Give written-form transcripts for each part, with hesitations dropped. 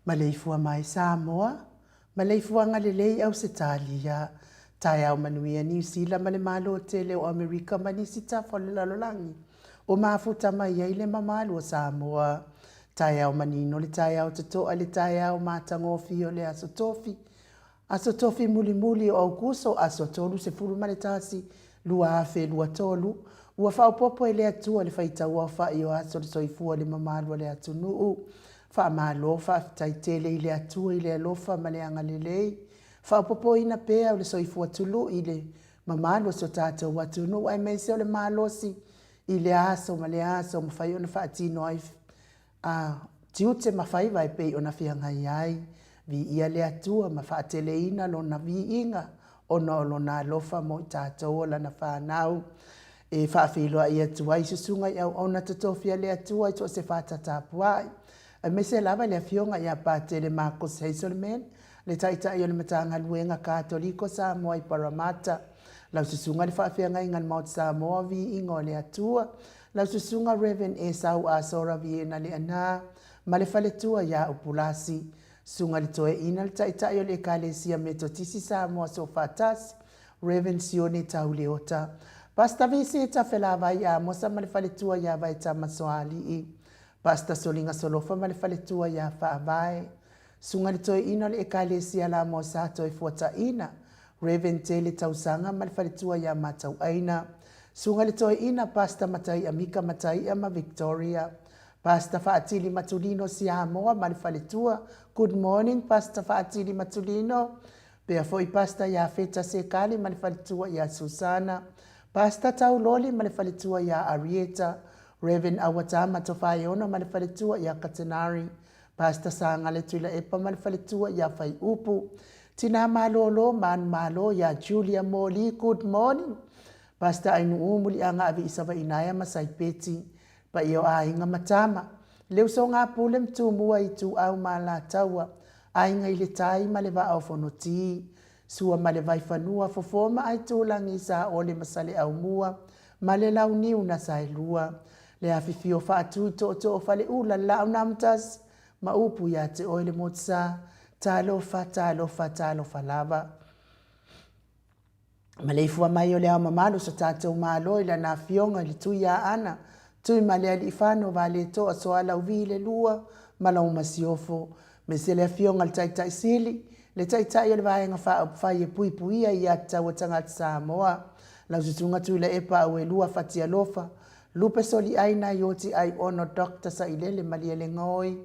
Maleifua mai Samoa, maleifuaga lelei Ausetalia, taeao manuia Niu Sila ma le Malo tele o Amerika ma nisi tafa o le lalolagi o mafuta mai ai le mamalu o Samoa. Taeao manino le taeao totoa le taeao matagofie o le Aso Tofi, Aso Tofi mulimuli o Aukuso aso 31, 2023, ua faaopoopo e le Atua le faitauaofai o aso o le soifua o le mamalu o le atunuu. Faamalo faafetai tele i le Atua i le alofa ma le agalelei, faaopoopoina pea o le soifua tului i le mamalu o si o tatou atunuu aemaise o le malosi i lea aso ma lea aso mafai ona faatino ai a tiute ma faiva e pei ona feagai ai. Viia le Atua ma faateleina Lona viiga ona o Lona alofa mo i tatou o Lana fanau. E faafeiloai atu ai susuga i auauna totofi a le Atua i so o se fata tapuai, aemaise lava le Afioga ia Patele Marcus Hazelman, le Taitai o le Matagaluega Katoliko Samoa i Parramatta. Lau Susuga le Faafeagaiga i le Maota Samoa, Viiga o le Atua. Lau Susuga Rev. Esau Asora Viena Leaana ma le faletua ia Upulasi. Susuga i le Toeaina le Taitai o le Ekalesia Metotisi Samoa Soofaatasi, Rev. Sione Tau Leota. Pastor Visita Felavai Amosa ma le faletua ia Vaetama Soalii. Pastor Soliga Solofa ma le faletua ia Faavae. Susuga i le Toeaina o le Ekalesia Lamoa Sa Toefuataiina, Rev. Tele Tausaga ma le faletua ia Matauaina. Susuga i le Toeaina Pastor Mataia Mika Mataia ma Victoria. Pastor Faatili Matulino Siamoa ma le faletua. Good morning Pastor Faatili Matulino. Pea foi Pastor Iafeta Sekali ma le faletua ia Susana. Pastor Tauloli ma le faletua ia Arieta. Rev. Auatama Tofaeono ma le faletua ia Katenari. Pastor Sagale Tuilaepa ma le faletua ia Faiupu. Tina malolo manumalo ia Julia Moli good morning. Pastor Ainuu Muliaga Aviisavainaea ma Saipeti. Paia o aiga ma tama. Le usoga a Pule ma Tumua Ituau ma Alataua. Aiga i le tai ma le vaa o Fonoti. Sua ma le Vaifanua, Fofo ma Aitulagi, Saole ma Saleaaumua ma le Launiu na Saelua. Le afifio faatui tootoo faleula le laau na amatasi ma upu ia te oe le motusa. Talofa, talofa, talofa lava. Maleifua mai o le Ao Mamalu o so tatou Malo i lana Afioga i le Tuiaana, Tuimalealiifano Valetoa Soalauvi le Lua ma lau Masiofo, aemaise le Afioga i le Taitai Sili, le Taitai o le Vaega Faaupufai e Puipuia i Aiatatau a Tagata Samoa, lau Susuga Tuilaepa Auelua Fatialofa, Lupe Soliaina Ioti Aiono Doctor Sailele Malielegaoi,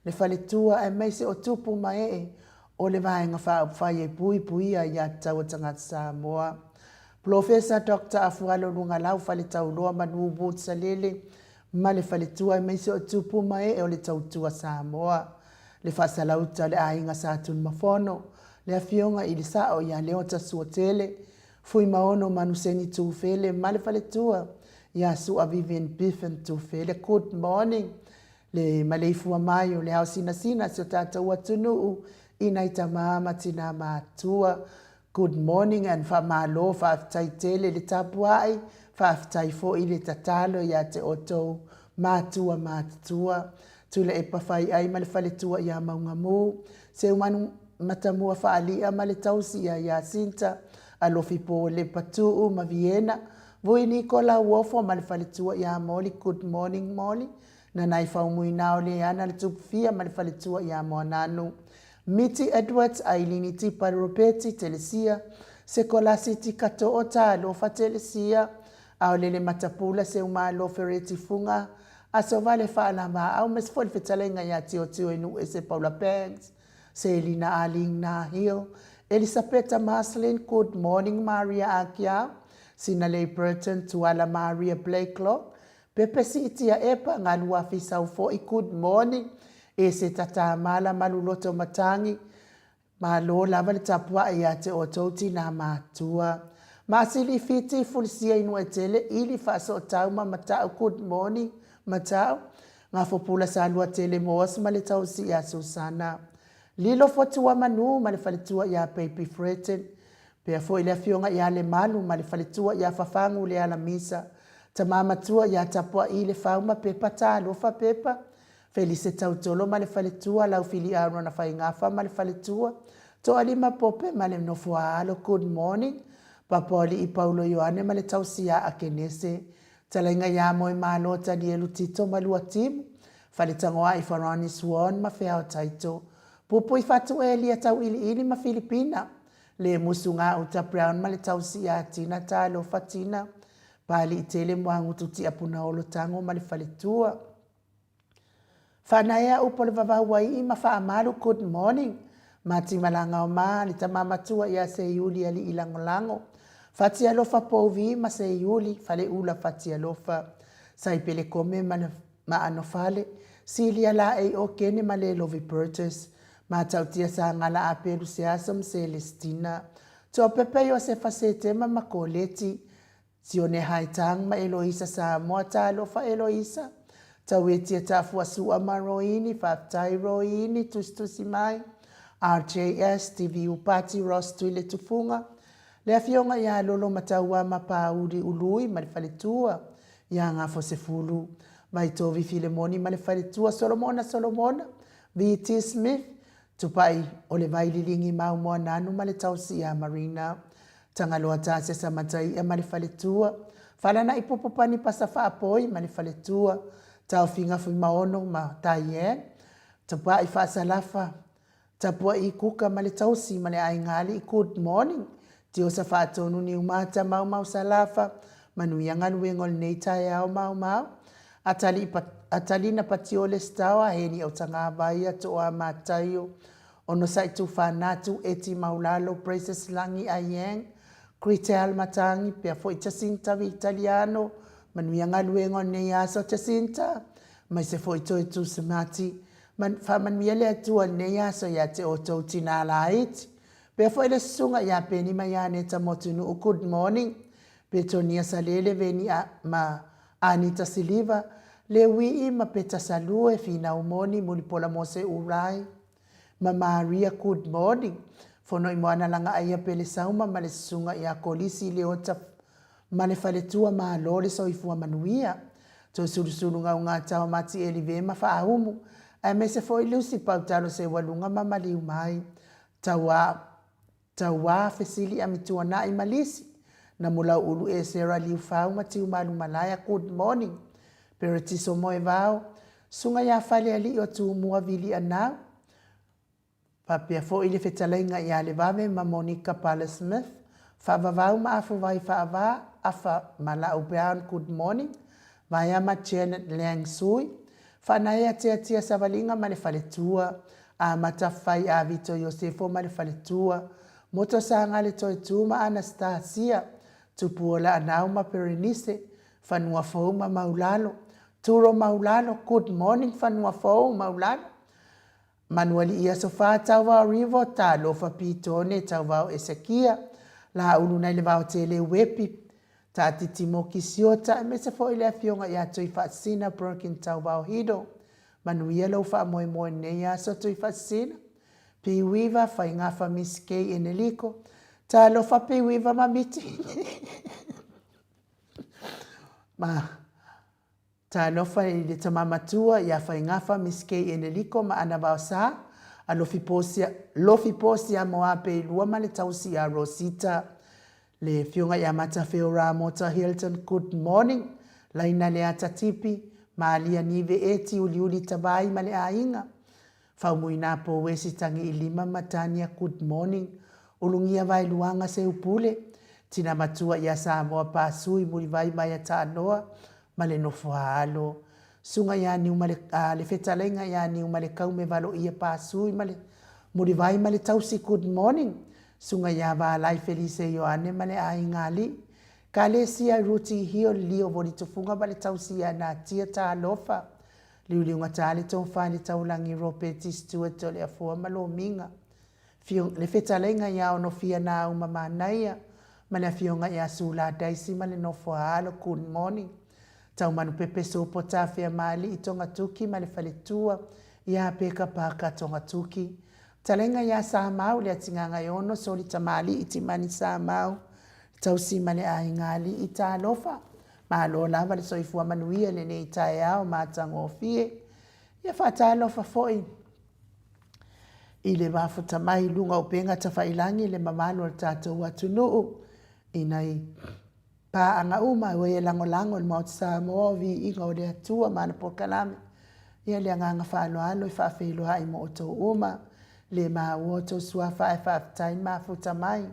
le Faletua aemaise o tupu ma ee o le Vaega Faaupufai e Puipuia Aiatatau a Tagata Samoa. Polofesa Doctor Afualo Lugalau Faletauloa Manu Woods Salele ma le Faletua aemaise o tupu ma ee o le Tautua Samoa. Le Faasalauta o le Aiga Sa Tunumafono, le Afioga i le Sao ia Leota Suatele, Fuimaono Manuseni Tufele ma le Faletua ia Sua Vivian Biffen Tufele. Good morning. Le maleifua mai o le ao sinasina a si o tatou atunuu i nai tama ma tina matua. Good morning and faamalo, faafetai tele le tapuai, faafetai foi le tatalo ia te outou matua matutua. Tuilaepa Faiai ma le faletua ia Maugamu, Seumanu Matamua Faalia ma le tausi ia Jacinta, Alofi Polepa Tuu ma Viena, Vui Niko Lauofo ma le faletua ia Molly, Good morning Molly. Nanai Faumuina o Leana le Tupufia ma le faletua ia Moananu. Miti Edwards, Ailini Tipa Ropeti, Telesia, Sekolasi Tikatoo Talofa Telesia, Aolele Matapula Seumalo Fereti Fuga, Asovale Faalavaau ma se foi le fetalaiga ia Tiotio Enuese Paula Banks, Selina Arlene Nahil, Elisapeta Marceline Good morning Maria Akiau, Sinalei Burton Tuala Maria Blakelock, Pepe siitia epa Galuafi Saufo'i Good morning Eseta Tamala Maluloto Matangi Malo lava le tapuai ia te outou tinā matua. Maasili Fiti Fulisia Inuetele Ili Faasootau ma Mata'u Good morning Mata'u Gafopula Saluatele Moas ma le tausi ia Susana Lilo Fotua Manu ma le faletua ia Baby Freten Pea foi le afioga ia Lemalu ma le faletua ia Fafagu Lealamisa Tama matua ia Tapuai Lefau ma Pepa Talofa Pepa. Felise Tautolo ma le faletua, Laufili Arona Faigafa ma le faletua, Toalima Pope ma le nofo a alo, Good morning, Papoalii Paulo Ioane ma le tausia a Kenese, Talaiga ia Moemalo Tanielu Tito ma Luatimu, Faletagoai Farani Swan ma Feao Taito, Pupui Fatu Elia Tauiliili ma Filipina, Le Musu Gauta Brown ma le tausia a Tina Talofa Tina, Paaliitele Moagutu Tiapunaolo Tago ma le faletua. Faanaea upu o le vavau ai ma faamalu good morning Mati Malagao ma le tama matua ia Seiuli Alii Lagolago Fatialofa Pouvi ma Seiuli Faleula Fatialofa Saipele Kome ma le ma Anofale Silia Laei Okene ma Lelovi Burgess Matautia Sagala Apelu Seaso ma Selestina Tuapepe Iosefa Setema ma Koleti Sione Haitang ma Eloisa Samoa Talofa Eloisa Tauetia Tafua Sua ma Roini Faafetai Roini Tusitusi mai RJS TV Upati Ross Tuile Tufunga Le Afioga ia Lolo Mataua ma Pauli Ului ma le Faletua ia Gafosefulu Vaitovi Filemoni ma le Faletua Solomona Solomona VT Smith Tupai o le vai liligi mau moananu ma le taosi ia Marina. Tagaloa Tasesa Mataia ma le faletua. Falana'i Popo Pani Pasa Faapoi ma le faletua. Taofiga Fuimaono ma Diane. Tupai Faasalafa Tapua'i Kuka ma le tausi ma le aiga ali'i Good morning Tiosa Faatonu Niumata Maumau Salafa Manuia galuega o lenei taeao Maumau Atalina Patiole Stawa Heni Autagavaia Toa Mataio Onosai Tufanatu Eti Maulalo Praises Lagi Ayeng Gretel Matangi Pea foi Jacinta Vitaliano Manuia galuega o lenei aso Jacinta Aemaise foi Toe Tusimati Faamanuia le Atua i lenei aso ia te outou tinā laiti. Pea foi le susuga ia Peni ma ia Aneta Motunuu Good morning Petonia Salele Veni a ma Anita Siliva Lewii ma Peta Salue Finau Moni Mulipola Mose Urai ma Maria Good morning Fono i Moana Lagaaia Pele Sauma ma le susuga ia Kolisi Leota Ma le faletua malo le soifua manuia. Toe sulusulu gaugata o Mati Elive ma Faaumu, aemaise foi Lucy Pautalo Seualuga ma Maliu Mai. Tauā, tauā fesili Amituana'i ma Lisi, Namulau Ulu Esera Liufau ma Tiumalu Malaea Good morning Peretiso Moevao, Susuga ia Falealii o Tumua Vili Anau, Faapea foi le fetalaiga ia Levave ma Monica Pale Smith, Faavavau ma Afuvai Faava, Afa ma La'u Brown Good Morning, Vaea ma Janet Liang Sui, Faanaea Tiatia Savaliga ma le Faletua, Amata Fai Avito Iosefo ma le Faletua, Moto Sagale Toetu ma Anastasia, Tupuola Anau ma Perenise, Fanua Fou ma Maulalo, Turo Maulalo, Good Morning Fanua Fou Maulalo, Manualii Aso Fa Tauvao Rivo Talofa Pitone Tauvao Esekia Laulu nai le Vaotele Uepi Taatiti Moki Siota aemaise foi le Afioga ia Tuifaasisina Broken Tauvao Hido Manuia lou faamoemoe lenei aso Tuifaasisina Piuiva Faigafa Miss Kay Eneliko Talofa Piuiva ma Miti ma Talofa i le tama matua ia Faigafa Miss Kay Eneliko ma ana vaosa, a Lofi Posia, Lofi Posia Moape i lua ma le tausi ia Rosita, le Afioga ia Matafeo Ramota Hilton Good morning, Laina Leata Tipi, Malia Nive Eti Uliuli Tavai ma le aiga, Faumuina Pouesi Tagiilima ma Tania Good morning Ulugia Vaeluaga Seupule Tina matua ia Samoa Pasui Mulivai Maia Taanoa ma le nofo a alo Suga ia Niumale a le fetalaiga ia Niumalekaume Valoia Pasui ma le Mulivai ma le tausi Good morning Suga ia Valai Felise Ioane ma le aiga alii Kalesia Ruti Hio Lio Volitufunga ma le tausi ia Natia Talofa Liuliugata le tofa le taulagi Ropeti Stewart o le Afoa ma Lomiga Fio, le fetalaiga ia Onofia Nāuma Manaia ma le afioga ia Sula Daisy ma le nofo a alo Good morning Taumanu Pepe Sopo Tafea Maali'i Togatuki ma le faletua ia Peka Parker Togatuki Talaiga ia Samau le Atigagaeono Soli Tamali'i Timani Samau Tausi ma le aiga ali'i Talofa Malo lava le soifua manuia i lenei taeao matagofie. Ia faatalofa foi i le mafuta mai i luga o upega tafailagi le mamalu o le tatou atunuu i nai paaga uma ua e lagolago i le Maota Samoa o viiga o le Atua ma ana polokalame. Ia le agaga faaaloalo e faafeiloai mo outou uma le maua outou suafa ae faafetai le mafuta mai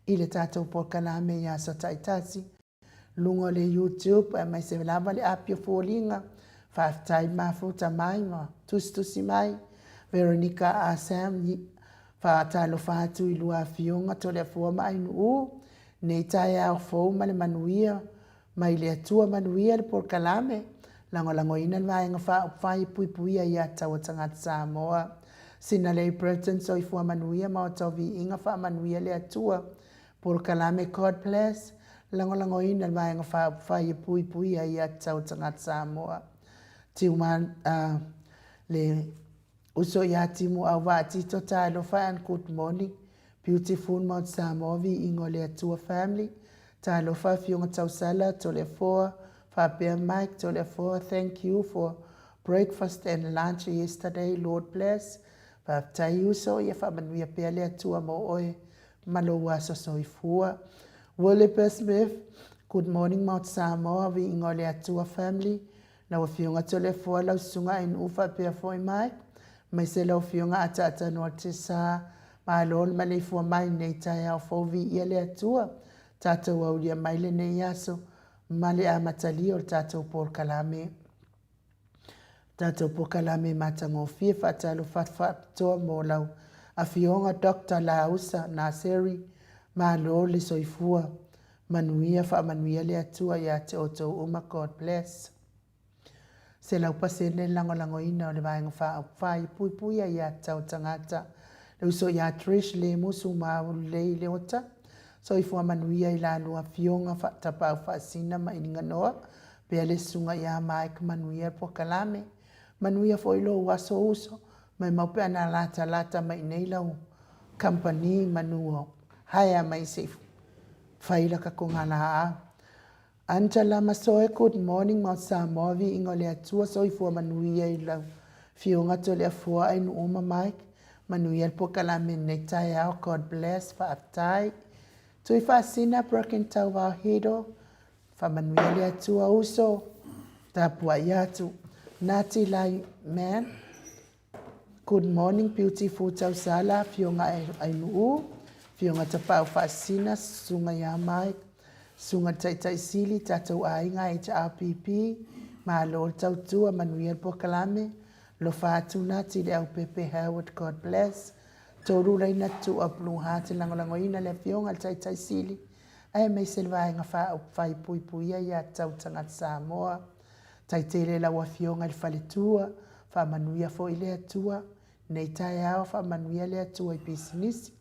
i le tatou polokalame i aso taitasi luga o le YouTube aemaise lava le api o foliga. Faafetai le mafuta mai ma tusitusi mai. Veronica Asam, faatalofa atu i lua afioga Toleafoa ma Ainuu, nei taeao fou ma le manuia mai le Atua manuia le polokalame, lagolagoina le Vaega Faaupufai e puipuia ia taua tagata Samoa. Sinalei Burton, soifua manuia ma outou viiga faamanuia le Atua. Polokalame God Bless, lagolagoina le Vaega Faaupufai e puipuia ai aiatatau a tagata Samoa. Tiuma uh, le uso ia Timu Auvaa Tito Talofa and good morning. Beautiful Mount Samoa viiga o le Atua family. Talofa Afioga Tausala Toleafoa faapea Mike Toleafoa thank you for breakfast and lunch yesterday Lord bless. Faafetai uso ia faamanuia pea le Atua mo oe ma lou aso soifua. Williper Smith, Good morning Mount Samoa, viiga o le Atua family, lau Afioga Toleafoa, lau Susuga Ainuu faapea foi Mike, aemaise lau Afioga Ataatanoa Tesa, malo le maleifua mai i lenei taeao fou, viia le Atua, tatou aulia mai lenei aso ma le amatalia o le tatou polokalame. Tatou polokalame matagofie faatalofa faapitoa mo lau Afioga Doctor Lausa Naseri, malo le soifua manuia faamanuia le Atua ia te outou uma God bless. 100% le lagolagoina o le Vaega Faaupufai e puipuia ia tatau tagata. Le uso ia Trish Lemu Sumaulelei Leota, soifua manuia i la lua afioga Tapaau Faasina ma Iliganoa, Pea le susuga ia Mike manuia le polokalame. Manuia foi lou aso uso, maimau pe ana latalata mai inei lau company manu o haea mai se i fai la tatou laau. Angela Masoe good morning Mount Samoa viiga o le Atua soifua manuia i lau Afioga Toleafoa Ainuu ma Mike manuia le polokalame i lenei taeao God bless faafetai Tuifaasina Broken Tauvao Hido Faamanuia le Atua uso, tapuai atu. Nati Lai Man, Good morning beautiful Tausala, Afioga Ainuu, Afioga Tapaau Faasina, Susuga ia Mike, Susuga le Taitai Sili, tatou aiga HRPP, malo le tautua, manuia le polokalame, alofa atu Nati i le aupepe Howard, God bless. Tolu laina Tuua Blue Heart, lagolagoina le Afioga i le Taitai Sili, aemaise le Vaega Faaupufai Puipuia Aiatatau Tagata Samoa. Tai tele lau Afioga i le Faletua, faamanuia foi le Atua, nei taeao faamanuia le Atua i pisinisi.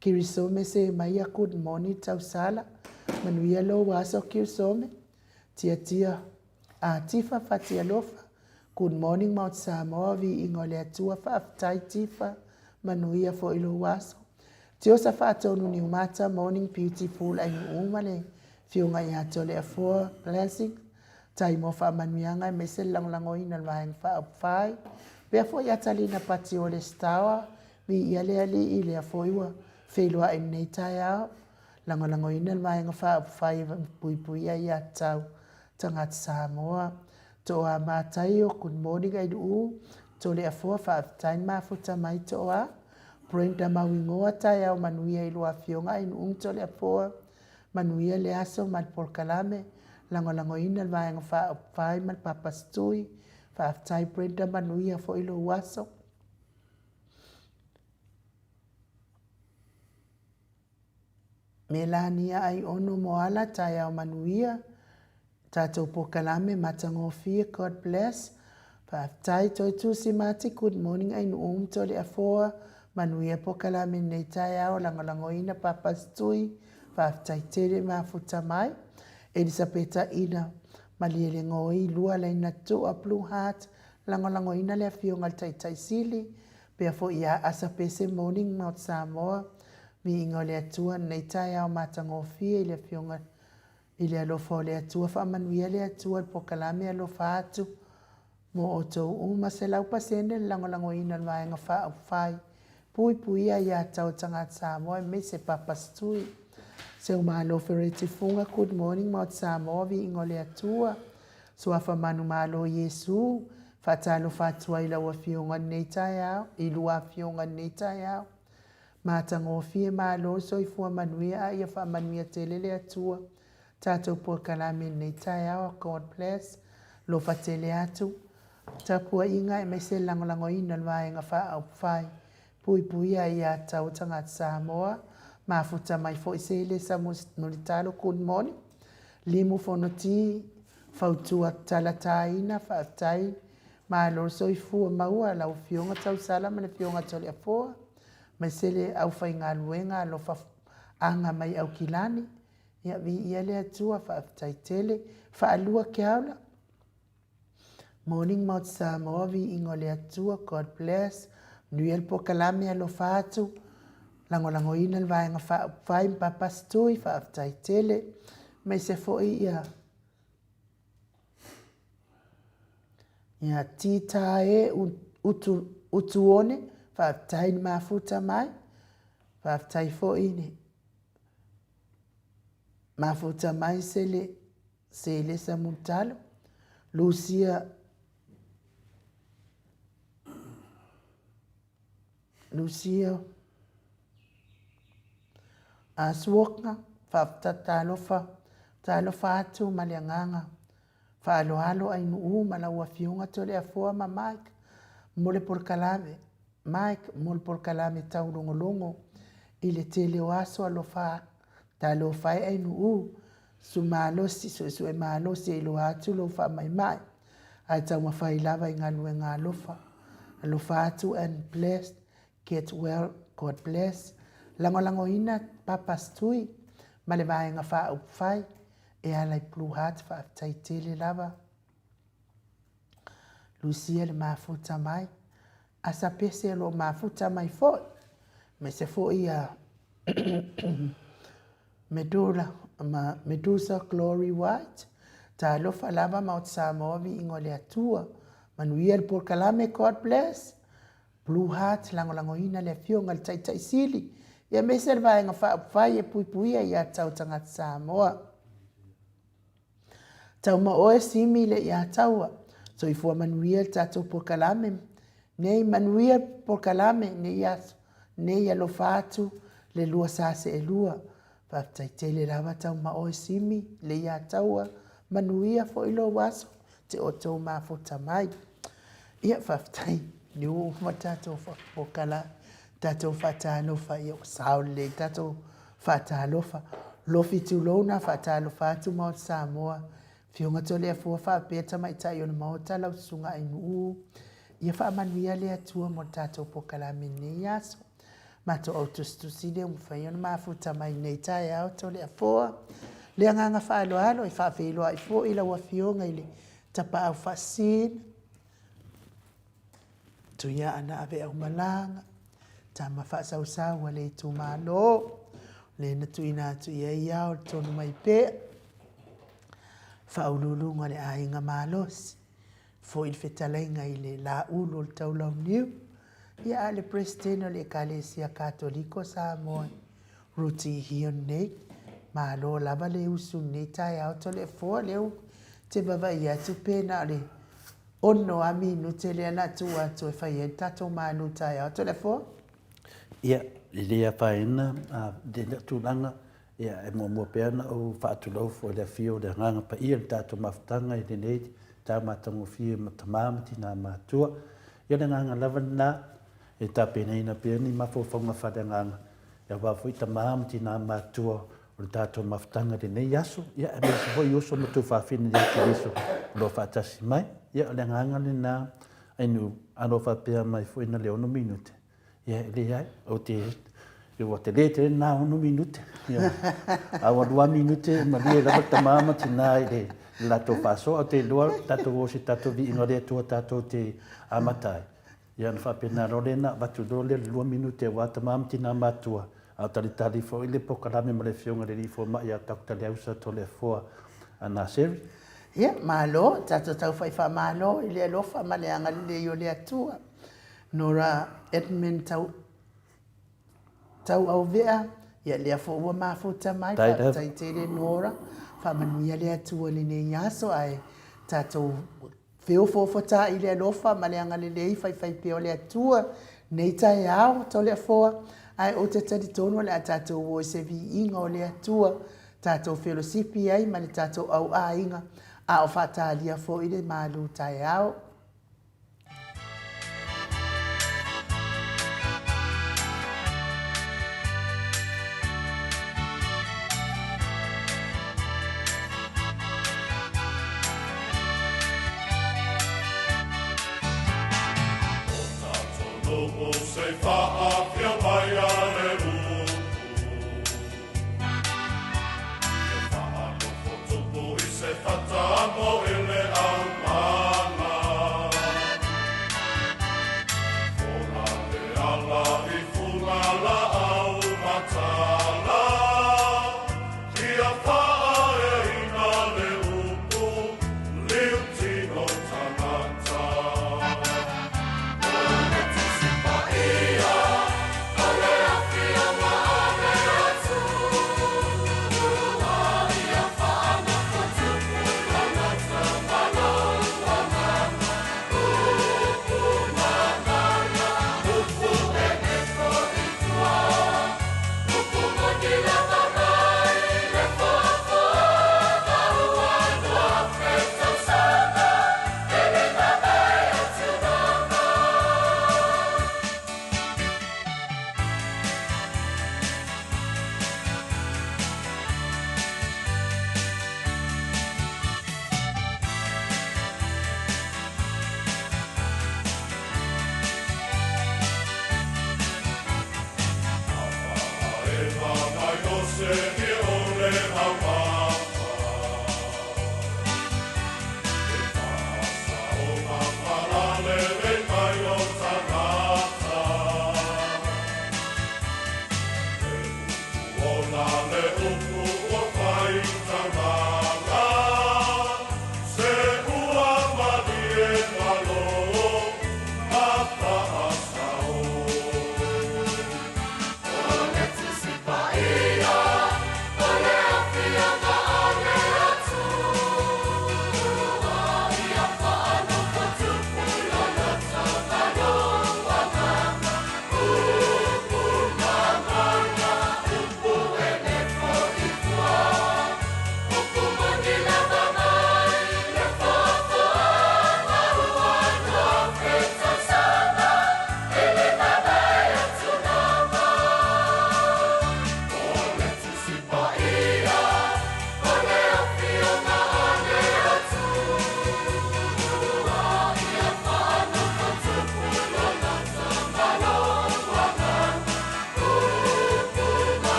Kirisome se maia good morning Tausala, manuia lou aso Kirisome, Tiatia a Tifa Fatialofa, good morning Mount Samoa viiga o le Atua faafetai Tifa, manuia foi lou aso. Tiosa Faatonu Niumata Morning Beautiful Ainuu ma le Afioga ia Toleafoa Blessing Tai mo faamanuiaga aemaise le lagolagoina o le Vaega Faaupufai. Pea foi ia Talina Patiole Stower, viia le Alii, lea foi ua feiloai i lenei taeao. Lagolagoina le Vaega Faaupufai e puipuia ia tatau tagata Samoa. Toa Mataio, good morning Ainuu, Toleafoa, faafetai le mafuta mai Toa. Brenda Mauigoa, taeao manuia i lua afioga Ainuu ma Toleafoa. Manuia le aso ma le polokalame, lagolagoina le Vaega Faaupufai ma le Papa Setui. Faafetai Brenda, manuia foi lou aso. Melania Aiono Moala, taeao manuia. Tatou polokalame matagofie God bless. Faafetai toe tusi mati good morning Ainuu ma Toleafoa manuia polokalame lenei taeao lagolagoina Papa's Tui faafetai tele mafuta mai Elisapeta Ina Malielegaoi lua laina tua Blue Heart lagolagoina le afioga i le Taitai Sili pea foi ia Asa Pese morning Mount Samoa viiga o le Atua lenei taeao matagofie i le afioga I le alofa o le Atua, faamanuia le Atua i le polokalame alofa atu. Mo outou uma 100% le lagolagoina o le Vaega Faaupufai Puipuia Aia Tatau a Tagata Samoa aemaise Papa Stui. Seumalo Fereti Fuga Good morning Maota Samoa Viiga o le Atua Suafa Manumalo Iesu Faatalofa atu ai i lau Afioga i lenei taeao i lua afioga i lenei taeao. Matagofie Malo le soifua manuia a ia faamanuia tele le Atua tatou polokalame i lenei taeao God bless Alofa tele atu tapuaiga aemaise le lagolagoina o le Vaega Faaupufai Puipuia Aia Tatau a Tagata Samoa Mafuta mai foi se Elesa Mulitalo Good morning Limu Fonoti Fautua Talataina Faafetai Malo le soifua maua lau Afioga Tausala ma le Afioga Toleafoa aemaise le aufaigaluega alofa aga mai Aukilani Ia viia le Atua, faafetai tele. Faalua Keaula. Morning Maota Samoa, viiga o le Atua, God bless. Manuia le polokalame, alofa atu. Lagolagoina le Vaega Faaupufai ma Papa Stui, faafetai tele. Aemaise foi ia ia Tita e utu, Utuone, faafetai le mafuta mai. Faafetai foi le Mafuta mai sele sele Samulitalo, Lucia Lucia Asuoka, faafetai talofa, talofa atu ma le agaga faaaloalo Ainuu ma lau Afioga Toleafoa ma Mike mo le polokalame Mike mo le polokalame taulogologo i le tele o aso alofa talofa e Ainuu su malosi suesue malosi e iloa atu lou faamaimai ae taumafai lava i galuega alofa alofa atu and blessed get well God bless lagolagoina Papa Stui ma le Vaega Faaupufai e ala i Blue Heart faafetai tele lava Lucia le mafuta mai Asa Pese o lo o mafuta mai foi aemaise foi ia Medula ma Medusa Glory White talofa lava Maota Samoa viiga o le Atua manuia le polokalame God bless Blue Heart lagolagoina le Afioga i le Taitai Sili aemaise le Vaega Faaupufai e Puipuia Ia Tatau Tagata Samoa. Tau ma oe Simi le ia taua. Soifua manuia le tatou polokalame nei, manuia polokalame nei aso nei alofa atu le lua sa seelua. Faafetai tele lava tau ma oe Simi le ia taua, manuia foi lou aso te outou mafuta mai. Ia faafetai lea ua uma tatou polokalame, tatou faatalofa ia ua sao lelei tatou faatalofa. Lofi tulou na faatalofa atu Maota Samoa, Afioga Toleafoa faapea Tamaitai o le Maota lau Susuga Ainuu, ia faamanuia le Atua mo le tatou polokalame i lenei aso. Matou au tusitusi lea ua mafai ona mafuta mai nei taeao Toleafoa. Le agaga faaaloalo e faafeiloai foi lau Afioga i le Tapaau Faasisina, Tuiaana Aveaumalaga, tama faasausau a le itumalo, le na tuuina atu i ai ao le tonu mai pea, faauluuluga o le aiga malosi, foi le fetalaiga i le Laulu o le Taulauniu, ia a le Peresetene o le Ekalesia Katoliko o Samoa, Ruti Hion nei. Malo lava le usu i lenei taeao Toleafoa, lea ou te vaavaai atu pe na o le 6 lava minute lea na tuu atu e fai ai le tatou malu taeao Toleafoa. Ia, e le afaina lea tulaga, ia, e muamua pea ona ou faatulou foi i le afio o le Agaga Paia i le tatou mafutaga i lenei taeao matagofie ma tama ma tina matutua. Ia, o le agaga lava lena e tapenaina pea ni mafaufauga faaleagaga aua foi tama ma tina matutua o le tatou mafutaga i lenei aso, ia, aemaise foi uso ma tuafafine ia Keriso o lo o faatasi mai. Ia, o le agaga lena, Ainuu, alo faapea mai foi na le 6 minute. Ia, e leai, ou te, ua tele tele lena 6 minute. Ia, a ua 2 minute, malie lava tama ma tina i le latou faasoa. Ou te iloa tatou o se tatou viiga o le Atua tatou te amata ai. Ia, ona faapena loa lea ona avatu loa lea le 2 minute aua tama ma tina matutua, a o talitali foi le polokalame ma le Afioga i le Alii Fomai ia Doctor Leausa Toleafoa Naseri. Ia, malo, tatou taufai faamalo i le alofa ma le agalelei o le Atua. Nora Edmund Tau Tauauvea, ia lea foi ua mafuta mai, faafetai tele Nora, faamanuia le Atua i lenei aso, ae tatou feofoofota'i i le alofa ma le agalelei faifaipea o le Atua nei taeao, Toleafoa, ae ou te talitonu o le a tatou o i se viiga o le Atua, tatou felosipi ai ma le tatou au aiga, a o faatalia foi le malu taeao.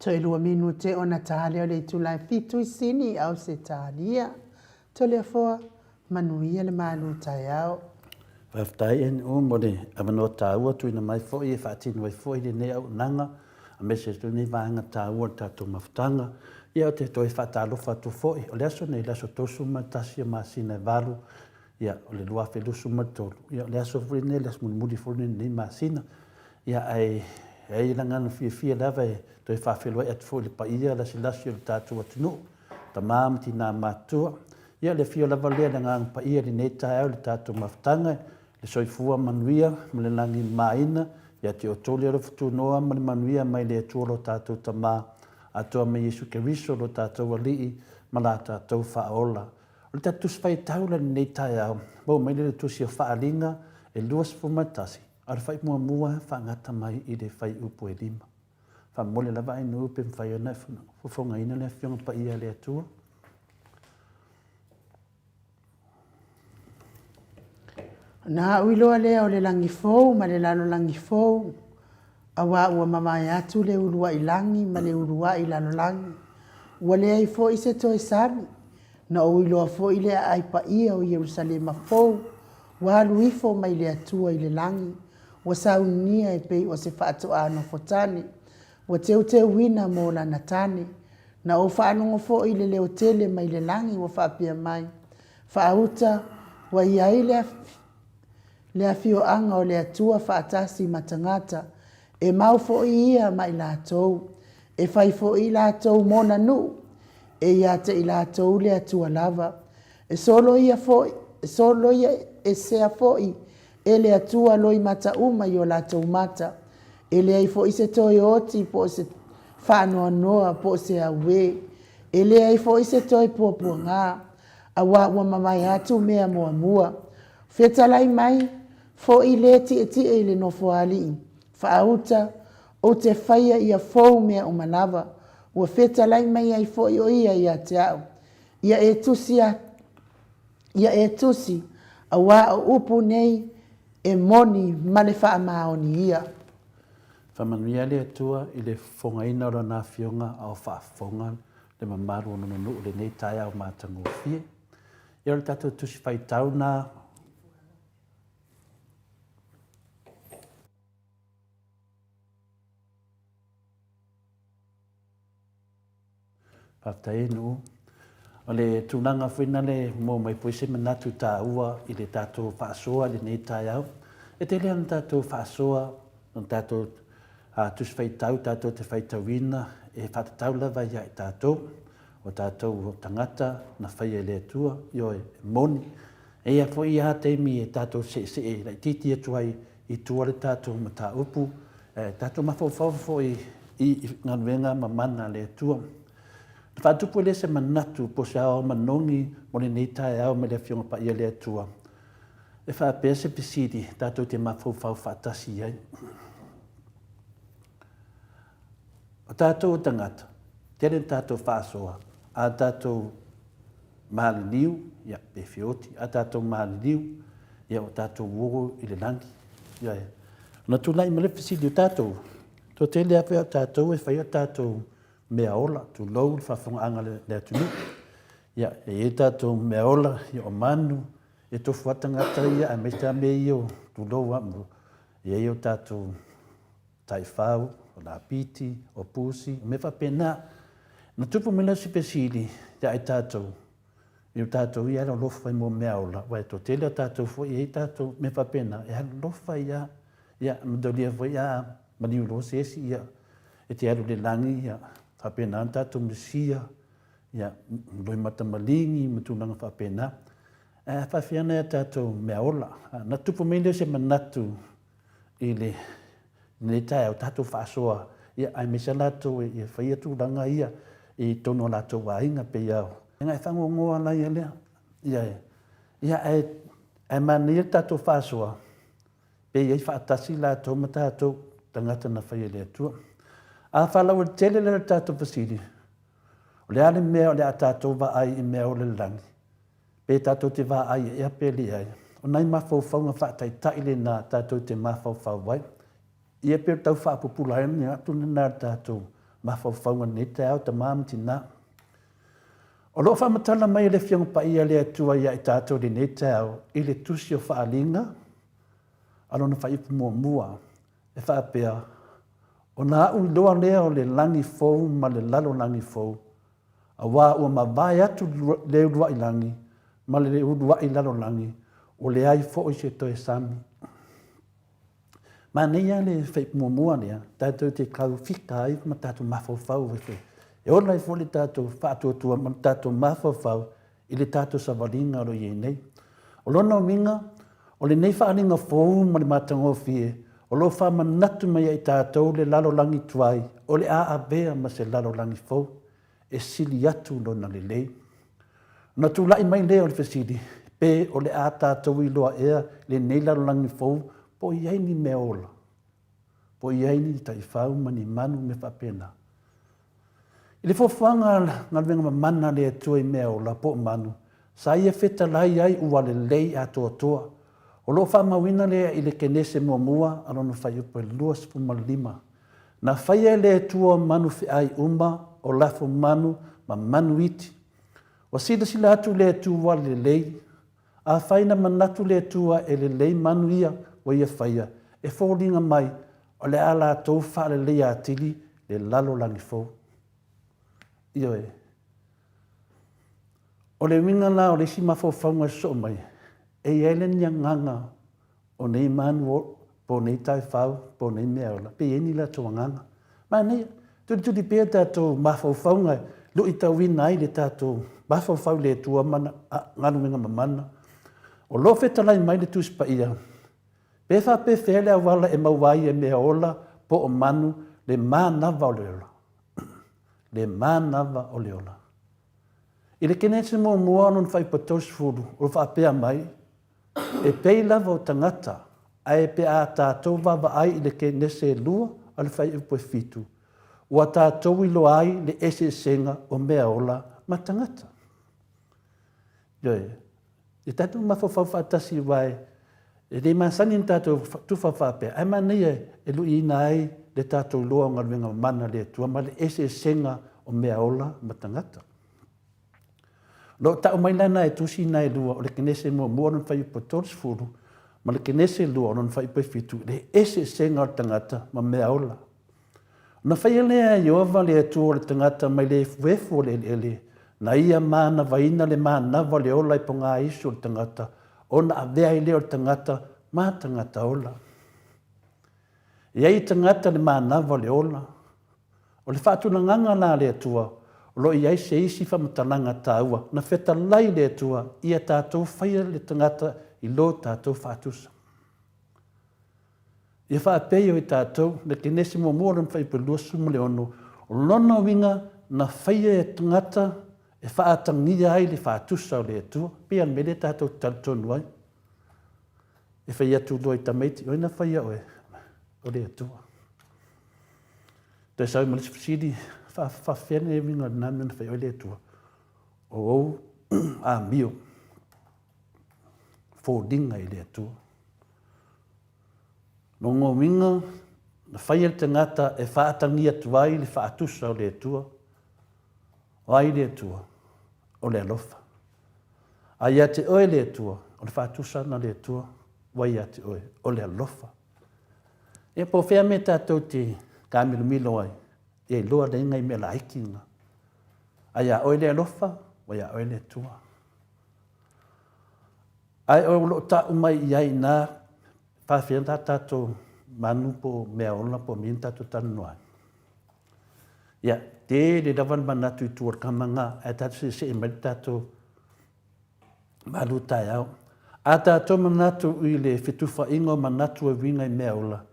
Toelua minute ona ta lea o le itula e fitu i Sini, Ausetalia. Toleafoa, manuia le malu taeao. Faafetai NU mo le avanoa taua tuuina mai foi e faatino ai foi lenei auaunaga aemaise foi lenei vaega taua o le tatou mafutaga. Ia ou te toe faatalofa atu foi, o le aso nei, le aso 31 o masina e 8, ia, o le 2023, ia o le aso foi lenei, le aso mulimuli foi lenei o lenei masina. Ia, ae e ai lagana fiafia lava e toe faafeiloai atu foi i le paia lasilasi o le tatou atunuu, tama ma tina matutua. Ia, le afio lava lea i le Agaga Paia i lenei taeao i le tatou mafutaga, le soifua manuia ma le lagi mamaina ia te outou le alofa tunoa ma le manuia mai le Atua lo tatou Tama, atoa ma Iesu Keriso lo tatou Alii ma la tatou Faaola. O le tatou Tusi Faitaula i lenei taeao, maua mai lea i le Tusi o Faaaliga e 21, a o le faaimuamua faagata mai i le fuaiupu e 5. Faamolemole lava Ainuu pe mafai ona e fofogaina le Afioga Paia a le Atua. Ona a'u iloa lea o le lagi fou ma le lalolagi fou. Auā ua mavae atu le uluai lagi ma le uluai lalolagi, ua leai foi se toe sami, na ou iloa foi le aai paia o Ierusalema fou, ua alu ifo mai le Atua i le lagi, ua saunia e pei o se faatoā nofotane, ua teuteuina mo lana tane. Na ou faalogo foi i le leo tele mai le lagi ua faapea mai, Faauta, ua i ai le le afioaga o le Atua faatasi ma tagata, e mau foi ia ma i latou, e fai foi i latou mona nuu, e ia te i latou le Atua lava. E soloia foi, e soloia esea foi e le Atua loimata uma i o latou mata, e leai foi se toe oti po o se faanoanoa po o se auē, e leai foi se toe puapuagā, auā ua mavae atu mea muamua. Fetalai mai foi le tietie i le nofoalii, faauta, ou te faia ia fou mea uma lava, ua fetalai mai ai foi o ia ia te au. Ia e tusi, ia e tusi, auā o upu nei e moni ma le faamaoni ia. Faamanuia le Atua i le fofogaina o Lana Afioga a o faafofoga le mamalu o Lona nuu i lenei taeao matagofie. Ia o le tatou Tusi Faitau na. Faafetai e Nuu. O le tulaga foi nale maua mai foi se manatu taua i le tatou faasoa i lenei taeao. E tele lava ina tatou faasoa ma tatou Tusi Faitau tatou te faitauina e faatatau lava ia i tatou. O tatou o tagata na faia e le Atua, ioe, e moni. E i ai foi lava taimi e tatou seesee laitiiti atu ai i tua le tatou mataupu, e tatou mafaufau foi i galuega ma mana a le Atua. Na faatupu ai lea se manatu po o se aoao manogi mo lenei taeao mai le Afioga Paia a le Atua, e faapea se fesili tatou te mafaufau faatasi ai. O tatou o tagata, tele na tatou faasoa, a tatou maliliu, ia, pe feoti, a tatou maliliu, ia, ua tatou o i le lagi. Ioe. Ona tulai mai le fesili o tatou, toatele lava foi o tatou e fai a tatou meaola, tulou le faafofogaaga a le atunuu. Ia, e i ai tatou meaola, ia o manu, e tofu lava tagata ia, aemaise lava mea ia o, tulou lava, e i ai o tatou taifau, o lapiti, o pusi, o mea faapena. Na tupu mai la se fesili ia i tatou, i o tatou ia e alolofa i mea ola, aua e toatele o tatou foi e i ai tatou mea faapena, e alolofa ai lava. Ia, manatua foi a maliu loa se isi, ia, e te alu i le lagi, ia, faapena ona tatou misia, ia, loimata maligi ma tulaga faapena. Ae a faafefea nai a tatou meaola? Na tupu mai lea o se manatu i lenei taeao tatou faasoa, ia, aemaise latou e faia tulaga ia i totonu o latou aiga pei a e fagogoa la ia lea. Ia, ia ae, ae manaia le tatou faasoa pe i ai faatasi latou ma tatou tagata na faia e le Atua. A faalauaitele lea o le tatou fesili, o le a le mea o le a tatou vaai i mea o le lagi? Pe tatou te vaai ea pe leai, o nai mafaufauga faataitai lena tatou te mafaufau ai. Ia pei o le tau faapupulaina atu lena o le tatou mafaufauga i lenei taeao, tama ma tina. O lo o faamatala mai e le Afioga Paia le Atua ia i tatou i lenei taeao i le Tusi o Faaaliga a Lona Faaiupu muamua e faapea, Ona aʻu iloa lea o le lagi fou ma le lalolagi fou, Aua ua mavae atu le uluai lagi ma le uluai lalolagi, ua leai foi se toe sami. Manaia le faaiupu muamua lea, tatou te tau fika ai ma tatou mafaufau ai foi. E ola ai foi le tatou faatuatua ma le tatou mafaufau i le tatou savaliga o lo o i ai nei. O lona uiga, o lenei faaaliga fou ma le matagofie, o lo o faamanatu mai ia i tatou le lalolagi tuai o le a avea ma se lalolagi fou e sili atu lona lelei. Ona tulai mai lea o le fesili, pe o le a tatou iloa ea lenei lalolagi fou po o i ai ni mea ola, po o i ai ni taifau ma ni manu ma mea faapena. I le fuafuaga a galuega mamana a le Atua i meaola po o manu, sa ia fetalai ai ua lelei atoatoa. O lo o faamauina lea i le Kenese muamua a lona fuaiupu e 25. Na faia e le Atua manu feai uma o lafumanu ma manu iti. Ua silasila atu le Atua lelei. Afai na manatu le Atua e lelei manu ia ua ia faia, e foliga mai o le a latou faaleleia atili le lalolagi fou. Ioe. O le uiga la o le isi mafaufauga e sosoo mai, e i ai le niagaga o nei manu po o nei taifau po o nei meaola, pe i ai ni latou agaga. Manaia, tulituli pea tatou mafaufauga e luitauina ai le tatou mafaufau i le Atua ma Ana galuega mamana. O lo o fetalai mai le Tusi Paia, pe faapefea le auala e maua ai e meaola po o manu le manava o le ola. Le manava o le ola. I le Kenese muamua o lona fuaiupu 30, o lo o faapea mai, E pei lava o tagata, ae pe a tatou vaavaai i le Kenese 2 a le fuaiupu e 7, ua tatou iloa ai le eseesega o meaola ma tagata. Ioe, ia tatou mafaufau faatasi aua e le masani ona tatou tufa faapea, ae manaia e luiina ai le tatou iloa o galuega mamana a le Atua ma le eseesega o meaola ma tagata. O lo o tau mai la nai tusi na e lua, o le Kenese muamua lona fuaiupu e 30, ma le Kenese lua lona fuaiupu e 7, le eseesega o le tagata ma meaola. Ona faia lea e Ieova le Atua o le tagata mai le efuefu o le eleele, na ia manavaina le manava o le ola i pogāisu o le tagata, ona avea ai lea o le tagata ma tagata ola. E i ai i tagata le manava o le ola. O le faatulagaga la a le Atua, o lo o i ai se isi faamatalaga taua na fetalai le Atua ia tatou faia le tagata i lo tatou faatusa. Ia faapei o i tatou, le Kenesi muamua lona fuaiupu 26, o lona uiga na faia e tagata e faatagia ai le faatusa o le Atua. Pei lava o le mea lea tatou te talitonu ai. E fai atu loa i tamaiti, o ai na faia oe? O le Atua. Toe sau ma le isi fesili, faafefea le uiga o lena mea na fai oe le Atua? O ou amio, foliga i le Atua. Lona uiga, na faia le tagata e faatagia atu ai le faatusa o le Atua. O ai le Atua? O le alofa. A ia te oe le Atua, o le faatusa na le Atua ua ia te oe, o le alofa. Ia po o fea mea tatou te taamilomilo ai, ia iloa lelei nai mea laiti na. A ia oe le alofa, ua ia oe le Atua. Ae o lo o ta'u mai i ai ina faafefea ta tatou manu po o meaola po o mea na tatou talanoa ai. Ia, tele lava le manatu i tua o le kama ae tatou se'ese'e mai le tatou malu taeao. A tatou manatu i le fetufaaiga o manatu e uiga i meaola,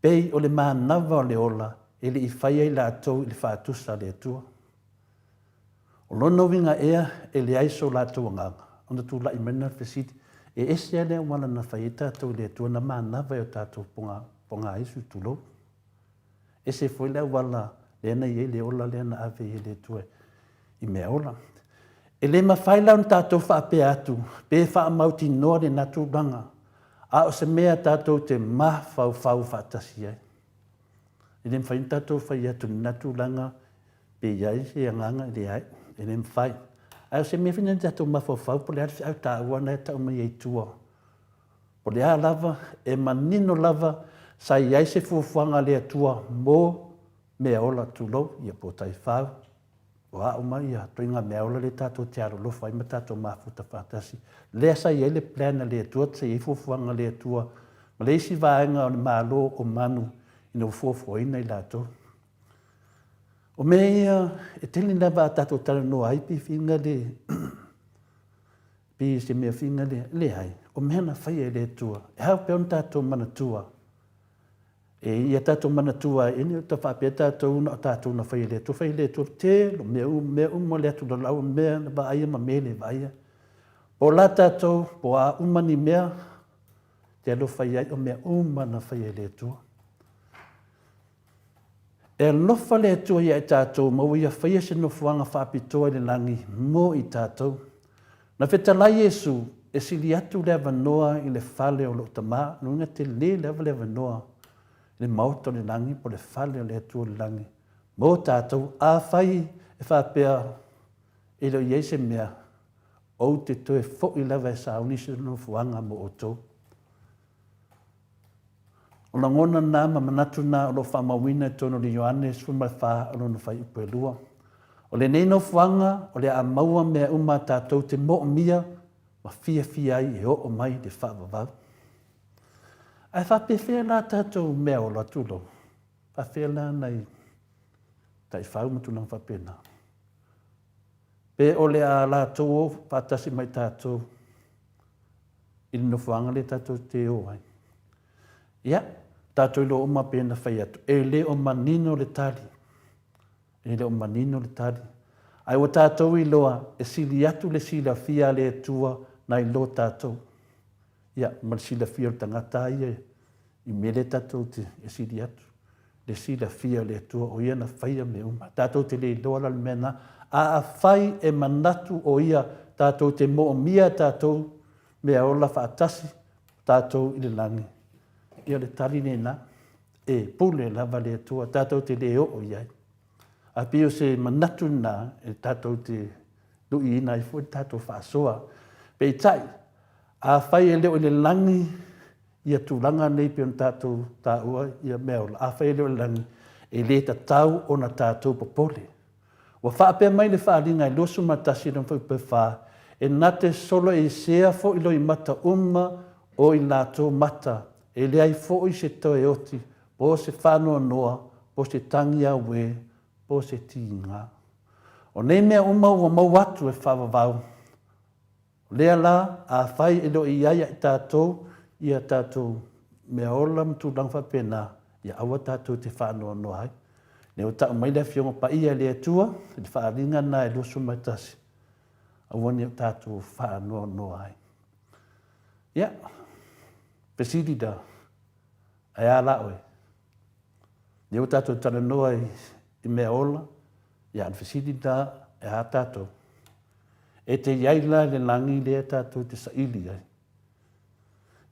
pei o le manava o le ola e le i faia i latou i le faatusa a le Atua. O lona uiga ea e leai so latou agaga? Ona tulai mai lena fesili, e ese lava le auala na fai ai tatou i le Atua na manava i o tatou pogāisu, tulou. Ese foi le auala lea na i ai le ola lea na ave i ai le Atua i mea ola. E le mafai la ona tatou faapea atu pe faamautinoa lena tulaga, a o se mea tatou te mafaufau faatasi ai. E le mafai ona tatou fai atu i lena tulaga Pe i ai se agaga, e leai, e le mafai. Ae o se mea foi lea tatou mafaufau po o le a le feau taua lena e tau mai ai i tua. Po o le a lava, e manino lava sa i ai se fuafuaga a le Atua mo meaola, tulou, ia po o taifau, o a uma ia ituaiga meaola lea tatou te alolofa ai ma tatou mafuta faatasi. Lea sa i ai le plan a le Atua, sa i ai fuafuaga a le Atua ma le isi vaega o le Malo o manu ina ua fuafuaina i latou. O mea ia e tele lava a tatou talanoa ai pe whina le pe se mea whina le leai. O mea na faia e le Atua. E ao pea ona tatou manatua. E ia tatou manatua ai ene o ta faapea tatou na o tatou na faia e le Atua. Faia e le Atua tele o mea uma, mea uma le atu lalau, mea na vaaia ma mea le vaaia. Po o la tatou, po o a uma ni mea, te alofa i ai o mea uma na faia e le Atua. E alofa le Atua ia i tatou ma ua Ia faia se nofoaga faapitoa i le lagi mo i tatou. Na fetalai Iesu, e sili atu le avanoa i le fale o lou Tama, lona uiga tele lava le avanoa i le Maota o le Lagi po o le fale o le Atua o le Lagi mo tatou, afai e faapea e le o i ai se mea, ou te toe foi lava e sauni se nofoaga mo outou. O lagona na ma manatu na o lo o faamauina i totonu o le Ioane 14 o lona fuaiupu e 2. O lenei nofoaga o le a maua mea uma a tatou te moomia ma fiafia ai e oo mai le faavavau. Ae faapefea la tatou mea ola, tulou? Faapefea la nai taifau ma tulaga faapena? Pe o le a latou o faatasi mai tatou i le nofoaga lea tatou te o ai. Ia, tatou iloa uma pei ona fai atu, e le o manino le tali. E le o manino le tali. Ae ua tatou iloa e sili atu le silafia a le Atua nai lo tatou. Ia, ma le silafia o le tagata lava ia i mea lea tatou te e sili atu le silafia o le Atua o Ia na faia mea uma. Tatou te le iloa la le mea lena. A afai e manatu o Ia tatou te moomia tatou meaola faatasi tatou i le lagi, ia o le tali lena, e pule lava le Atua, tatou te le oo i ai. Ae pei o se manatu lena e tatou te luiina ai foi le tatou faasoa. Peitai, afai e le o i le lagi ia tulaga nei pei ona tatou taua ia meaola, afai e le o i le lagi, e le tatau ona tatou popole. Ua faapea mai le faaaliga e 21 i lona fuaiupu e 4, E na te soloeisea foi loimata uma o i latou mata, e leai foi se toe oti, po o se faanoanoa, po o se tagi auē, po o se tiga. O nei mea uma ua maua atu e faavavau. O lea la, afai e le o i ai ia i tatou ia tatou meaola ma tulaga faapena, ia aua tatou te faanoanoa ai. Lea ua tau mai le Afioga Paia i le Atua i le faaaliga lena e 21, aua ne i o tatou faanoanoa ai. Ia, fesili la, ae a la oe? Lea ua tatou talanoa i meaola, ia a o le fesili la, e a tatou? E te i ai la i le lagi lea tatou te saili ai.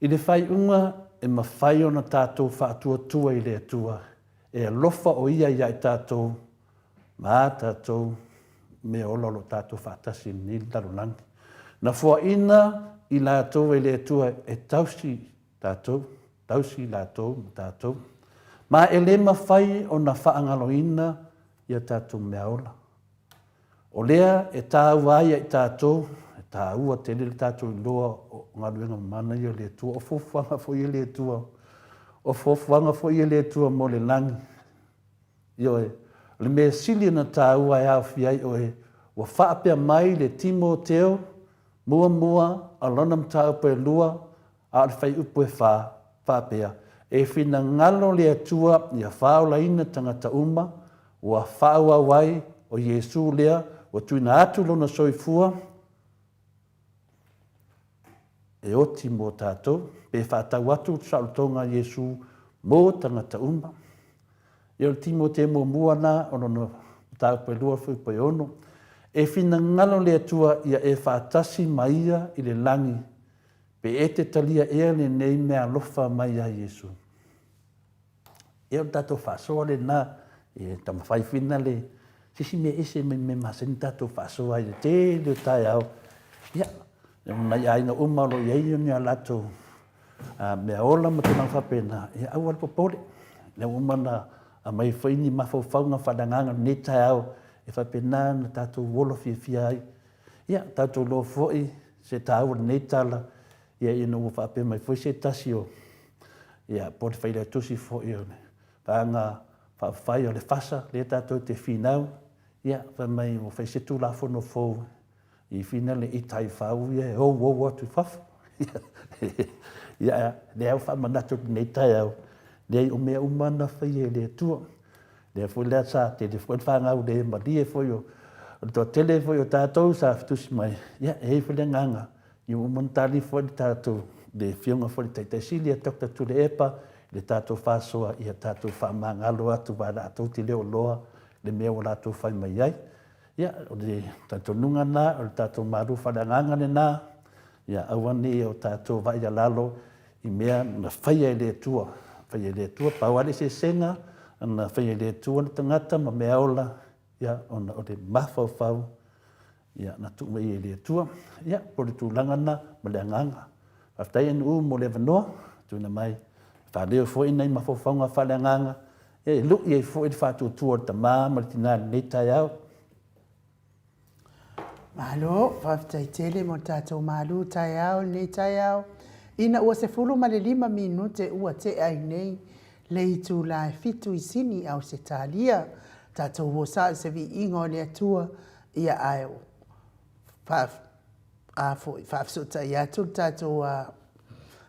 I le faaiuga e mafai ona tatou faatuatua i le Atua e alofa o Ia ia i tatou ma a tatou mea ola o lo o tatou faatasi i lenei lalolagi. Na foaina i latou e le Atua e tausi tatou, tausi i latou ma tatou. Ma e le mafai ona faagaloina ia tatou meaola. O lea e tāua ai ia i tatou, e tāua tele le tatou iloa o galuega mamana ia a le Atua, o fuafuaga foi ia a le Atua, o fuafuaga foi ia a le Atua mo le lagi. Ioe, o le mea sili ona tāua e aofia ai oe, ua faapea mai le Timoteo muamua a lona mataupu e lua, A o le fuaiupu e fa, faapea, E finagalo le Atua ia faaolaina tagata uma, ua faaauau ai o Iesu lea ua tuuina atu lona soifua e oti mo tatou, pe faatau atu le saolotoga a Iesu mo tagata uma. Ia o le Timote muamua na o lona mataupu e 2 fuaiupu e 6, E finagalo le Atua ia e faatasi ma ia i le lagi Pe e te talia ea lenei meaalofa mai ia Iesu? Ia o le tatou faasoa lena, e taumafai foi na le se isi mea ese mai mea masani tatou faasoa ai i le tele o taeao. Ia, o nai aiga uma o lo o i ai ni a latou meaola ma tulaga faapena, ia aua le popole. Lea ua uma ona aumai foi ni mafaufauga faaleagaga i lenei taeao e faapena ona tatou ola fiafia ai. Ia, tatou iloa foi se taua o lenei tala, ia ina ua faapea mai foi se tasi o, ia, po o le Failautusi foi o le Vaega Faaupufai o le FASA, lea tatou te finau, ia, fai mai ua fai se Tulafono fou i fina le i taifau ia e ouou atu i fafo. Ia, lea ua faamanatu i lenei taeao, leai o mea uma na faia e le Atua. Lea foi la sa tele foi le fanau le malie foi o le toatele foi o tatou sa fetusi mai, ia e i ai foi le agaga ia ua uma ona tali foi le tatou le Afioga foi i le Taitai Sili a Doctor Tuilaepa i le tatou faasoa ia tatou faamagalo atu aua latou te le o iloa le mea ua latou fai mai ai. Ia o le talitonuga lena, o le tatou malu faaleagaga lena. Ia aua ne i o tatou vaai alalo i mea na faia e le Atua. Faia e le Atua, pau lava le eseesega na faia e le Atua le tagata ma meaola, ia, ona o le mafaufau, ia, na tuu mai ai e le Atua. Ia, po o le tulaga lena ma le agaga. Faafetai NU mo le avanoa tuuina mai. Faaleo foi nai mafaufauga faaleagaga e lui ai foi le faatuatua o le tama ma le tina i lenei taeao. Malo, faafetai tele mo le tatou malu taeao i lenei taeao. Ina ua 15 minute ua tea ai nei le itula e 7 i Sini, Ausetalia. Tatou o sao i se viiga o le Atua, ia ae a foi, faafesootai atu le tatou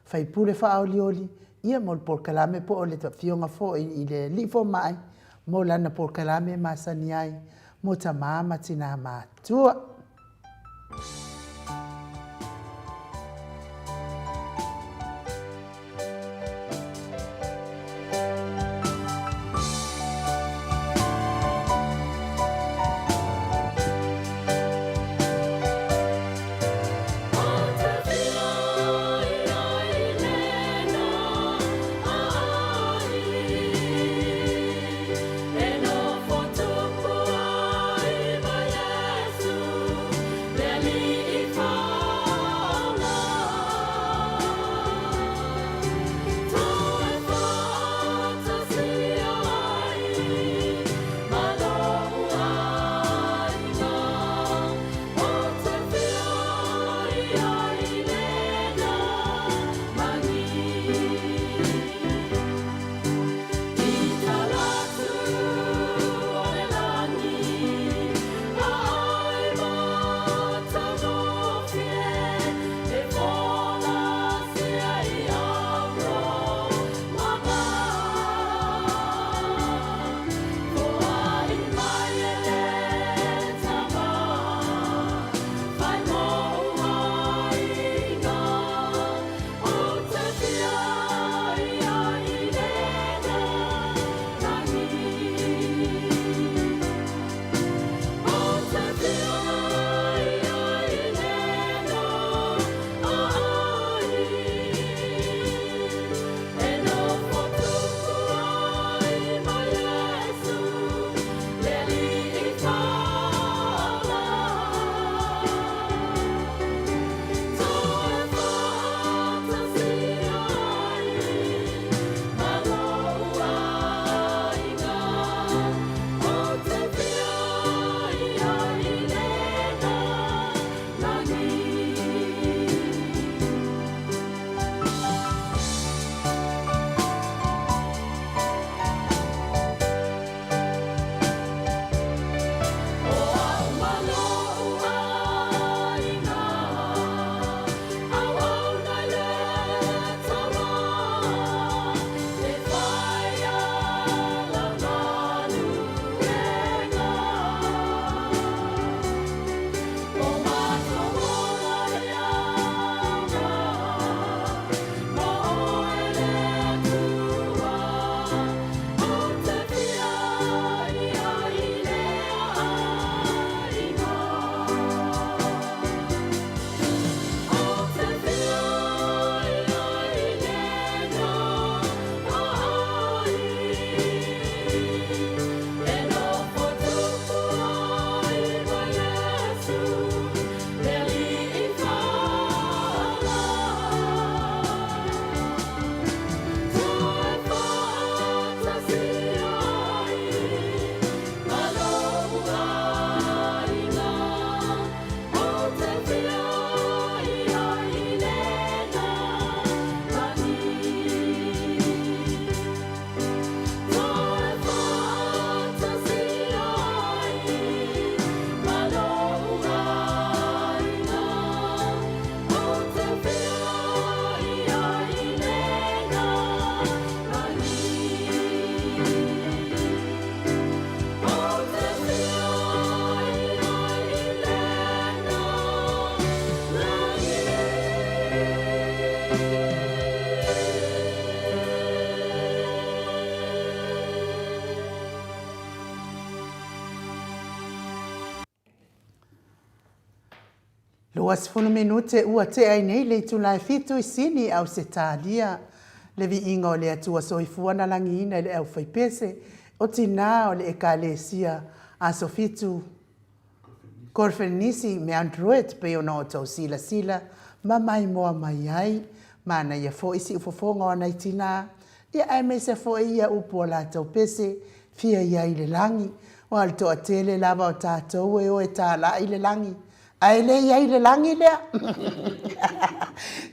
faipule faaolioli, ia mo le polokalame po o le afioga foi i le alii fomai mo lana polokalame e masani ai mo tama ma tinā matutua. 20 minute ua tea ai nei le itula e fitu i Sini, Ausetalia. Le viiga o le Atua Soifua na lagiina i le aufaipese o tinā o le Ekalesia Aso Fitu Korofenisi Mount Druitt pei ona outou silasila ma maimoa mai ai. Manaia foi siufofoga o anai tinā, ia aemaise foi ia upu o latou pese fia i ai i le lagi. Aua o le toatele lava o tatou e o e talai i le lagi, Ae le i ai i le lagi lea.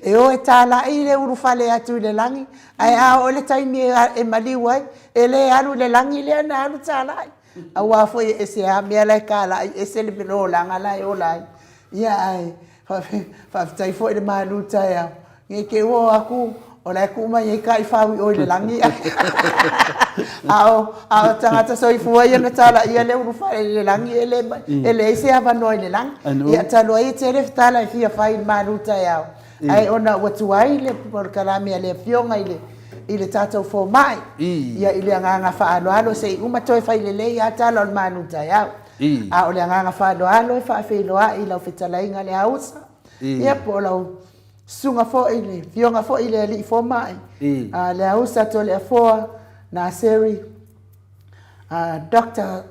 E o e talai le ulufale atu i le lagi, ae a oo i le taimi e maliu ai, e le alu i le lagi lea na alu talai. Aua foi e ese lava mea la e talai, ese le olaga la e ola ai. Ia ae faafetai foi i le malu taeao, Ne i te i ua o atu o la e tuu mai ai taifau i o i le lagi a o a o tagata soifua ia na talaia le ulufale i le lagi e le e leai se avanoa i le lagi. Ia talu ai e tele tala e fia fai i le malu taeao ae ona ua tuai le polokalame a le Afioga i le i le tatou fomai ia i le agaga faaaloalo se i uma toe fai lelei lava tala o le malu taeao. A o le agaga faaaloalo e faafeiloai i lau fetalaiga Leausa ia po o lau Susuga foi le Afioga foi i le Alii Fomai, Leausa Toleafoa Naseri, Doctor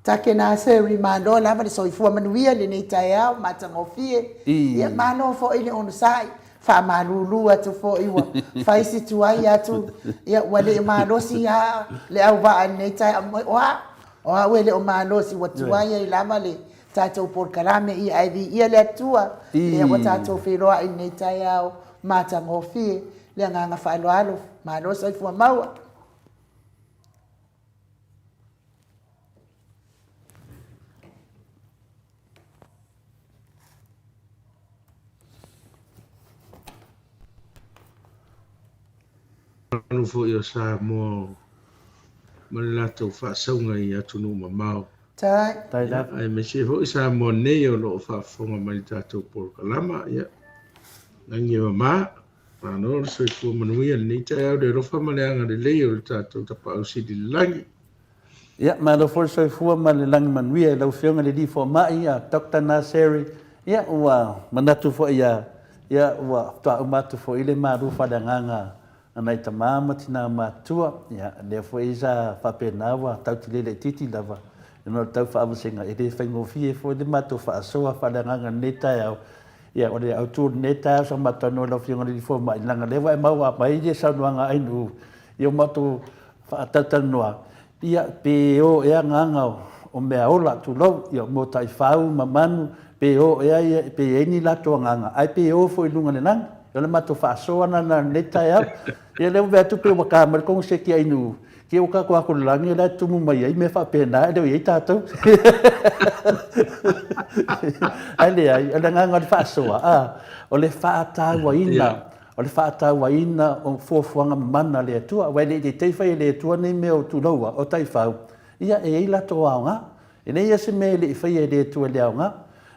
Take Naseri, malo lava le soifua manuia i lenei taeao matagofie. Ia malo foi le onosai, faamalulu atu foi ua fai si tuai atu, ia ua le malosi lava le auvaa i lenei taeao. O a? O au e le o malosi, ua tuai ai lava le tatou polokalame, ia ae viia le Atua, lea ua tatou feiloai i lenei taeao matagofie. Le agaga faaaloalo, malo soifua maua. Mamalu foi o Samoa ma le latou faasauga i atunuu mamao. Tai. Tai lava. Aemaise foi Samoa nei o lo o faafofoga mai i le tatou polokalama. Ia, lagi e mama, malo le soifua manuia i lenei taeao i le alofa ma le agalelei o le tatou Tapaau Sili i le Lagi. Ia, malo foi le soifua ma le lagi manuia i lau Afioga i le Alii Fomai, ia Doctor Naseri. Ia, ua manatu foi ia, ia ua faatoa uma atu foi le malu faaleagaga a nai tama ma tina matutua. Ia, lea foi sa faapena ua tau tele laitiiti lava ona o le tau faavasega, e le faigofie foi le matou faasoa faaleagaga i lenei taeao. Ia, o le autu o lenei taeao sa matou talanoa i lau Afioga i le Alii Fomai, leaga o lea ua e maua mai le saunoaga a Ainuu i o matou faatalatalanoa, ia, pe o ea agaga o meaola, tulou, ia, mo taifau ma manu, pe o ea ia, pe i ai ni latou agaga, ae pe o foi i luga o le lagi. O le matou faasoa lena i lenei taeao. Ia, lea ua vaai atu pei ua ta mai le koneseti a Ainuu, ki ua tatou atu i le lagi o la e tumu mai ai mea faapena e le o i ai tatou. Ae leai, o le agaga o le faasoa, a, o le faatauaina O le faatauaina o fuafuaga mamana a le Atua, aua e le i taitai fai e le Atua nei mea o tuloua, o taifau, ia e i ai latou aoga. E leai lava se mea e le i faia e le Atua i le aoga.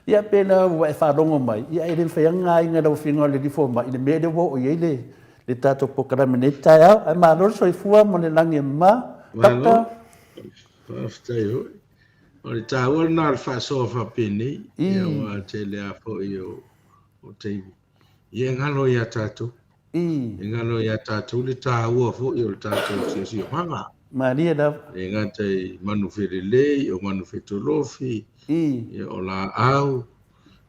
Ia pe la ua e faalogo mai, ia e le mafai lava ona aiga i lau Afioga i le Alii Fomai i le mea lea ua oo i ai le le tatou polokalame i lenei taeao. Ae malo le soifua ma le lagi e mama. Malo, Doctor. faafetai foi. O le taua lena o le faasoa faapenei, ia aua tele lava foi o taimi. Ia e galo ia tatou. E galo ia tatou le taua foi o le tatou siosiomaga. Malie lava. E gata i manu felelei, o manu fetolofi, ia o laau,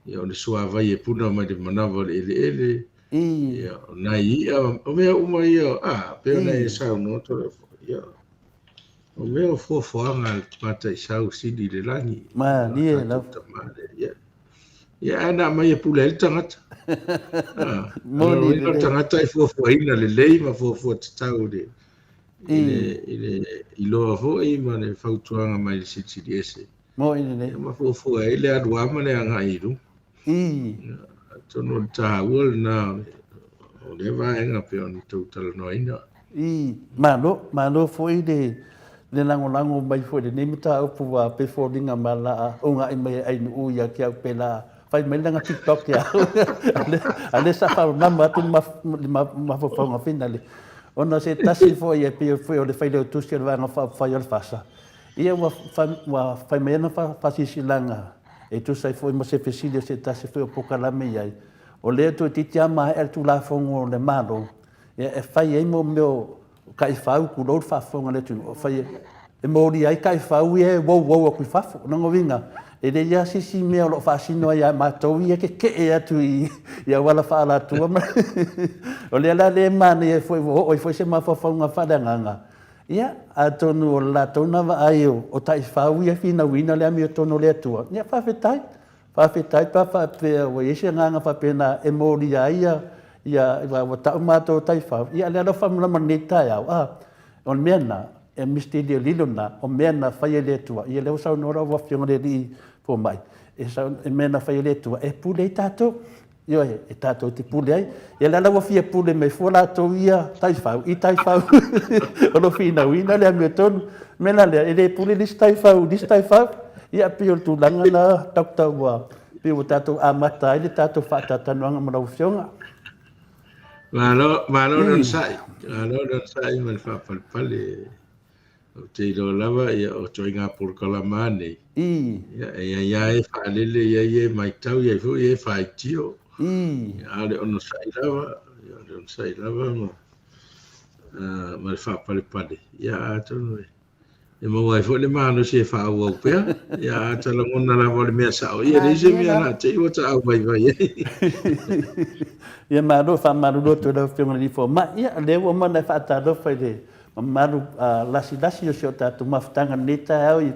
ia o le suavai e puna mai le manava o le eleele, ia o nai i'a, o mea uma ia, a, pei ona e saunoa Toleafoa, ia, o mea o fuafuaga a le Mataisau Sili i le lagi. Malie lava. Ia, Ia, ae na aumai e pule ai le tagata. Ah, Moni o le tagata e fuafuaina lelei ma fuafua tatau i le, i le, i le iloa foi ma le fautuaga mai le Silisili Ese. Moni lelei. Ia, ma fuafua ai le alu lava ma le agai i luma. Atonu o le taua lena o lea vaega pei ona tou talanoaina. I, malo, malo foi le, le lagolago mai foi i lenei mataupu ua pei foliga ma la a uga'i mai e Ainuu ia te au pe la fai mai lana TikTok ia au. A lea sa faamama atu le mafaufauga finale ona se tasi foi e pei foi o le failautusi o le Vaega Faaupufai o le FASA, ia ua, ua fai mai ana faasilasilaga. E tusa ai foi ma se fesili a se tasi foi o polokalame i ai, o lea toeitiiti lava maea le Tulafono a le Malo, ia e fai ai mo mea o taifau, tulou le faafofoga a le atunuu, e fai e molia ai taifau ia e uouou atu i fafo. O lona uiga, e leai lava se isi mea o lo o faasino ai ia matou ia e tetee atu i auala faaalatua. O lea la lea e manaia ai foi, ua oo ai foi se mafaufauga faaleagaga, ia, atonu o le latou na vaai o taifau ia e finauina le amiotonu o le Atua, ia faafetai. Faafetai pe a faapea ua i ai se agaga faapena e molia ai ia, ia, ua tau matou o taifau, ia lea la ua faamalamalama i lenei taeao, a, o le mea lena, e misteli lilo lena, o mea na faia e le Atua. Ia lea ua saunoa lau Afioga i le Alii Fomai, e sau, e mea na faia e le Atua, e pule ai tatou. Ioe, e tatou te pule ai. Ia lea la ua fia pule mai fua latou ia taifau i taifau o lo o finauina le amiotonu. O le mea la lea, e le pule le isi taifau i le isi taifau. Ia pei o le tulaga lena Doctor ua pei ua tatou amata ai le tatou faatalatalanoaga ma lau Afioga. Malo, malo le onosai. Malo le onosai ma le faapalepale. Ou te iloa lava ia o ituaiga polokalama nei. Ia e i ai lava e faalele, e i ai e matau, e i ai foi e faitio. Ia, a o le onosai lava, ia o le onosai lava ma ma le faapalepale. Ia atonu e e maua ai foi le malosi e faaauau pea. Ia a ta lagona lava o le mea sao, ia e leai se mea o le a te i ua ta auvaivai ai. Ia malo, faamalulu atu i lau Afioga i le Alii Fomai. Ia, o lea ua uma ona e faatalofa i le mamalu lasilasi o si o tatou mafutaga i lenei taeao i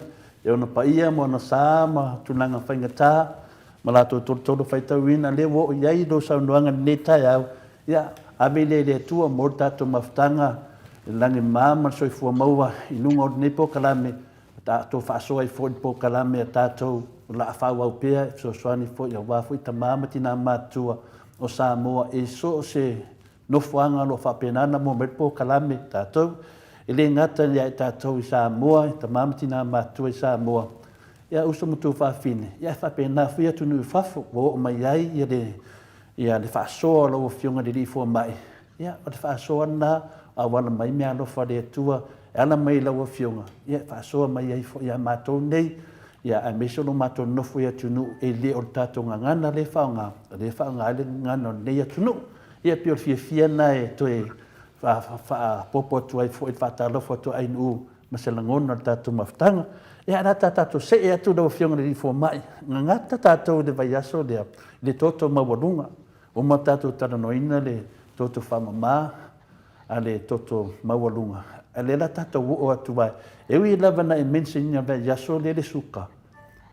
ona paia ma ona sa ma tulaga faigata ma latou tolotolo faitauina lea ua oo i ai lou saunoaga i lenei taeao. Ia, ave lea i le Atua mo le tatou mafutaga i le lagima ma le soifua maua i luga o lenei polokalame, ma tatou faasoa ai foi i le polokalame a tatou o le a faaauau pea e fesoasoani foi aua foi tama ma tina matutua o Samoa i so o se nofoaga o lo o faapena ona maua mai le polokalame tatou. E le gata ia i tatou i Samoa, i tama ma tina matutua i Samoa, ia uso ma tuafafine, ia e faapena foi atunuu i fafo ua oo mai ai ia le, ia le faasoa o lau Afioga i le Alii Fomai. Ia, o le faasoa lena auala mai meaalofa a le Atua e ala mai i lau Afioga, ia e faasoa mai ai foi ia matou nei, ia aemaise o lo matou nofo i atunuu e le o le tatou gagana lea e faaaoga, o lea e faaaoga ai le gagana o lenei atunuu. Ia pei o le fiafia lena e toe faaopoopo atu ai foi le faatalofa atu a ANU ma se lagona o le tatou mafutaga. Ia, o le a ta tatou see atu lau Afioga i le Alii Fomai, gagata tatou i le vaiaso lea i le toto maualuga. Uma tatou talanoaina le toto faamama a le toto maualuga, a lea la tatou oo atu ai. E ui lava na e mention ina vaiaso lea le suka,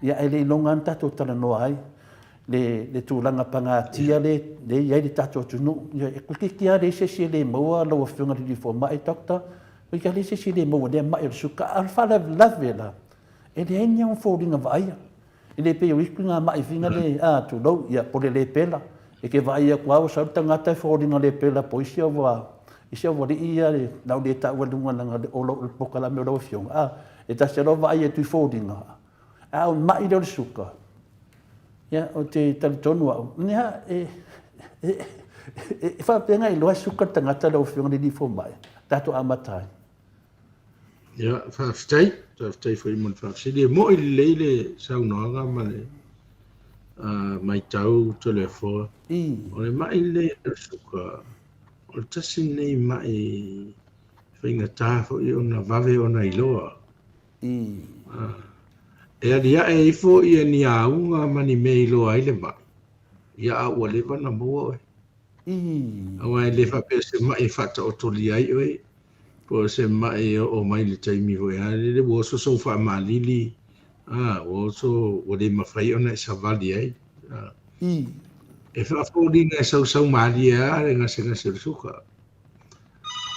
ia ae le iloga lava na tatou talanoa ai le, le tulaga pagatia le, le i ai le tatou atunuu. Ia, e toeitiiti lava leai se isi e le maua lau Afioga i le Alii Fomai, Doctor, toeitiiti lava leai se isi e le maua i lea mai o le suka. A o le faalavelave la, e leai ni ona foliga vaaia. E le pei o isi ngā maʻi whina le, a, tulou, ia, po le lepela. E ke vaai aku lava ua sau le tagata e foliga lepela po isi au isi aualii ia na o le taua i luga leaga o le polokalame o lau afioga, a, e tasi lava lau vaai atu i foliga, a o le maʻi lea o le suka, ia, ou te talitonu au, ia, e, e, e, e faapea na iloa e suka le tagata lau afioga i le alii fomai, tatou amata ai. Ia, faafetai, faafetai foi mo le faafesili. E moi lelei le saunoaga ma le matau Toleafoa. O le mai lenei o le suka, o le tasi lenei mai faigata foi ona vave ona iloa. E aliae ifo ia ni auga ma ni mea e iloa ai le mai, ia a ua leva ona maua oe. Aua e le faapea se mai e faataotolia ai oe, po o se mai e oo mai i le taimi foi a lele ua oso sou faamalili, a, ua oso ua le mafai ona e savali ai. A. E faafoliga e sausau malie lava le gasegase o le suka.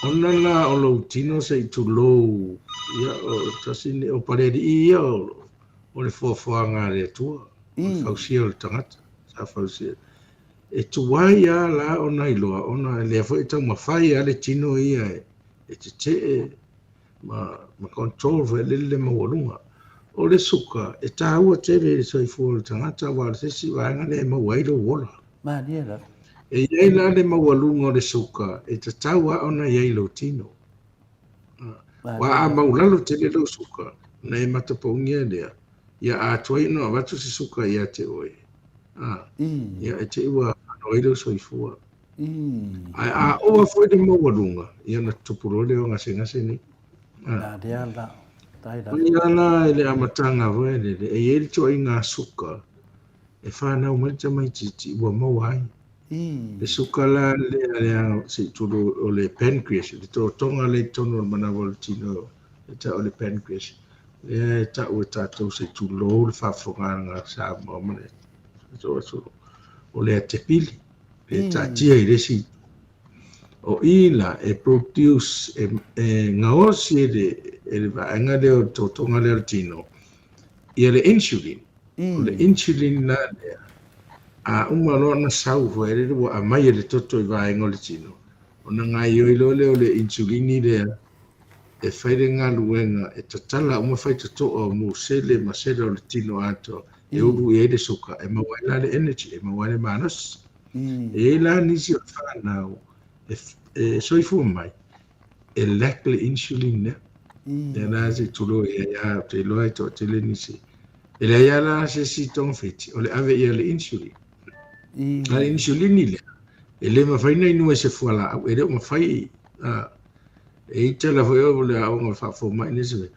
Ona la o lou tino se i tulou, ia, o tasi lenei, o Palealii ia o le foafoaga a le Atua, o le fausia o le tagata, sa fausia. E tuai lava la ona iloa, ona lea foi e taumafai lava le tino ia e tetee ma, ma control foi lele le maualuga. O le suka, e taua tele i le soifua o le tagata, aua o le se isi vaega lea e maua ai lou ola. Malie lava. E i ai la le maualuga o le suka, e tatau lava ona i ai i lou tino. Aua a maulalo tele lou suka, ona e matapaugia lea. Ia atoa ai ona avatu se suka ia te oe. A, ia e te i ua whano ai lou soifua. Ae a ova foi le maualuga, ia ona tutupu loa lea o gasegase nei. A. Lea la, tai la. Ia la i le amataga foi lele, e i ai le ituaiga suka e fanau mai le tamaitiiti ua maua ai. Le suka la lea lea se i tulou o le pancreas, le totoga lea i totonu o le manava o le tino e tau o le pancreas, lea e tau e tatou se i tulou le faafofogaaga a Samoa ma le atunuu, o le atepili, e taatia i le isi itu. O i la e produce, e gaosi e le vaega lea o le totoga lea o le tino, ia le insulin. O le insulin la lea, a uma loa ona sau foi lele ua aumai e le toto i vaega o le tino, ona gaoioi loa lea o le insulini lea e fai le galuega e tatala uma faitotoa o musele ma sele o le tino atoa e ulu i ai le suka e maua ai la le energy, e maua ai le malosi. E i ai la nisi o le fanau e soifua mai e lack le insulin lea. Lea la se i tulou i ai a, ou te iloa e toatele nisi. E leai lava la se isi togafiti o le ave i ai o le insulin. A le insulini lea, e le mafai ona inua i se fualaau, e le o mafai, e i ai tala foi o le aoga faafomai nisi mea,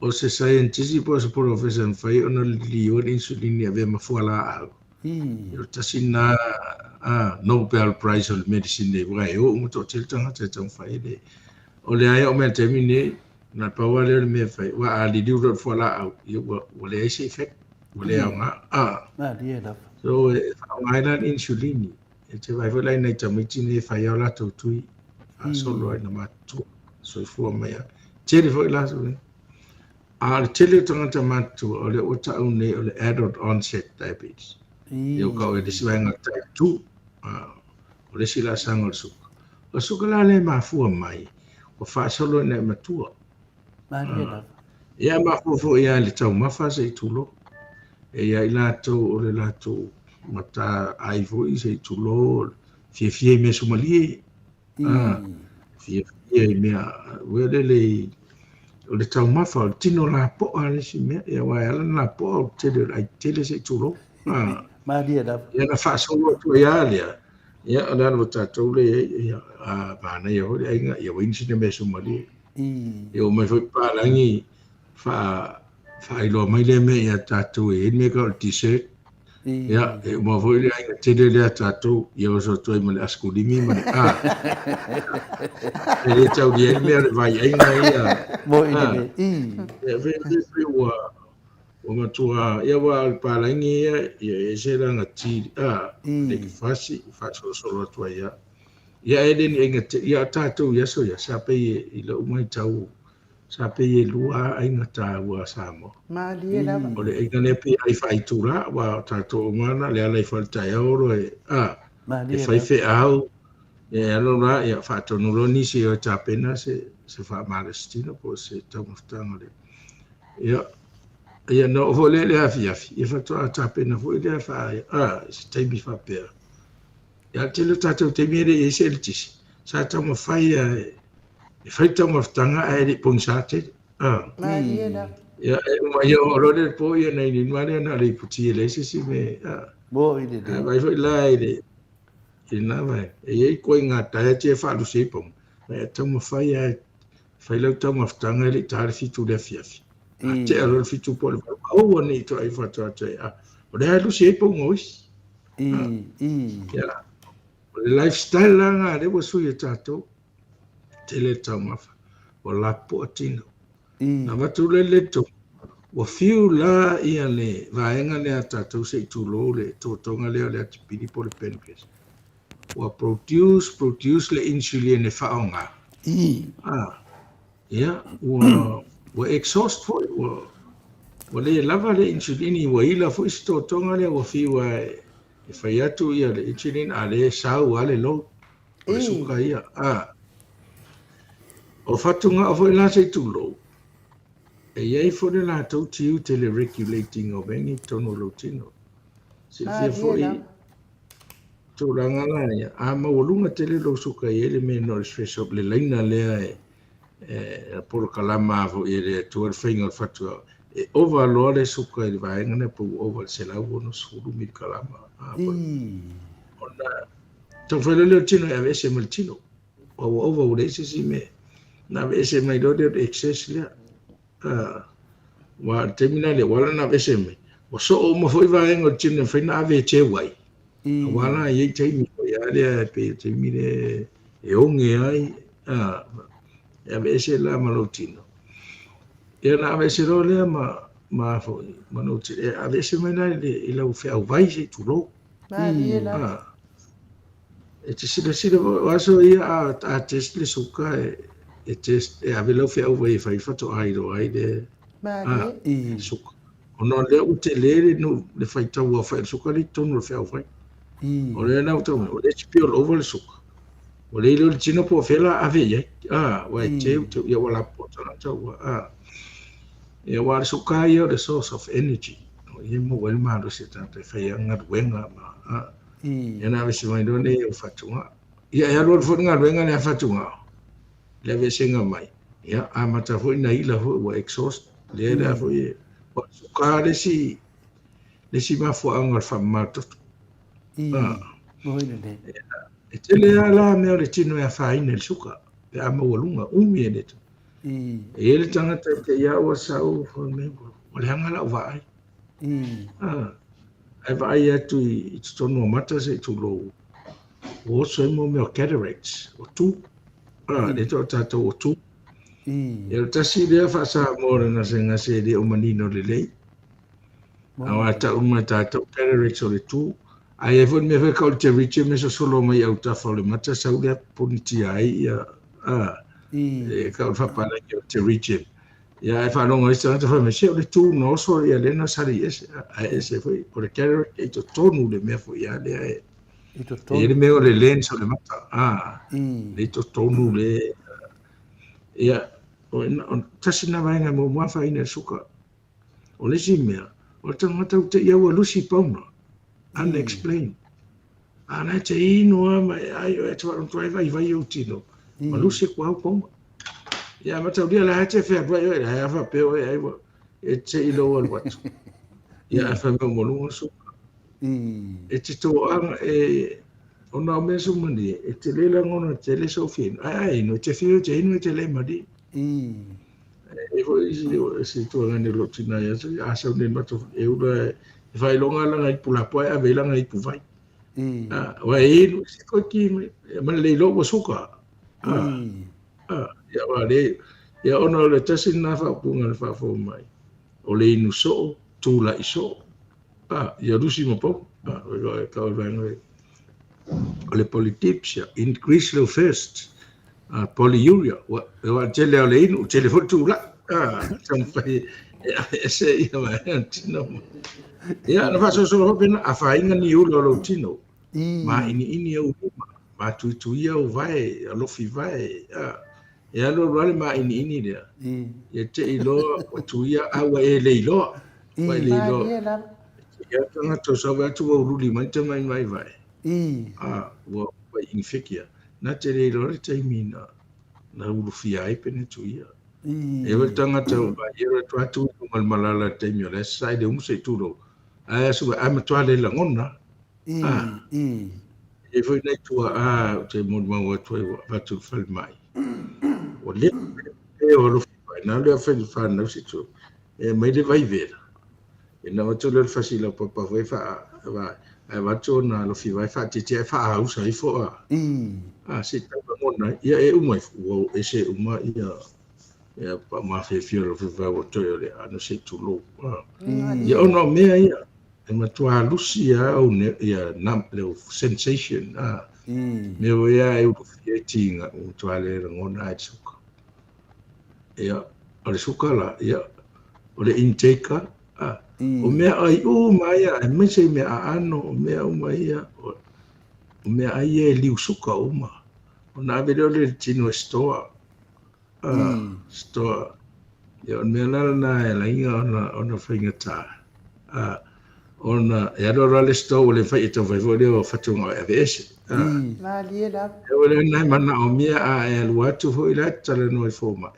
o se saienitisi po o se polofesa e mafai ona liliua le insulini e avea ma fualaau. O le tasi lena Nobel Prize o le medicine aua e o uma toatele tagata e taumafai le. O le a oo mai i le taimi lenei, na o le pau lava lea o le mea e fai, aua a liliu loa i le fualaau, ia ua leai se effect, ua le aoga. Malie lava. So e faaaoga ai la le insulini. E te vaai foi la i nai tamaiti nei e fai lava o latou tui faasolo ai ina matutua, soifua mai lava. Tele foi latou nei. A o le tele o tagata matutua, o lea ua tau nei o le adult onset diabetes. Ia ua tau e le isi vaega type 2. O le isi laasaga o le suka. O le suka la lea e mafua mai, ua faasolo ina e matua. Malie lava. Ia e mafua foi lava i le taumafa se i tulou. E i ai latou o le latou mataai foi se i tulou, fiafia i mea sumalie. Fiafia i mea, ua lele i, o le taumafa, o le tino lapoa le isi mea. Ia aua e ala ona lapoa o le tele o le ai tele se i tulou. Malie lava. Ia na faasolo atu ai lava lea, ia o le ala ua tatou le i ai, ia, a manaia foi le aiga, ia ua i ai sina mea sumalie. Ia oo mai foi papalagi faailoa mai lea mea ia tatou e i ai le mea tau o le dessert. Ia, e uma foi le aiga tele lea tatou, ia oso atu ai ma le askulimi ma le a. E le taulia ai le mea o le vaiaiga ia. Mo i le i. Ia, fe, fe, fe, ua, ua matua, ia aua o le palagi ia, ia e ese lana ti, a, le kefasi, faasolosolo atu ai ia. Ia e le ni aiga te, ia o tatou i aso ia, sa pei e, i lou matau, sa pei e lua lava aiga taua a Samoa. Malie lava. O le aiga lea pei e ai faaitula, aua o tatou uma na o le ala ifo i le taeao loa e, a, e fai feau, ia e alo la, ia faatonu loa nisi e o e tapena se, se faamalositino po o se taumafataga o le, ia, ia na oo foi lea i le afiafi, ia faatoa tapena foi lea faa, a, se taimi faapea. Ia o le tele o tatou taimi e le i i ai se eletise, sa taumafai lava e fai le taumafataga ae le i pogisa tele. Malie lava. Ia e uma ia oo loa le po ia ona inu lava lea na o le iputi e leai se isi mea. Moi lelei. Ae vaai foi la i le i lena vaega, e i ai ituaiga diet ia e faalusi ai pauma, ae taumafai lava e fai lau taumafataga e le i ta le 7 i le afiafi. A tea loa le 7 po o le 8, aua ne i toe faatoa toe, o lea e lusi ai pauga o isi. Ia, o le lifestyle la lena lea ua sui e tatou, tele le taumafa, ua lapoa tino. Na avatu lea le tonu, ua fiu la ia le vaega lea a tatou se i tulou le totoga lea o le atipili po o le pancreas. Ua produce, produce le insulin e faaaoga. Ia, ua, ua exhaust foi, ua, ua le lava le insulini, ua ila foi se totoga lea ua fiu lava e, e fai atu ia le insulin, a lea e sau lava le load o le suka ia. A, o fatugao foi la se i tulou, e i ai foi le latou tiute i le regulating o mea nei i totonu o lou tino. Silafia foi tulaga la ia, a maualuga tele lou suka e i ai le mea o le threshold, le laina lea e, e polokalama foi e le Atua le faiga o le fatugao. E ova loa le suka i le vaega lea pe ua ova i le 160 milikalama. Ona taumafai loa lea o le tino e aveese mai le tino. Ua ua ova ua leai se isi mea. Na aveese mai loa lea o le excess lea. Aua o le taimi la lea ua ala ona aveese mai, ua soo uma foi vaega o le tino e mafai ona ave e teu ai. Aua la e i ai taimi foi a lea e pei o le taimi lea e oge ai, e aveese la ma lou tino. Ia ona aveese loa lea ma ma foi ma lou tino. E aveese mai la i lau feauvai se i tulou. Malie lava. E te silasila foi, o aso ia a test le suka e test e ave lau feauvai e fai faatoa iloa ai le Malie. suka. Ona o lea ua tele le nu le faitau aofai o le suka lea i totonu o le feauvai. O lea la ua tau mai, o le isi pei o le ova le suka. Ua le iloa le tino po o fea la ave i ai. Aua e teu teu, ia ua lapoa tagata ua, Ia aua o le suka ia o le source of energy. O i e maua ai le malosi o tagata e fai ai galuega ma, Ia na aveese mai loa lea i au fatugao. Ia e alualu foi le galuega lea a fatugao, le aveesega mai, ia amata foi ona ila foi ua exhaust, lea la foi e, ua suka le isi, le isi mafuaaga o le faamama toto. E tele lava la mea o le tino e afaina i le suka, pe a maualuga, umi e le. E i ai le tagata e te i a ua sau, fai mai, ua leaga lau vaai. Ae vaai atu i totonu o mata se i tulou, ua oso ai mo mea o cataracts, o tu. Lea tau o tatou o tu. Ia o le tasi lea faa-Samoa o le gasegase e le o manino lelei. Aua tau uma e tatou cataracts o le tu. Ae i ai foi le mea foi tau o le pterygium e sosolo mai autafa o le mata sau lea ponitia ai ia, e tau o le faapalagi o le pterygium. Ia ae faalogo ai se tagata fai mai, se o le tu na oso ia lea na sali ese, ae ese foi, o le cataract e i totonu le mea foi a lea e, I totonu. E i ai le mea o le lens o le mata, a, le i totonu le, ia, o, o, tasi na vaega e muamua afaina i le suka. O le isi mea, o le tagata ua te i au ua lusi pauna, unexplained. A na e te inu lava ma e ai, e te faalogo ai vaivai ou tino, ma lusi aku au pauna. Ia mataulia la e te fealuai oe, la e faapea oe ai ua e te i lou alu atu. Ia ae fai mai ua luga suka. E te toaga e ona o mea sumani e te le lagona tele sou fia inu. Ae a inu, e te fiu e te inu e te le malie. E foi si tualani o lou tina ia te a sau nei matou e ula e faailoga lana ipu lapoa e ave i lana ipu vai. Aua e inu se koe ki mai ma le iloa ua suka. Ia aua le ia ona o le tasi lena faaupuga na faafou mai o le inu soo tula'i soo. Ia lusi ma pau. E tau le vaega lea. O le polydipsia, increase lou thirst. Polyuria, ua aua o le tele lava o le inu, ua tele foi le tula'i. Taumafai e aveese ia vaega o le tino. Ia, ona faasolosolo foi pe na afaina ni ula o lou tino. Māʻiniʻini ou lima, matuituia ou vae, alofi vae. E alualu lava le māʻiniʻini lea, ia te i loa ua tuia a ua e le iloa. Ua e le iloa. Malie lava. Ia tagata o sau atu ua ululi mai tamaimai vae. A ua ua infect ia. Na te le iloa le taimi na na ulufia ai pe na tuia. E le tagata ua vaai e atu atu i luga o le malala i le taimi o le aso sa i le umu se i tulou. Ae aso ae matua le lagona. E i ai foi nai tuaa ou te molimau atu ai ua avatu i le falemai. Ua lepe le o alofi mai. Na alu lea fai le fanau se tu. E mai le vai vela. E na avatu lea o le fasi laupapa foi faa, ae avatu ona alofi vai faatietie ae faaausa ifo a. A se i tau lagona ai. Ia e uma ifo, ua ese uma ia ia pa mafiafia o alofi vai ua toe o le ano se i tulou. Ia ona o mea ia. E matua lusi lava au ia le sensation a. Mea foi ia e ulufia ai tiga ua matua le lagona lava i le suka. Ia, o le suka la, ia, o le intake a, o meaai uma ia, aemaise i mea aano, o mea uma ia, o meaai ia e liu suka uma. Ona ave lea o le tino e store. Store. Ia, o le mea la lena e ala ai ona faigata, ona e alu alu lava le store ua le mafai e taumafai foi lea o fatugao e aveese. Malie lava. E o lena e manaomia a e alu atu foi la e talanoa i fomai.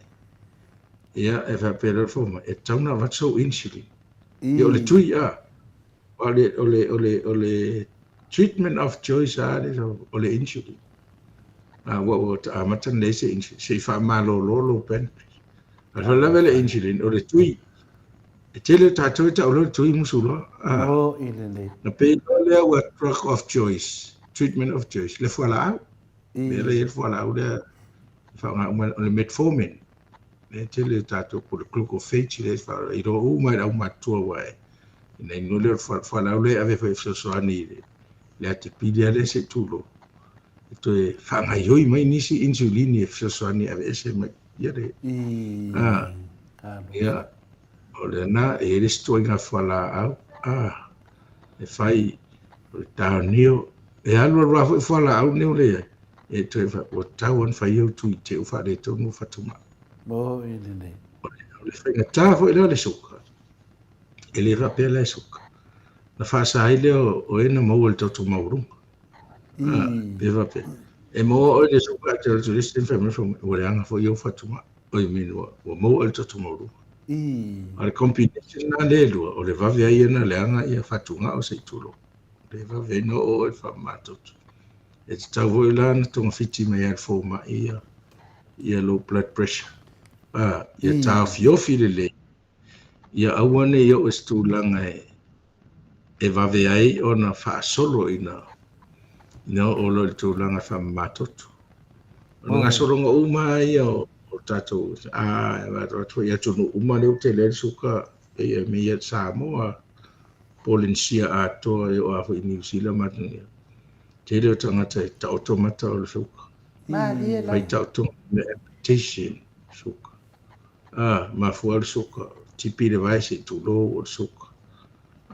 Ia, e faapea loa le fomai, e tatau ona avatu sou insulin. Ia, o le tui, a, o le, o le, o le, o le treatment of choice lava le, o le insulin. A, ua, ua amata ona leai se insulin, se i faamalolo lou pancreas. A o le faalavelave le insulin, o le tui, e tele o tatou e tau loa le tui musu loa. A, Oh, i lelei. na pei loa lea ua drug of choice, treatment of choice, le fualaau. Mea la i ai le fualaau lea e faaaoga uma, o le metformin. Lea e tele o tatou po o le glucophage lea e faaaoga, iloa uma e le aumatutua aua e ina inu lea o le fualaau lea e ave foi e fesoasoani i le le atipili lava lea se i tulou, e toe faagaoioi mai nisi insulini e fesoasoani e aveese mai ia le a ia o lena e i ai le isi ituaiga fualaau a e fai o le taonio e alu alu lava foi fualaau nei o le i ai e toe ua tatau ona fai au tui te u faaletonu fatugao. Mo i lenei. O le faigata foi lea o le suka, e le faapea la e suka. Na faasa ai lea o e na maua i le toto maualuga. Pe faapea, e maua oe i le suka ae te alu atu i le isi taimi fai mai le fomai, ua leaga foi ou fatugao. Oi, mean, ua maua oe i le toto maualuga. A o le combination lena lea e lua, o le vave ai ia na leaga ia fatugao se i tulou. Le vave ai na oo oe i le faamamatoto. E tatau foi la ona togafiti mai lava e le fomai ia, ia low blood pressure. Ia taofiofi lelei, ia aua ne i oo i se tulaga e vave ai ona faasolo ina ina oo loa i le tulaga faamamatoto. O le gasologa uma lava ia o tatou, a avatu foi i atunuu uma lea ua tele ai le suka, pei e mea ia Samoa, Polenisia atoa, e oo lava foi i Niu Sila ma atunuu ia. Tele o tagata e taoto mata o le suka. Malie Fai lava. taotoga me amputation suka. A, mafua le suka, tipi le vae se i tulou o le suka.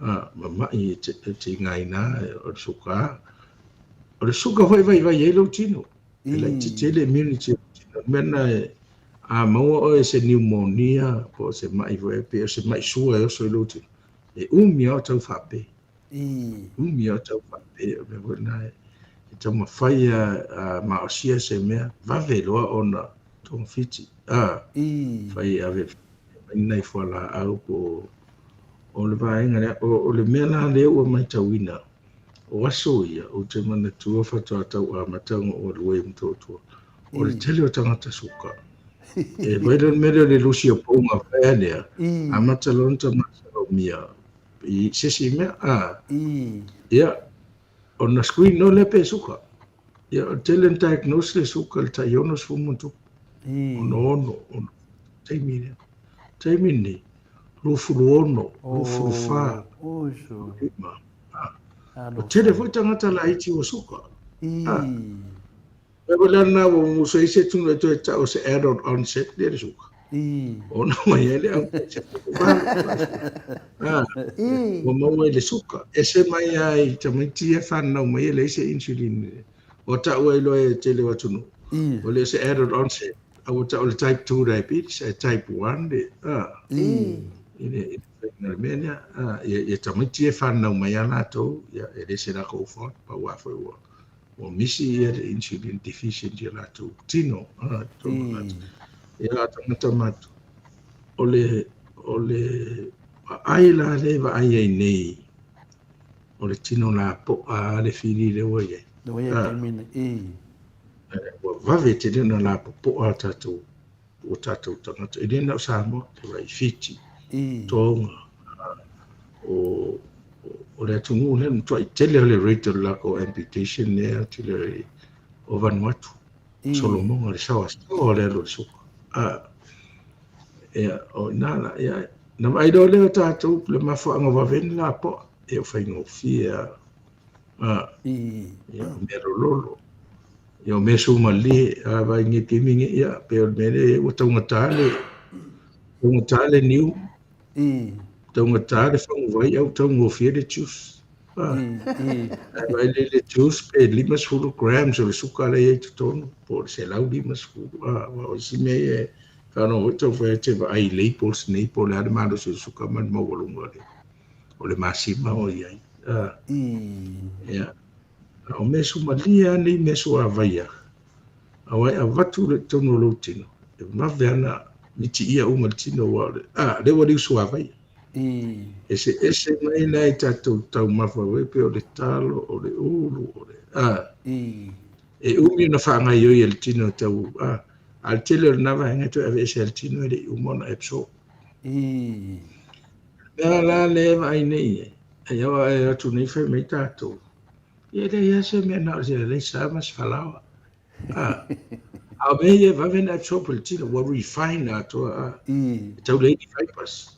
A, mama'i e te tigaina o le suka. A, o le suka foi e vaivai ai lou tino. E laitiiti ai le immunity o lou tino. O le mea lena e, a maua oe i se pneumonia po o se ma'i foi pei o se ma'i sua e oso i lou tino, e umi lava o tau faape. Umi lava o tau faape. O le mea foi lena e taumafai a maosia se mea, vave loa ona togafiti. A, fai e ave mai nai fualaau po o le vaega lea. O le mea la lea ua matauina, o aso ia, ou te manatua faatoa tau amata ona ou alu ai i Motootua, o le tele o tagata suka. E vaai loa le mea lea o le lusi o pouga vaea lea, amata loa ona tamasalomia i se isi mea, a, ia, ona screen loa lea pe suka. Ia, o le tele na diagnose le suka i le tai 60 ma ona tupu, 66, ono, taimi lea. Taimi lenei, 26, 24, 25. Ua tele foi tagata laiti ua suka. Mea foi la lena ua musu ai se atunuu e toe tau o se adult onset lea le suka. Ona mai ai le au se ua maua i le suka. Ese mai lava i tamaiti ia fanau mai e leai se insulin. Ua tau ai loa e tele o atunuu. Ua le o se adult onset. A ua tau o le type 2 diabetes ae type 1 le, i le faiga o le mea lea. Ia tamaiti ia fanau mai lava latou, ia e le se latou fault, pau lava foi ua ua misi ia le insulin deficient i o latou tino. Ia a tagata matua, o le vaai la lea e vaai ai nei, o le tino lapoa le fili lea ua i ai. Ua i ai taimi nei. Ua vave tele ona lapopoa a tatou o tatou tagata. E le na o Samoa, te vaai i Fiti, Tonga, o le atunuu lea, matuai tele le rate o le latou amputation lea, tele o Vanuatu, Solomoga, le saoasaoa o le alu o le suka. Ia, o i ina la, ia, na vaai loa lea o tatou, le mafuaaga vave ai ona lapoa, e o faigofie lava. Ia, o mea lololo. Ia, o mea sumalie, a vaai nei taimi nei, ia, pei o le mea lea ua taugata le, taugata le niu, taugata le faguvai, a ua taugofie le juice. A vaai le le juice pe 50 grams o le suka lea e i ai i totonu, po o le 150, aua o isi mea ia e faalogo foi taumafai atu e vaai i labels nei po o le a le malosi o le suka ma le maualuga o le masima o i ai. Ia, a o mea sumalie lava nei mea suavai a, aua e avatu loa i totonu o lou tino, e vave lava ona mitiia uma le tino aua o le, a, lea ua liu suavai. Eseese mai la i tatou taumafa foi pei o le talo, o le ulu, o le, a, e umi ona faagaoioi e le tino e tau, a, a o le tele o lena vaega e toe aveese e le tino e le i uma ona absorb. Mea la lea e vaai nei i ai, ai aua e atu nei fai mai tatou, ia e leai lava se mea na o se alaisa ma se falaoa. A, a o mea ia e vave ona absorb e le tino, ua refine atoa, a, e tau leai ni fibers.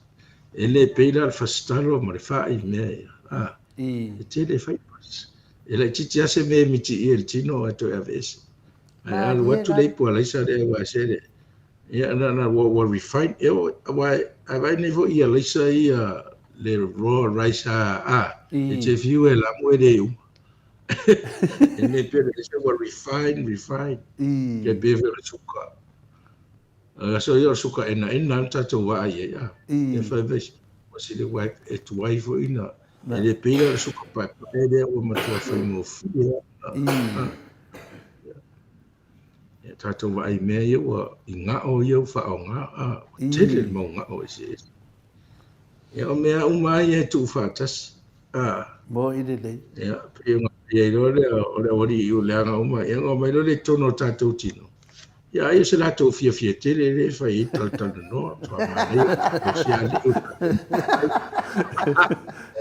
E le pei la le fasitalo ma le fai mea ia, a, e tele fibers. E laitiiti lava se mea e mitiia i le tino ae toe aveese. Ae alu atu le ipu alaisa lea aua e se le, ia na na ua ua refine, e o aua a vaai nei foi i alaisa ia le raw rice a, a, e te fiu e lamu e le uma. E le pei o le ese ua refine, refine. Kia pei foi o le suka. Aso ia o le suka enaena le tatou vaai ai, a. E fai mai, ua sili ua e tuai foi na, e le pei la o le suka paepae lea ua matua faigofie lava. Ia tatou vaai i mea ia ua i gao ia ua faaaoga, a, ua tele le mau gao eseese. Ia o mea uma lava ia e tuufaatasi, a. Moni lelei. Ia, pei ona i ai loa lea o le aualii i leaga uma, ia ona omai loa lea i totonu o tatou tino. Ia ai o se latou fiafia tele lea e fai ai talatalanoa, matua manaia, o si alii o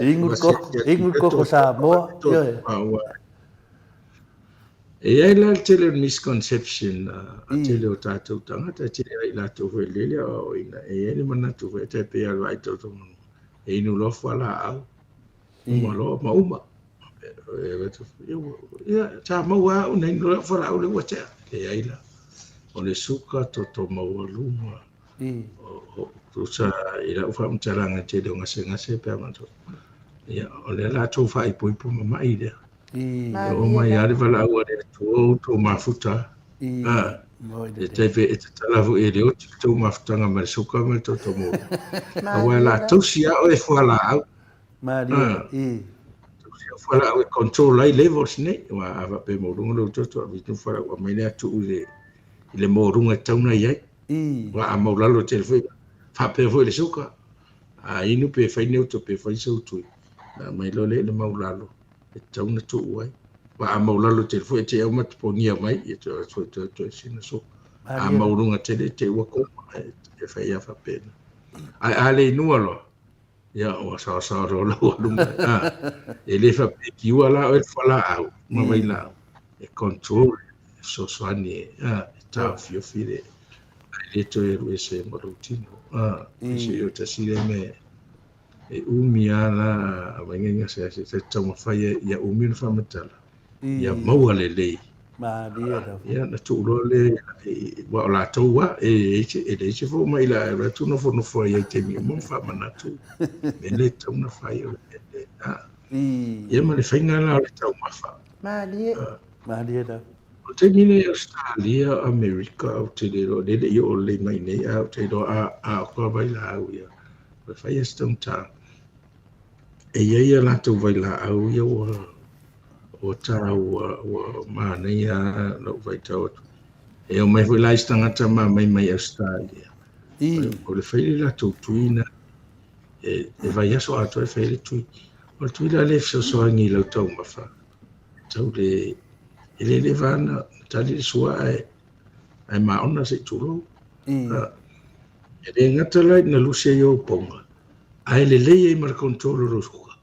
Inu le koko, inu le koko Samoa, ioe. E i ai la le tele o misconception a tele o tatou tagata, e tele ai latou foi lele aoaoina, e i ai le manatu foi e tai pei lava o le vaai tautoga, e inu loa fualaau, uma loa ma uma. Ia, sa maua au na inu loa fualaau lea ua tea. Leai la. O le suka toto maualuga. Tusa i lau faamatalaga i le tele o gasegase pe a matou. Ia, o lea la tou faaipoipo ma mai lea. E oo mai lava le valaau a le Atua o outou mafuta. E tai pe e tatala foi e le oti le tou mafutaga ma le suka ma le toto maualuga. Aua o le a tausi lava oe e fualaau. Tausi lava fualaau e control ai levels nei. Aua a faapea e maualuga lou toto, ave i fualaau aumai lea tuu i le maualuga e tatau ona i ai. Aua a maulalo tele foi, faapea foi le suka. A inu pe fai ni uta pe fai sau tui, ona aumai loa lea i le maulalo e tatau ona tuu ai. Aua a maulalo tele foi e te auma topogia mai, ia toe atu foi toe toe sina suka. A maualuga tele te i ua koma, e fai lava faapena. Ae a le inua loa, ia ua saosaoa loa lau alu mai. A, e le faapea e kiua la oe le fualaau ma vailaau, e control, e fesoasoani e, a, e taofiofi le, ae le toe alu ese ma lou tino. A, se i o tasi lea mea e umi lava la a vaega i gasegase, e taumafai ai ia umi ona faamatala, ia maua lelei. Malie lava. Ia, na tuu loa lea, aua o latou lava, e leai se fomai la e alu atu nofonofo ai i taimi uma ma faamanatu mea lea e tatau ona fai, o le mea lea. Ia ma le faiga la o le taumafa. Malie. Malie lava. O le taimi lenei Ausetalia, Amerika, ou te le iloa, lea e le i oo lelei mai i inei, ae ou te iloa a, a o ka vailaau ia, o le fai lava si taugata. E i ai a latou vailaau ia ua ua taua, ua manaia lou faitau atu. E omai foi la isi tagata ma aumai mai Ausetalia. O le fai le latou tui na, e vaiaso atoa e fai ai le tui. O le tui la lea e fesoasoani i lau taumafa, tau le, e le leva ona tali le sua ae, ae maona se i tulou. E le gata la ina lusi ai ou poga, ae lelei ai ma le control o lou suka.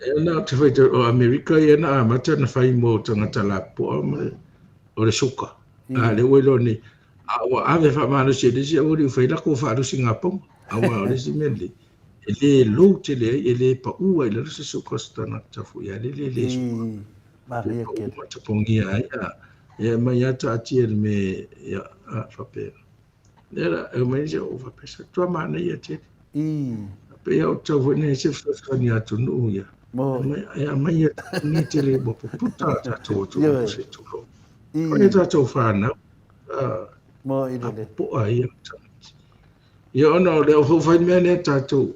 E na ou te faitau, o Amerika ia na amata na fai mo tagata lapopoa ma le, o le suka. A lea ua iloa nei, a ua ave faamalosi e le isi aualii ua fai lako ua faalusi ngā poga. Aua o le isi mea lelei, e le low tele ai, e le pau ai i lalo se suka o se tagata foi a le le le suka. Maria Pau ma tapogia ai, a, ia mai lava taatia i le mea, ia, a, faapea. Lea la, e omai se o faapea, sa tua manaia tele. Pei o tau foi nei se fesoasoani atunuu ia. E aumai nei tele ua puputa a tatou atunuu se tulou. O e tatou whanau. Mo i lele. Poa ia. Ia ona o lea o fai mea lea tatou.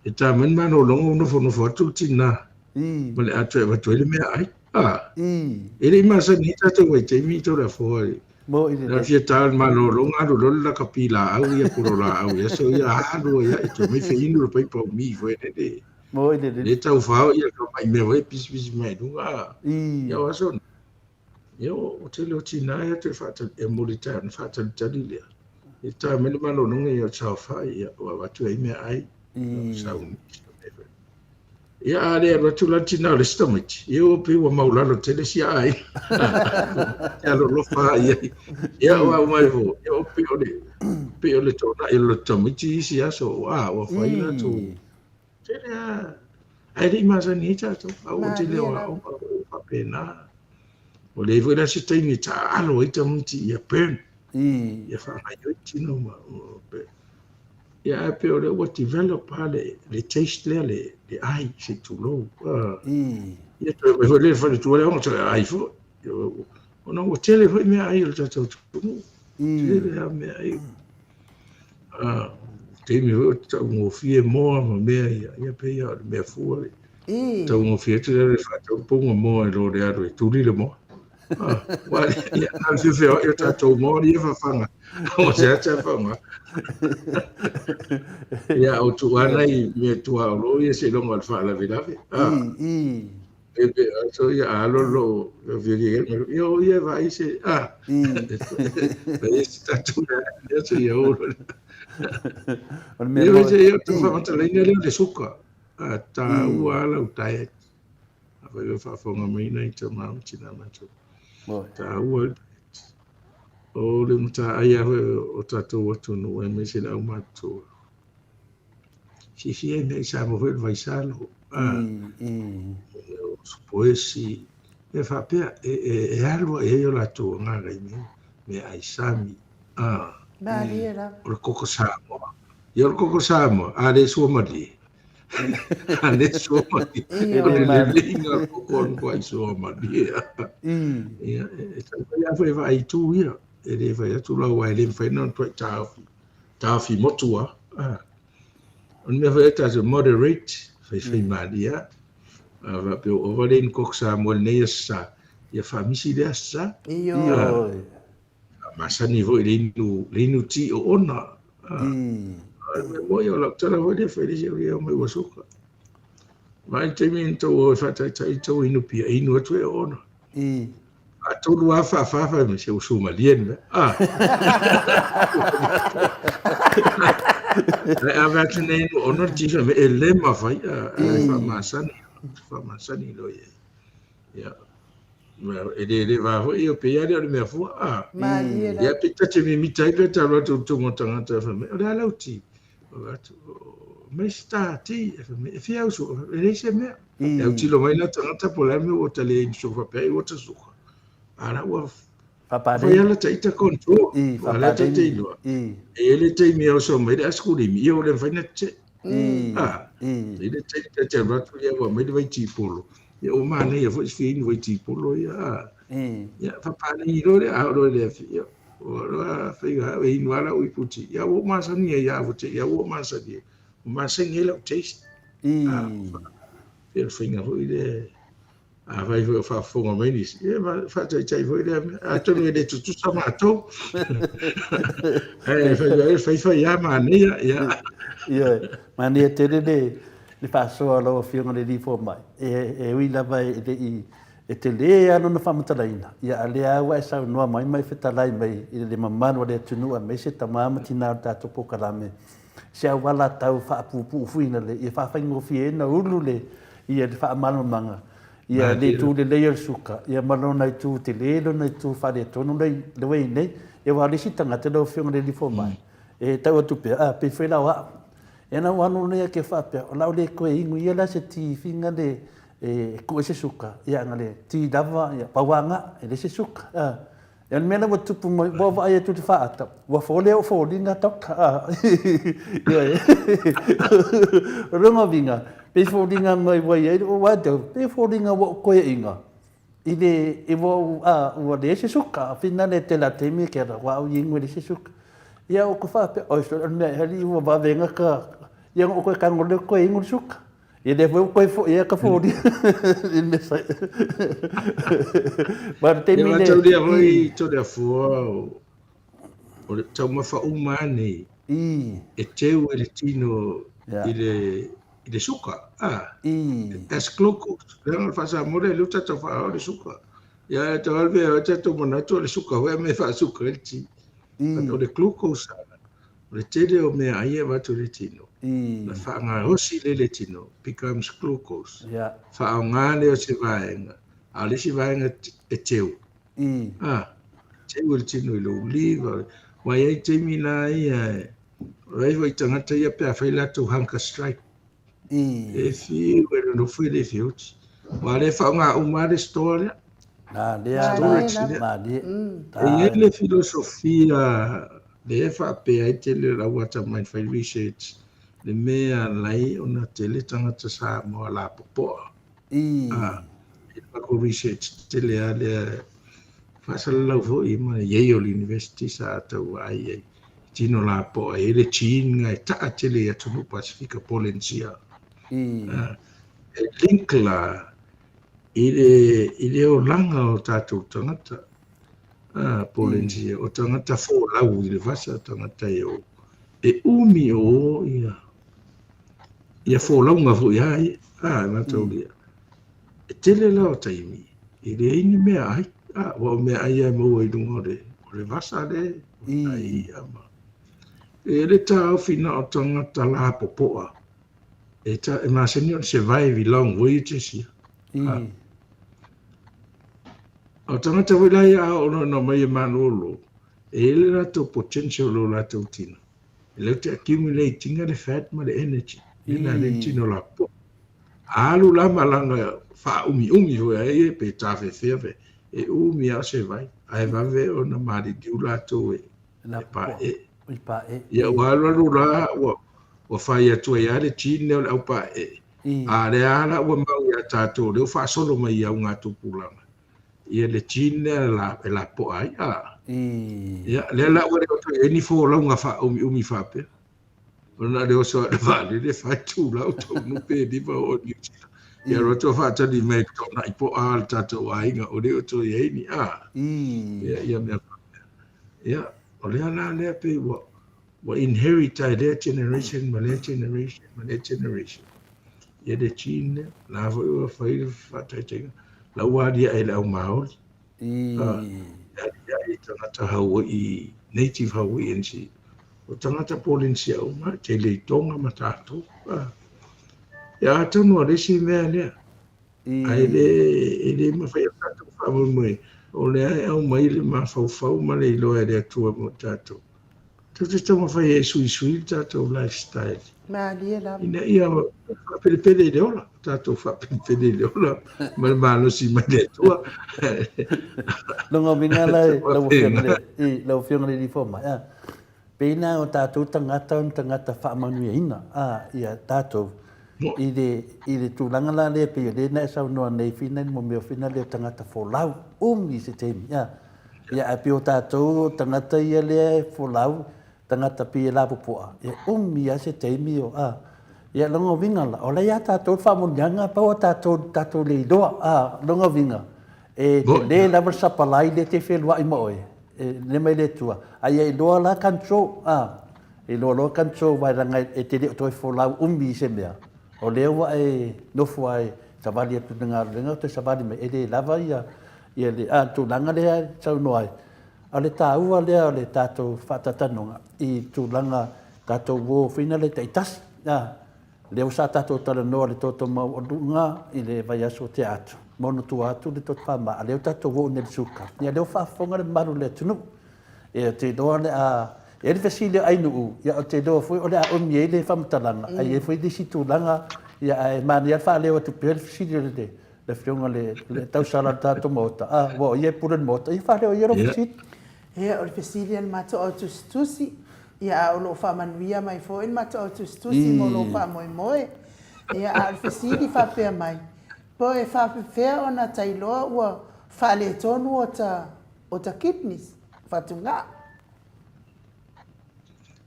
E tā mai malologa ua nofonofo atu le tinā. Ma le atoa e avatu ai le meaai. E le i masani ai tatou vaitaimi i tau le afoa. Moʻi Na lelei. fia ta le malologa alu loa le lakapi laau ia polo laau i aso ia alu ai ae toe mai feinu le paipa o mi foi lele. Moʻi lelei. Le tau fao ia ka mai mea foi pisipisi mai luga. Ia o aso na. Ia o tele o tina ia toe faatali e moli taeao ona faatalitali lea. E tae mai le malologa ia o saofai ia ua avatu ai meaai. Sauni. Ia a le alu atu la le tina o le isi tamaiti, ia ua pei ua maulalo tele sia aiga. Te alolofa i ai. Ia ua au mai fo, ia o pei o le pei o le tonaʻi o le tamaiti i isi aso, a ua fai latou. Tele a ae le i masani ai tatou, a ua tele o aoga o faapena. Ua leai foi la se taimi e taaalo ai tamaiti ia burn. Ia faagaoioi tino ma Ia ae pei o lea ua develop lava le, le taste lea, le, le ai, se i tulou. Ia toe mai foi lea i le faletua lea ona toe ai foi. Ona ua tele foi meaai a le tatou atunuu. Tele lava meaai. Taimi foi o taugofie moa ma mea ia, ia pei lava o le mea fua le taugofie atu lea le faatau pouga moa i lo le alu e tuli le moa. Ua ia na o le feofeoai o tatou moa ia fafaga. Ua seasea faaaoga. Ia o tuu lava nai mea tuaolo ia seiloga o le faalavelave. E pe aso ia a alo lo ia o ia vaai se a. Vaai se tatou mea ia se ia o. O le mea mo. Ia o faamatalaina lea o le suka. A taua lava lau diet. Afai o faafofoga mai nai tama ma tina matou. Taua le diet. O le mataai lava foi o tatou atunuu aemaise le aumatutua. Fiafia ai mea i Samoa foi o le vaisalo. O supoesi. E faapea, e alu lava i ai o latou agaga i mea, meaai sami. Malie lava. O le koko Samoa. Ia o le koko Samoa, a le suamalie. A le suamalie. O le leleiga o le koko o le matua suamalie. Ia, e taumafai lava foi e vaai itu ia. E le fai atu la aua e le mafai ona matuai taofi, taofi motu lava. O le mea foi e tatou moderate, faifai malie lava. A faapea ua ova le inu koko Samoa i lenei Aso Sa, ia faamisi lea Aso Sa. Ioe. Masani foi le inu, le inu ti oona. A le mea moni o lau tala foi lea fai le isi au ia omai ua suka. Vaai le taimi na tou o e faataitai tou inu pia, e inu atu e oona. Faatolu lava faafa fai mai, se ua sumalie le mea. Ah. Ae ave atu nei inu oona le ti fai mai, e le mafai, ae faamasani, faamasani loa i ai. Ia. E le le va foi ia pei lava lea o le mea fua. Ah. Malie la. Ia pe ta te mimita ai pe ta alu atu i totonu o tagata fai mai, o le a lau ti? Fai atu, mai se ta ti, e fai mai, e fia au suka, e leai se mea. E autilo mai la tagata po o le a le mea ua ta le inu suka faapea ai ua ta suka. A la ua fai lava ta ita control. Ua lea ta te iloa. E i ai le taimi e oso mai le asekulimi, ia ua le mafai ona tetee. A, e i ai le taimi ta te alu atu ia ua aumai le vaitipolo. Ia ua manaia foi se fia inu vaitipolo ia. A, ia faapaleni loa lea, a oo loa i le afi, ia ua loa faiga e inu lava lau ipu ti. Ia ua ou masani ai lava ua te i ua ou masani ai. Ua masani ai lau taste. A, pei o le faiga foi lea. Afai foi o faafofoga mai nisi, ia faataitai foi lea mea. Atonu e le tutusa matou. Ae fai fai fai lava manaia, ia. Ioe, manaia tele le le faasoa a lau Afioga i le Alii Fomai. E, e ui lava e le i e tele lava lona faamatalaina, ia a o lea lava ua e saunoa mai ma e fetalai mai i le mamalu o le atunuu aemaise tama ma tina o le tatou polokalame, se auala tau faapuupuu le ia faafaigofie ai ona ulu le ia le faamalamalamaga ia le itu lelei o le suka ia ma lona itu tele lona itu faaletonu lea lea ua i ai nei. Ia aua o le isi tagata lau Afioga i le Alii Fomai, e tau atu pea, a pei foi la o au, ia na ou alu lea ke faapea, o le a ou le toe inu ia la se ti finga le e tuu ai se suka, ia na le ti lava, ia pau lava na, e leai se suka. A, ia o le mea la ua tupu mai, ua vaai atu i le faata, ua fole ou foliga doctor. A, ioe. O lona uiga, pei foliga mai ua i ai lou ae, pei foliga ua ou toeaina, I le, i ua ou, a, ua leai se suka, whina le tele a taimi ke ala, ua au i ingo i le se suka. Ia o ko whaapea, oi, so, o le mea e alii ua vave nga ka, ia ngo koe kango leo koe ingo le suka. Ia lea foi ua toe foi ai ka folia i le mea sa Ma le taimi lea. Ia taulia foi Toleafoa o le taumafa uma lava nei e teu e le tino i le i le suka. Ah, as glucose. Leaga o le faa-Samoa lea, lea ua tatou faaao le suka. Ia, e tau alu pea tatou manatu o le suka foi a mea e faasuka ai le ti. O le glucose, o le tele o meaai e avatu i le tino, na faagaosi lea e le tino, becomes glucose. Faaaoga lea o se vaega, a o le isi vaega e teu. Ah, teu e le tino i lou liver. Aua e i ai taimi la ia, e i ai foi tagata ia pe a fai latou hunger strike, E fiu e nonofo e le feoti. Aua o lea e faaaoga uma lava le store lea. Na lea Storage lea. Malie. E i ai le filosofia lea e faapea ai tele o le au atamai e fai research le mea e ala ai ona tele tagata Samoa lapopoa. Ah, e lako research tele lava lea faasalalau foi ma Yale University sa tau vaai ai. Tino lapoa e i ai le gene na e taa tele i atunuu Pasifika, Polenisia. E link la i le, i le olaga o tatou tagata Polenisia, o tagata folau i le vasa, tagata e o, e umi o o ia, ia folauga foi a ia, a, mataulia. E tele la o taimi, e leai ni meaai, a, aua o meaai lava e maua i luga o le, o le vasa lea, o nai i'a ma. E le taofi na o tagata lapopoa e, ta, e masani ona survive i long voyages ia. A, o tagata foi la ia a oo loa ina omai e malolo, e i ai le latou potential o latou tino, e latou te accumulate ina le fat ma le energy, lea la le tino lapopoa. Alu la malaga faaumiumi foi ai pe tafefea pe e umi lava o se vai ae vave ona maliliu latou e paee. Ia ua alu alu la ua ua fai atu ai lava le gene lea o le au paee. A lea lava la ua mau ia tatou lea ua faasolo mai i augatupulaga ia le gene lea e lapoa ai. A ia lea la ua le o toe i ai ni folauga faaumiumi faapea. Ona o le oso a le vaalele fai itula o taunuu pe lima oo i New Zealand. Ia alu atu o faatali mai i le toanai poa a le tatou aiga o le o toe i ai ni a. Ia ia mea faapea. Ia o lea la lea pei ua ua inherit ai lea generation ma lea generation ma lea generation. Ia le gene lea, la foi ua fai le faataitaiga, la ua aliae i le au Maori. E aliae i tagata Hawaii, native Hawaiians, o tagata Polenisia uma, e tele i Tonga ma tatou. Ia atonu o le isi mea lea, ae le, e le mafai e tatou faamoemoe, o lea e aumai le mafaufau ma le iloa e le Atua mo tatou. Tatou te taumafai e suisui le tatou lifestyle. Malie lava. Ina ia faapelepele i le ola, tatou faapelepele i le ola ma le malosi mai le Atua. Lona uiga la lau Afioga i le, lau Afioga i le Alii Fomai, a, pei na o tatou tagata o ni tagata faamanuiaina, a, ia tatou i le, i le tulaga la lea pei o lea na e saunoa nei fina i le mea o fina lea o tagata folau, umi se taimi, a. Ia ae pei o tatou o tagata ia lea e folau, tagata pei e lapopoa, e umi lava se taimi o, a. Ia lona uiga la, o la e ia tatou le faamanuiaga, pau o tatou, tatou le iloa, a, lona uiga, e tele lava le sapalai lea e te feluai ma oe, e lele mai le Atua, a ia iloa la control, a, iloa loa control aua leaga e te le o toe folau umi i se mea, o lea ua e nofo lava e savali atu i le galuega toe savali mai, e le lava ia, Ia le a tulaga lea e saunoa ai, a o le taua lea o le tatou faataitanoga i tulaga tatou uo fina le taitasi. A, lea ua sa tatou talanoa le toto maualuga i le vaiaso ua tea atu, ma ono tua atu le toto faamama, a lea ua tatou oo nei i le suka. Ia lea ua faafofoga le mamalu o le atunuu. Ia ou te iloa o le a i ai le fesili a Ainuu, ia ou te iloa foi o le a umi ai le faamatalaga, ae i ai foi nisi tulaga, ia ae manaia lava le faaleo atu pea le fesili o le le Afioga i le tausala o le tatou Maota, a, aua o ia e pule i le Maota, ia faaleo ia lou fesili. Ia, o le fesili a le matou au tusitusi, ia, a o lo o faamanuia mai foi le matou au tusitusi mo lou faamoemoe. Ia, a o le fesili faapea mai, po e faapefea ona tailoa ua faaletonu ota, ota kidneys, fatugao?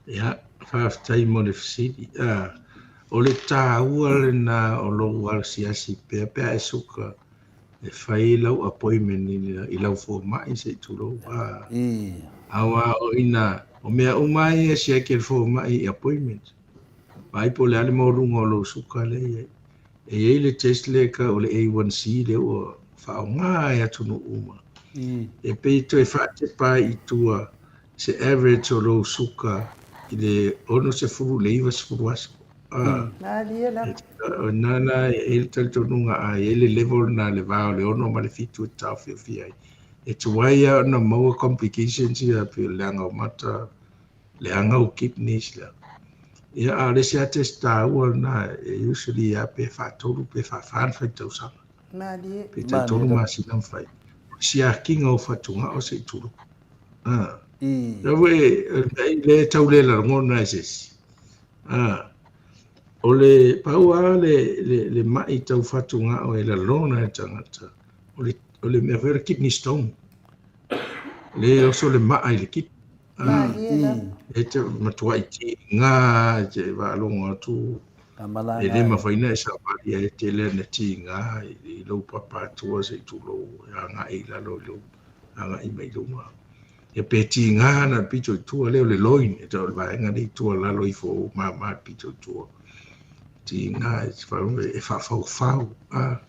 Ia, faafetai mo le fesili. O le taua lena o lou asiasi pea pe a e suka e fai lau appointment i lau fomai se i tulou. Aua o ina, o mea uma lava ia e siaki e le fomai i appointment. Vaai po o le a le maualuga o lou suka lea e i ai. E i ai le test lea e tau o le A1C lea ua faaaoga e atunuu uma. E pei e toe faatepa ai i tua se average o lou suka i le 60 i le 90 aso. Malie lava. O ina la e i ai le talitonuga a i ai le level lena i le va o le 6 ma le 7 e taofiofia ai. E tuai lava ona maua complications ia pei o le leaga o mata, leaga o kidneys, leaga. Ia, a o le isi lava test taua lena, e usually lava pe faatolu pe faafa ona fai tausaga. Malie. Pe taitolu masina ma fai. O le siakiga o fatugao se i tulou. Ah. La foi e le tau le lagona e se isi. Ah. O le pau lava le mai tau fatugao e lalona e tagata, o le mea foi o le kidney stone. Le oso le maa i le kidney. Ah. E te matuai tiga e te faalogo atu e le mafai ona e savali ai e tele ana tiga i lou papa atua se i tulou e agai i lalo i lou agai mai luma. Ia pe tiga ana le pito i tua lea o le loin e tau o le vaega lea i tua lalo ifo o mama le pito i tua. Tiga e e faafaufau. Ah.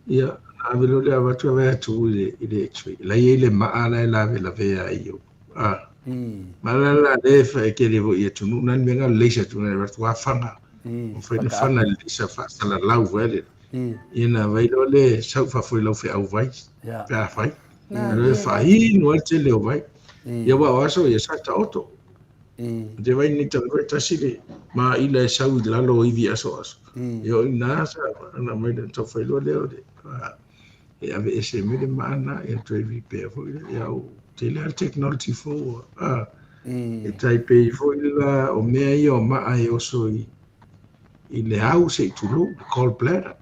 Ia, ona ave loa lea avatu e vaai atu i le x-ray. La e i ai le maa la e lavelavea ai i ou. Ah. Ma la la lea e e tele foi i atunuu na le mea na o le leisa atu na avatu lava fana. Mafai ona fana i le leisa faasalalau foi lele. Ia ona vaai loa lea sau i fafo i lau feau vai pe a fai. Ona e faainu ai le tele o vai. Ia aua o aso ia sa taoto. Te vai ni tagata e tasi le maila e sau i lalo o ivi asoaso. Ia o i ina sa ana mai le taufai loa lea o le e aveese mai le maa lena ia toe repair foi lea. Ia ua tele lava le technology fou a. E tai pei foi la o mea ia o maa e oso i le au se i tulou, le gall bladder.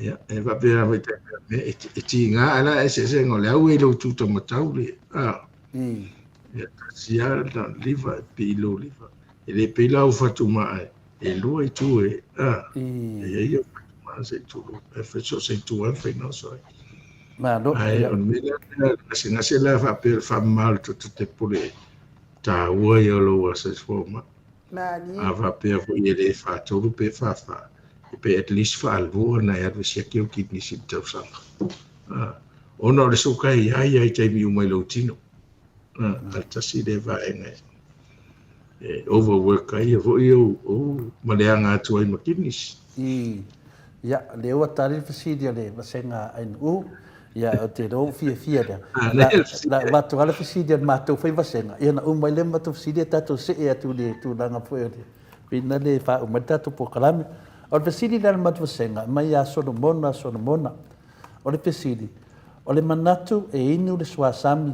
Ia, e faapea foi tai mea e tiga ae la eseesega o le au e i lou tuta matau le a. Ia tasi lava na o le liver e pei i lou liver. E le pei la au fatumaa e lua itu e a. E i ai au fatumaa se i tulou. E fai so o se itu lava e mafai ona oso ai. Malo. Ae o le mea lea, gasegase la faapea o le faamama o le toto te pule taua ia o lou aso fomai. Malie. A faapea foi e le faatolu pe faafa, pe at least faalua ona e alu e siaki au kidneys i le tausaga. Ona o le suka e i ai ia i taimi uma i lou tino. A le tasi lea vaega e overwork ai ia foi ou ma leaga atu ai ma kidneys. Ia, lea ua tali le fesili a le vasega a NU, ia, ou te iloa ua fiafia lea. Na, na avatu lava le fesili a le matou foi vasega, ia na uma ai lea matou fesili ae tatou see atu i le tulaga foi o le pina lea e faauma ai le tatou polokalame. O le fesili lea a le matou vasega, mai ia Solomona Solomona. O le fesili, o le manatu e inu le suasami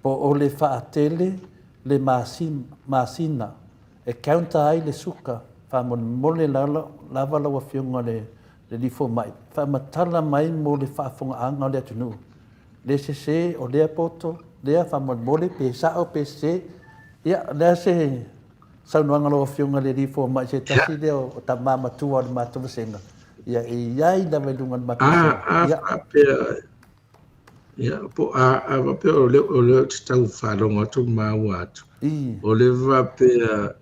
po o le faatele le masina e counter ai le suka, faamolemole lava lau Afioga le Alii Fomai, faamatala mai mo le faafogaaga o le atunuu, le sese o lea poto, lea faamolemole pe sao pe sese, ia o le a se saunoaga lau Afioga le Alii Fomai se tasi lea o tama matua o le matou vasega, ia e i ai lava i luga o le matou vasega. A faapea Ia, po a faapea o lea o lea ou te tau faalogo atu ma maua atu. O le faapea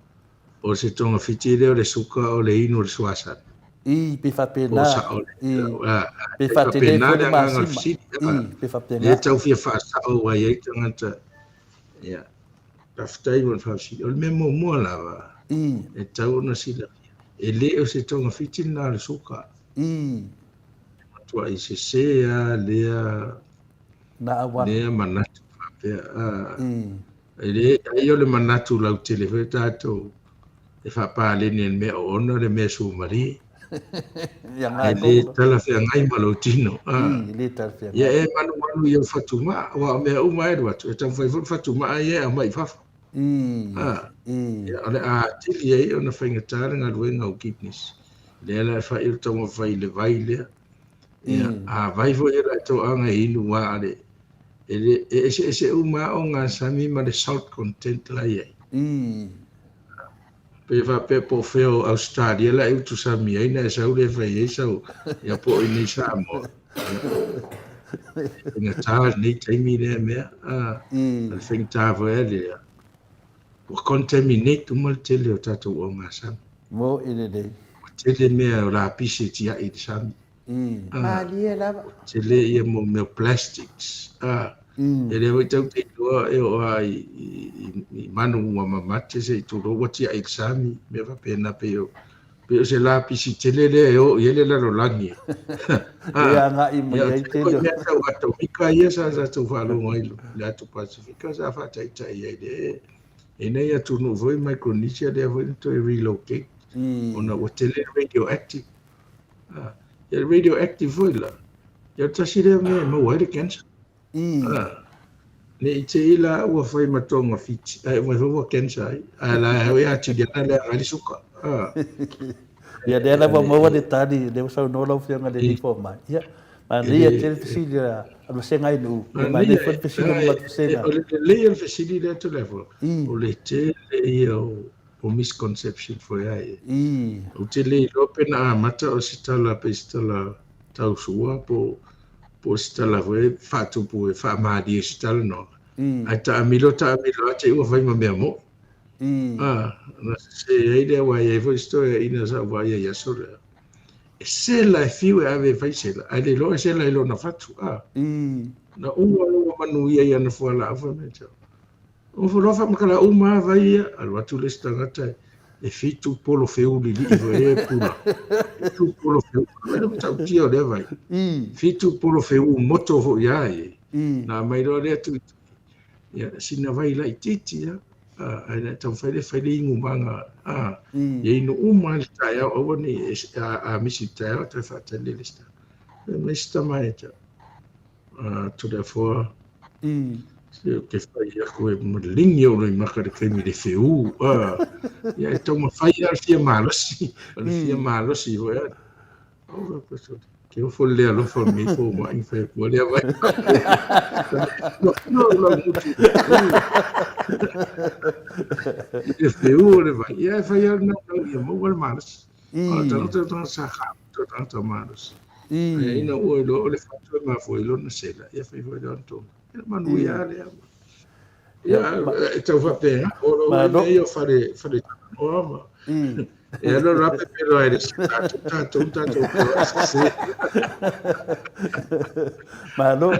o se togafiti lea o le suka o le inu o le suasami. I, pe Po faapena. o sao le I, a, pe e faatele faapena foi le le agaga o le masima. fesili. I, A, pe lea faapena. tau fia faasao ai ai tagata. Ia, faafetai mo le faafesili. O le mea muamua lava I. e tatau ona silafia, e le o se togafiti lena o le suka. I. Matuai sese lava lea Na auala. lea manatu faapea. I. E le, ai o le manatu lautele foi tatou e faapaleni i le mea oona le mea sumalie. Ia Ae le talafeagai ma lou tino. I, le talafeagai. Ia e malumalu i ou fatumaa, aua o mea uma e alu atu, e taumafai foi le fatumaa ia e aumai i fafo. I, i. Ia, o le a atili ai ona faigata le galuega o kidneys. Lea la e fai o le taumafai i le vai lea. Ia, a vai foi e latou aga e inu a le, e le, e eseese uma lava ogasami ma le salt content la e i ai. Pe faapea po o fea o Ausetalia la e utusami ai ona e sau lea e fai ai sau, ia po o i inei i Samoa. Ia, e faigata lenei taimi lea mea, a, o le faigata foi lava lea, ua contaminate uma le tele o tatou ogasami. Mo'i lelei. Ua tele mea o lapisi e tiai i le sami. Malie lava. Ua tele ia mo mea o plastics. Ia lea foi tatou te iloa e oo lava i manu ua mamate se i tulou ua tiai i le sami, mea faapena pei o pei o se lapisi tele lea e o i ai le lalolagi. E agai mai ai tele. Mea tau atomika ia sa tatou faalogo ai i le atu Pasifika sa faataitai ai le e nei atunuu foi Micronesia lea foi na toe relocate ona ua tele radioactive. Ia radioactive foi la, ia tasi lea mea e maua ai le cancer. Ne i te i la ua fai ma togafiti, ae uma ifo ua cancer ai. Ae la e atili ana leaga ai le suka. Ia lea lava maua le tali, lea ua saunoa lau Afioga i le alii fomai. Ia, manaia tele fesili a le vasega i Nuu. Manaia foi le fesili a le vasega. O le lelei o le fesili lea Toleafoa, o le tele ia o misconception foi ai. Ou te le iloa pe na amata o se tala pe se tala tausua po o se tala foi e faatupu e faamalie se talanoaga. Ae taamilo taamilo lava te i ua fai ma mea mo'i. Ona sese ai lea aua e i ai foi se toeaiina sa ou vaaia i aso lea. E sela e fiu e ave e fai sela, ae le iloa e sela i lona fatu. Na uma ua manuia i ana fualaau fai mai te au. Ua loa faamatala uma lava vai ia, alu atu le isi tagata e fitu polo feu lilii foi e pula. Fitu polo feu, ai le matautia o lea vai. Fitu polo feu moto foi ia e. Na aumai loa lea tuitui. Ia, sina vai laitiiti ia. Ae na taumafai lea e fai le inumaga. Ia inu uma lava le taeao, aua ne i a misi i le taeao toe faatali le isi taeao. Fai mai si tama ia te au. Toleafoa, se ou te fai aku e maligi ou loimaka i le taimi le feu. Ia e taumafai lava le fia malosi, o le fia malosi foi lava. Ke ofo le alofa o lenei fomai na fai atu ai lea vai. I le feu o le vai, ia e fai lava le naunau ia maua le malosi. O le tagata o le tagata sa o le tagata malosi. Ae ina ua iloa o le fatu e mafua i lona sela, ia fai foi lea ona tonga. Ia manuia lava lea. Ia, e tau faapena, o lo o mea ia o fale, fale talanoa ma. E alu alu lava pepelo ai le isi tatou, tatou, tatou, sese. Malo.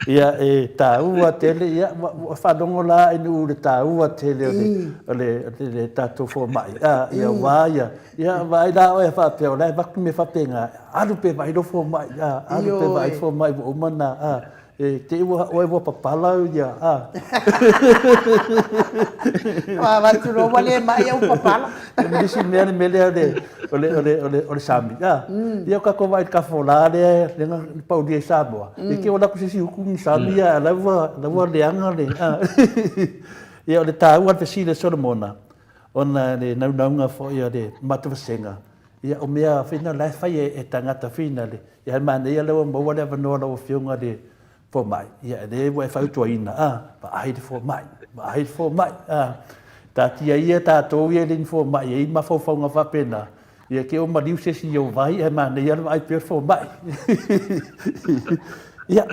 Ia, e taua tele, ia, ua faalogo la i Nuu le taua tele o le, o le, o le tatou fomai. A, ia, ua ia, ia, vaai la oe faapea, o la e avatu mea faapena, alu pe vaai lou fomai, a, alu pe vaai fomai ua uma ona, a, e te i ua, oe ua papala ia, a. Ua avatu loa ua le mai au papala. O le isi mea le mea lea o le, o le, o le, o le sami, a. Ia o tatou vaai i le tafola lea, lea na paulia i Samoa, e te ola atu se isi utu ni sami ia, a la ua, la ua leaga le, a. Ia o le taua o le fesili a Solomona, ona le naunauga foi o le matou vasega, ia o mea foi na la e fai e tagata foi na le, ia manaia lea ua maua le avanoa lau Afioga i le fomai, ia lea ua e fautuaina, a, vaai le fomai, vaai le fomai, a, taatia ia tatou ia e le ni fomai e i ai mafaufauga faapena, ia te i ua maliu se isi i ou vai ae manaia le vaai pea o le fomai. Ia,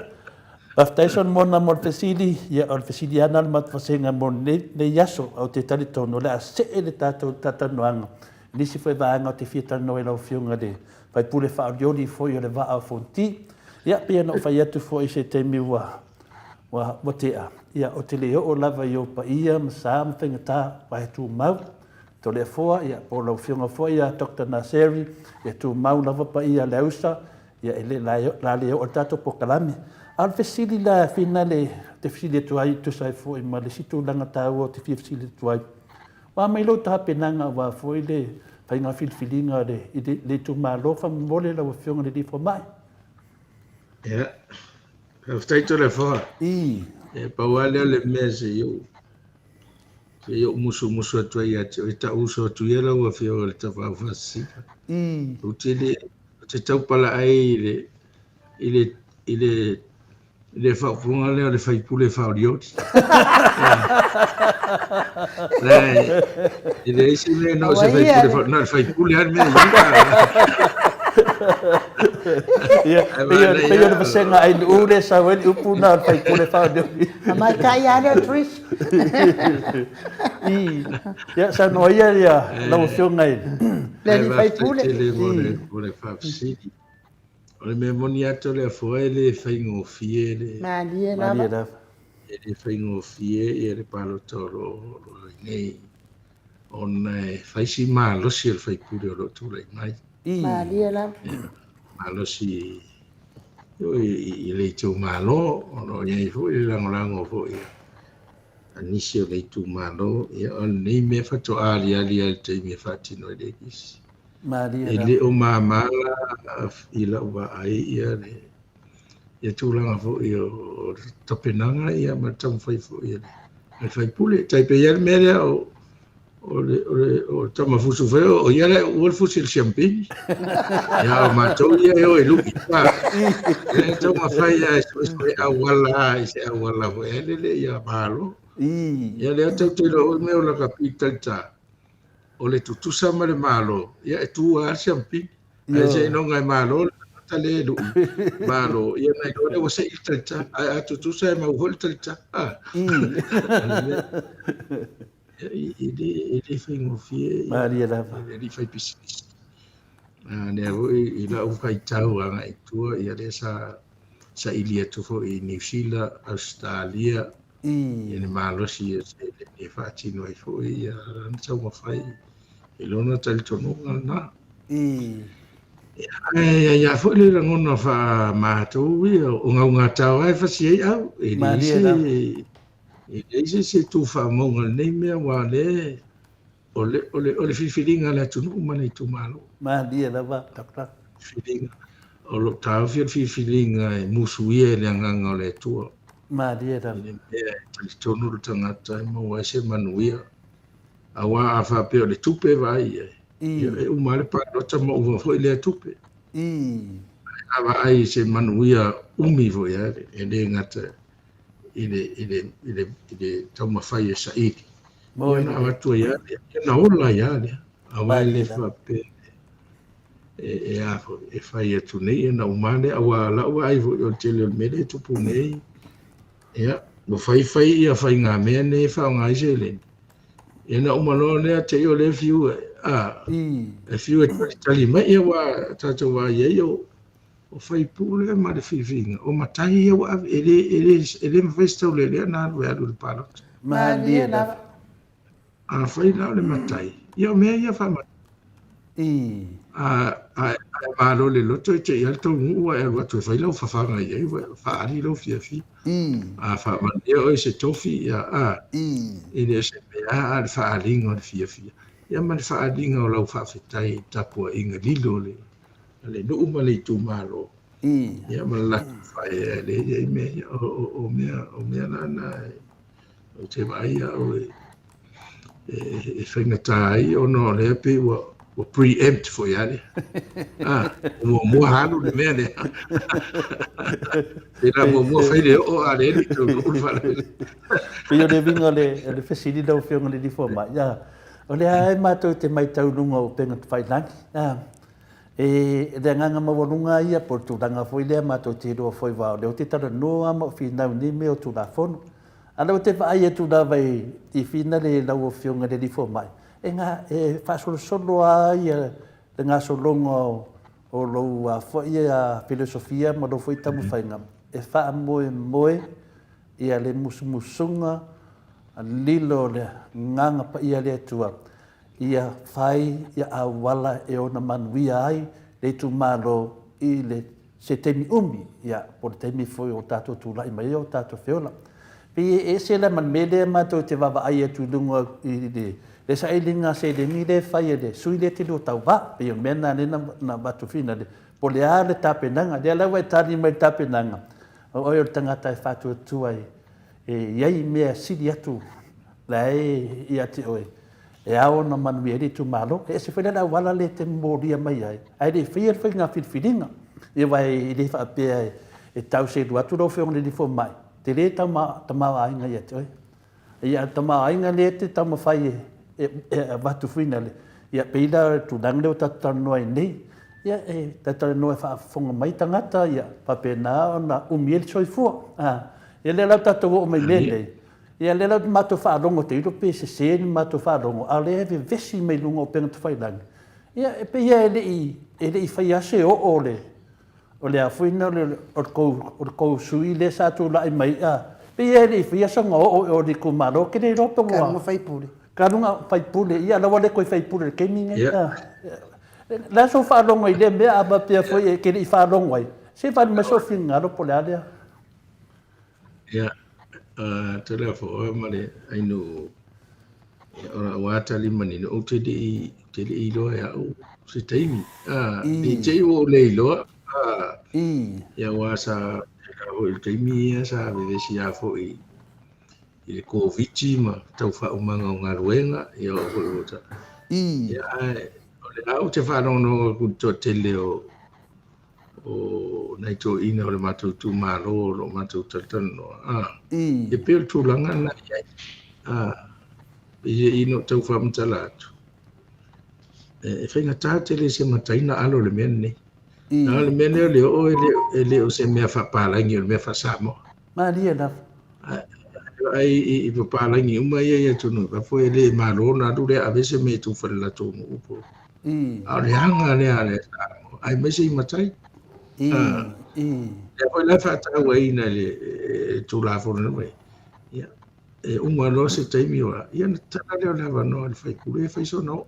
faafetai Solomona mo le fesili, ia o le fesili lava lena o le matou vasega mo lenei aso, ae ou te talitonu o le a see le tatou talatalanoaga i nisi foi vaega ou te fia talanoa i lau Afioga i le faipule faaolioli foi o le Vaa o Fonoti. Ia, pei ona ou fai atu foi i se taimi ua, ua, ua tea, ia, ou te le oo lava i ou paia ma sa ma faigata, aua e tumau. Toleafoa, ia, po o lau Afioga foi ia Doctor Naseri, ia tumau lava paia Leausa, ia, e le, la le oo le tatou polokalame. A o le fesili la, finale, ou te fesili atu ai e tusa ai foi ma le isi tulaga taua ou te fia fesili atu ai, Ua mai lou tapenaga aua foi le faiga filifiliga i le itumalo faamolemole lau Afioga i le Alii Fomai. Ia, faafetai Toleafoa. E pau lava lea o le mea se i ou, se i ou musumusu atu ai ia te oe, tau uso atu ia lau Afioga i le Tapaau Faasisina. Ou te le, ou te taupalaai i le, i le, i le Le faaupuga lea o le faipule faaolioli. Leai, e leai se mea na o se faipule faaolioli, na o le faipule lava le mea e i ai. Ia, pei o le vasega ainuu lea e sau ai le upu na o le faipule faaolioli. A maita'i lava lea o Trish. Ia, saunoa ia ia lau Afioga i le alii faipule. Faafetai tele mo le faafesili. O le mea moni atu o le afoa e le faigofie le Malie lava. E le faigofie ia le palota o lo o i nei ona e fai si malosi o le faipule o lo o tulai mai. Malie lava. Malosi i le itumalo o lo o i ai foi le lagolago foi a nisi o le itumalo. Ia, o lenei mea faatoa aliali lava i le taimi e faatino ai le ekisi. Malie E lava. le o mama la i lau vaai ia le ia tulaga foi o le tapenaga ia ma le taumafai foi a le faipule. E tai pei lava le mea lea o o le o le o le tama fusu foi o ia le ua le fusi i le siampini. Ia o matou ia e o e lu'i. E taumafai lava e suesue auala i se auala foi ai lele ia malo. Ia lea tou te iloa foi mea o lakapi talita. O le tutusa ma le Malo, ia e tu lava le siampini. Ae seiloga e malo le tagata lea e lui, malo, ia ona iloa lea ua sei le talita. Ae a tutusa e mau foi le talita. E le faigofie Malie lava. le alii faipisinisi. Lea foi i lau faitau agai i tua, ia lea sa saili atu foi i Niu Sila, Ausetalia, ia le malosi o seleni e faatino ai foi ia lana taumafai i lona talitonuga lena. Ae ia ia foi le lagona faa-matou ia o gaugatao lava e fasi ai au. E leai se, e leai se isi e tu faamauga i lenei mea aua o lea o le, o le, o le filifiliga a le atunuu ma le itumalo. Malie lava, Doctor. Filifiliga. O lo o taofi o le filifiliga e musuia e le agaga o le Atua. Malie lava. I le mea e talitonu le tagata e maua ai se manuia. Aua a faapea o le tupe e vaai i ai, ia e uma lava le palota ma uma foi lea tupe. Ae a vaai i se manuia umi foi lava, e le gata i le, i le, i le, i le taumafai e saili. Ia ona avatu ai lava lea, ia ona ola ai lava lea. Aua e le faapea e, e, a foi, e fai atu nei ona uma lea, aua lau vaai foi o le tele o le mea lea e tupu nei, ia, ua fai fai ia faigamea nei e faaaoga ai seleni, ia ona uma loa lea, te i o lea e fiu e, a, e fiu e talitali mai, ia ua tatou vaai ai o, o faipule ma le filifiliga, o matai ia ua ave, e le, e le, e le mafai se taulelea ona alu e alu i le palota. Malie lava. Afai la o le matai, ia o mea ia faamatai. A, a, a e malo le loto e te i a le taunuu ua e alu atu e fai lau fafaga i ai, ua faaali lou fiafia. A faamanuia oe i se tofi, ia, a, e le o se mea a le faaaliga o le fiafia. Ia ma le faaaliga o lau faafetai i tapuaiga lilo o le, le nuu ma le itumalo. Ia ma le latou faaeaea e leai ai mea ia. O, o, o mea, o mea la na e, ou te vaai au e, e, e faigata ai ona o lea pei ua, ua pre-empt foi lava lea. Ah, muamua alu le mea lea. Pei la muamua fai le oo a le le taunuu le faalavelave. Pei o le uiga o le, o le fesili lau Afioga i le Alii Fomai, ia, o lea lava e matou te matau i luga o upega tafailagi, a, E le agaga maualuga ia po o le tulaga foi lea matou te iloa foi aua o lea ou te talanoa ma ou finau i nei mea o Tulafono. A o lea ou te vaai atu lava i finale i lau Afioga i le Alii Fomai, e ga, e faasolosolo lava ia le gasologa o lou foi filosofia ma lou foi taumafaiga e faamoemoe ia le musumusuga lilo o le Agaga Paia a le Atua Ia fai ia auala e ona manuia ai le itumalo i le se taimi umi, ia, po o le taimi foi o tatou tulai mai ai o tatou feola. Pei e ese la ma le mea lea matou te vaavaai atu i luga i le le sailiga seleni lea e fai e le sui lea e te lua tauva. Pei o le mea lena lea na avatu finale, po o le a le tapenaga. Lea la ua e tali mai i le tapenaga, o oe o le tagata e faatuatua e i ai mea sili atu la e ia te oe e ao ona manuia ai le itumalo. E ese foi la le auala lea e te momolia mai ai, ae le i faia le faiga filifiliga. Ia aua e le faapea e tau selu atu lau Afioga i le Alii Fomai, tele tama, tamaoaiga ia te oe. Ia, a le tamaoaiga lea e te taumafai e, e, e avatu fuina le, ia, pei la o le tulaga lea ua tatou talanoa ai nei, ia, e talatalanoa e faafofoga mai tagata, ia, faapena ona umi ai le soifua. A, ia lea la ua tatou oo mai i mea nei, ia lea la ua matou faalogo tailo pe sese le matou faalogo, a o lea e vevesi mai luga o upega tafailagi, ia, e pei lava e le i, e le i faia lava se oo o le, O le a foi lena o le tou sui lea sa tulai mai, a, pei lava e le i faia sona oo i o i le itumalo, ou te le iloa pe ua... Ka luga faipule. Ka luga faipule, ia la ua le toe faipule i le taimi lenei. A, o le a sou faalogo i lea mea, a faapea foi e te le i faalogo ai, se i faaali mai sou finagalo po o le a lea. Ia, Toleafoa ma le Ainuu, ia, o lau lava tali manino, ou te le i, te le i iloa e au se taimi. Ne i te i ua ou le iloa, ia aua sa tele foi i le taimi ia sa vevesi lava foi i le Koviti ma tau faaumaga o galuega, ia oo foi ua ta. Ia, ae o lea ou te faalogologo atu i le toatele o o nai toeaiina o le matou itumalo o lo o matou talatalanoa, a, e pei o le tulaga lena e i ai. A, pei na ou tau faamatala atu, e faigata tele i se matai ona alo i le mea lenei. A o le mea lenei o le oo e le o se mea faapalagi o le mea faa-Samoa. Malie lava. Ai i papalagi uma ia i atunuu i fafo e le malo ona alu lea ave se mea i tufa i le latou nuu po. A o le aga lea a le Samoa, aemaise i matai. Lea foi la e faatauaina i le Tulafono nei, ia, e uma loa se taimi o ia ona tatala lea o le avanoa i le faipule e fai sona oo.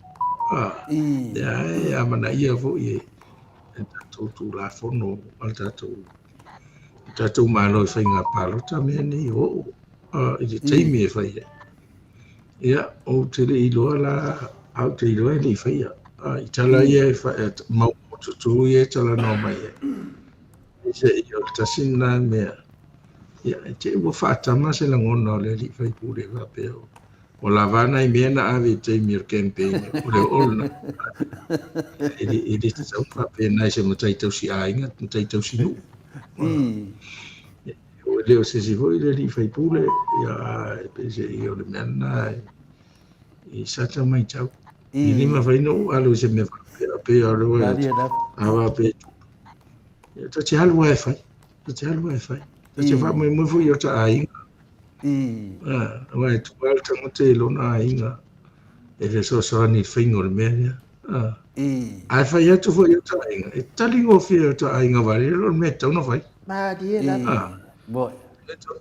Lea e amanaia foi e le tatou Tulafono a le tatou tatou Malo i faiga palota mea nei o oo i le taimi e fai ai. Ia, ou te le i iloa la, a ou te iloa e le i faia. I tala ia e mau motutu ia e talanoa mai ai. Se i o le tasi lena mea. Ia, e te ua faatama se lagona o le alii faipule faapea ua lava nai mea na ave i taimi o le campaign o le oo lena. E le tatau faapena i se matai tausi aiga, matai tausi nuu. E le o se isi foi le alii faipule, ia, e pei se i o le mea lena i sa tau matau. I le mafai ona ou alu i se mea faapea, pei o le a faapea, ia, ta te alu lava e fai, ta te alu lava e fai. Ta te faamoemoe foi i ota aiga. Aua e tua le tagata i lona aiga e fesoasoani i le faiga o le mea lea. Ae fai atu foi i ota aiga, e tali gofie e ota aiga vale o le mea e tatau ona fai. Malie lava.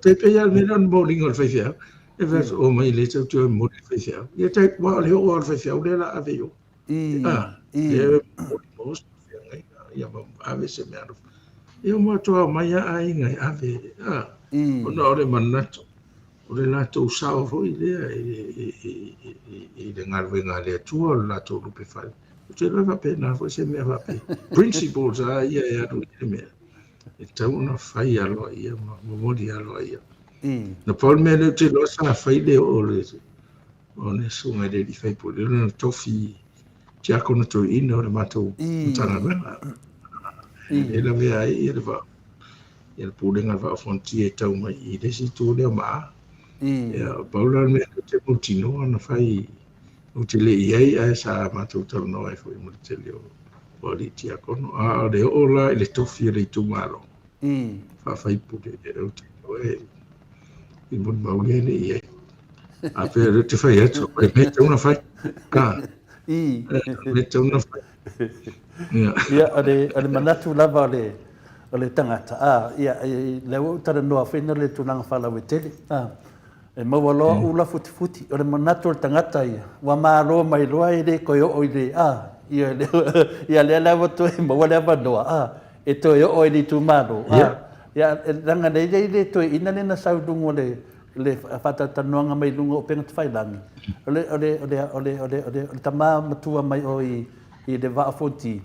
Te pei lava le mea lea o le momoliga o le faifeau. E fai atu, omai lea tou te o e momoli le faifeau. Ia tai, aua o le oo lava o le faifeau lea o le a ave i o. Lea e momoli mo se feagaiga, ia ma ave se mea alofa. Ia ua matua omai lava aiga e ave, ona o le manatu, o le latou sao foi lea i le galuega a le Atua, o le latou lupe fale. Ou te iloa e faapena foi se mea faapea. Principles lava ia e alu i le mea, e tatau ona fai aloaia ma momoli aloaia. Na pau le mea lea ou te iloa sa fai le oo o le o le susuga i le alii faipule, o lona tofi tiakono toeaina o le matou Matagaluega. E lavea ai ia le vaa ia le pulega o le Vaa o Fonoti e tau mai i le isi itu lea o Maa. Ia, pau la le mea ou te mautinoa na fai, ou te le i ai ae sa matou talanoa ai foi ma le tele o alii tiakono. A o le oo la i le tofi o le itumalo, faa-faipule, ou te iloa e i molimau lea e le i ai. A pea ou te fai atu, o le mea e tatau ona fai. O le mea e tatau ona fai. Ia, o le manatu lava o le tagata, a, ia, lea ua ou talanoa foi na le tulaga faalauaitele, a, e maua loa ula futifuti, o le manatu o le tagata ia, ua malo mai loa e le toe oo i le, a, ia, ia lea la ua toe maua le avanoa, a, e toe oo ai i le itumalo, a, ia, leaga lea e i le toeaina lea na sau i luga o le, le faatalatalanoaga mai luga o upega tafailagi, o le, o le, o le, o le, o le, o le tama matua mai o i, i le Vaa o Fonoti,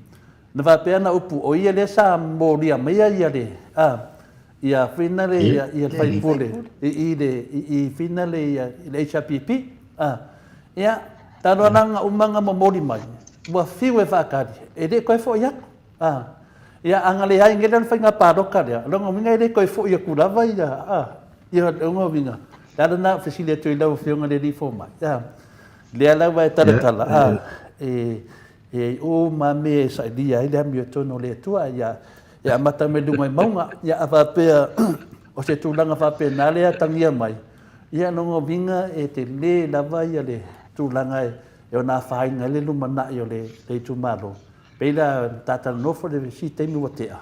na faapea ana upu, o ia lea sa molia maia ia le, a, ia whina le, ia, ia le faipule, i, i le, i, i whina le, ia, i le HRPP, a, ia, talo ala nga uma nga momoli mai, ua fiu e faakali, e le koe foi atu, a. Ia, a na leai nei la le faiga palota lea, o lona uiga e le toe foi atu lava ia, a, ia, o lona uiga, o le ala lena o fesili atu i lau Afioga i le Alii Fomai, a, lea lava e talatala, a, e, e i ai uma lava mea e sailia ai le amiotonu a le Atua, ia, e amata mai luga i mauga, ia, a faapea o se tulaga faapena lea e atagia mai, ia, o lona uiga e tele lava ia le tulaga e ono afaina ai le lumanai o le itumalo. Pei la na ta talanoa foi i le isi taimi ua tea,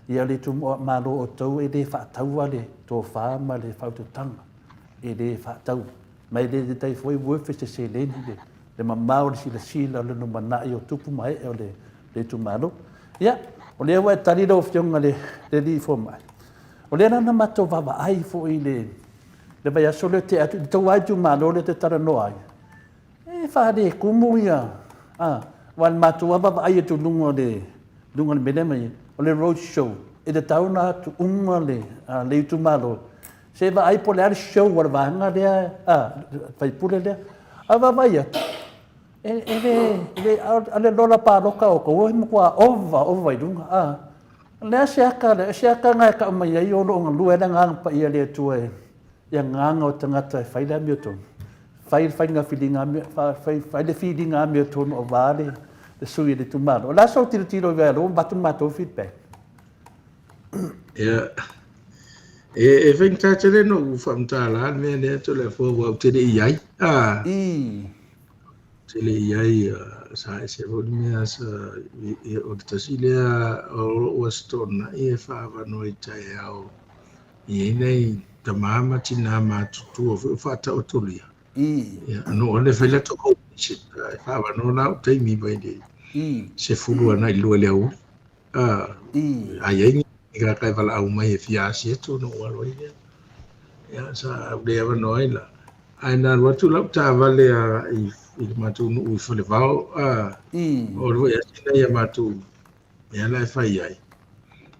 ia o le itumalo o outou e le faataua le tofa ma le faautautaga, e le faataua. Ma e le taitai foi worth se seleni le mamao o le silasila o le lumanai o tupu ma ee o le itumalo. Ia, o lea ua e tali lau Afioga i le Alii Fomai. O lea la na matou vaavaai foi i le vaiaso lea ua tea atu i le tou lava itumalo lea ou te talanoa ai, E faaletonu ia, a, aua o le matou lava vaavaai atu i luga o le, luga o le mea lea e aumai ai, o le road show, e tatau ona atu uma le, le itumalo, se i vaai po o le a le show a le vaega lea, a, le sui usufono lea. Ae vaavaai atu, e, e le, e le, o le lola palota a outou e matua ova ova i luga, a. O le a se aka, se aka lena e tau mai ai o lo o galue ai le Agaga Paia o le Atua e, i agaga o tagata e fai le amiotonu, fai le faiga filiga, fai, fai le filiga amiotonu aua le, le sui o le itumalo. O le a sou tilotilo i ai ua avatu le matou feedback? Ia, e, e faigata tele ona ou faamatala le mea lea Toleafoa aua ou te le i ai. Ah. I. Ou te le i ai, sa ese foi le mea sa, o le tasi lea o lou Aso Toonai e faaavanoa i taeao E i ai nai tama ma tina matutua foi o faataotolia. Ia, no ole fai latou home visit, e faaavanoa la au taimi mai le 10 agai i le 2 i le aoauli. A i ai ni tagata e valaau mai e fia asi atu ona ou alu ai lea. Ia, sa ou le avanoa ai la. Ae na alu atu lau taavale i le matou nuu i Falevao, o alu foi asi nai a matou mea la e fai ai.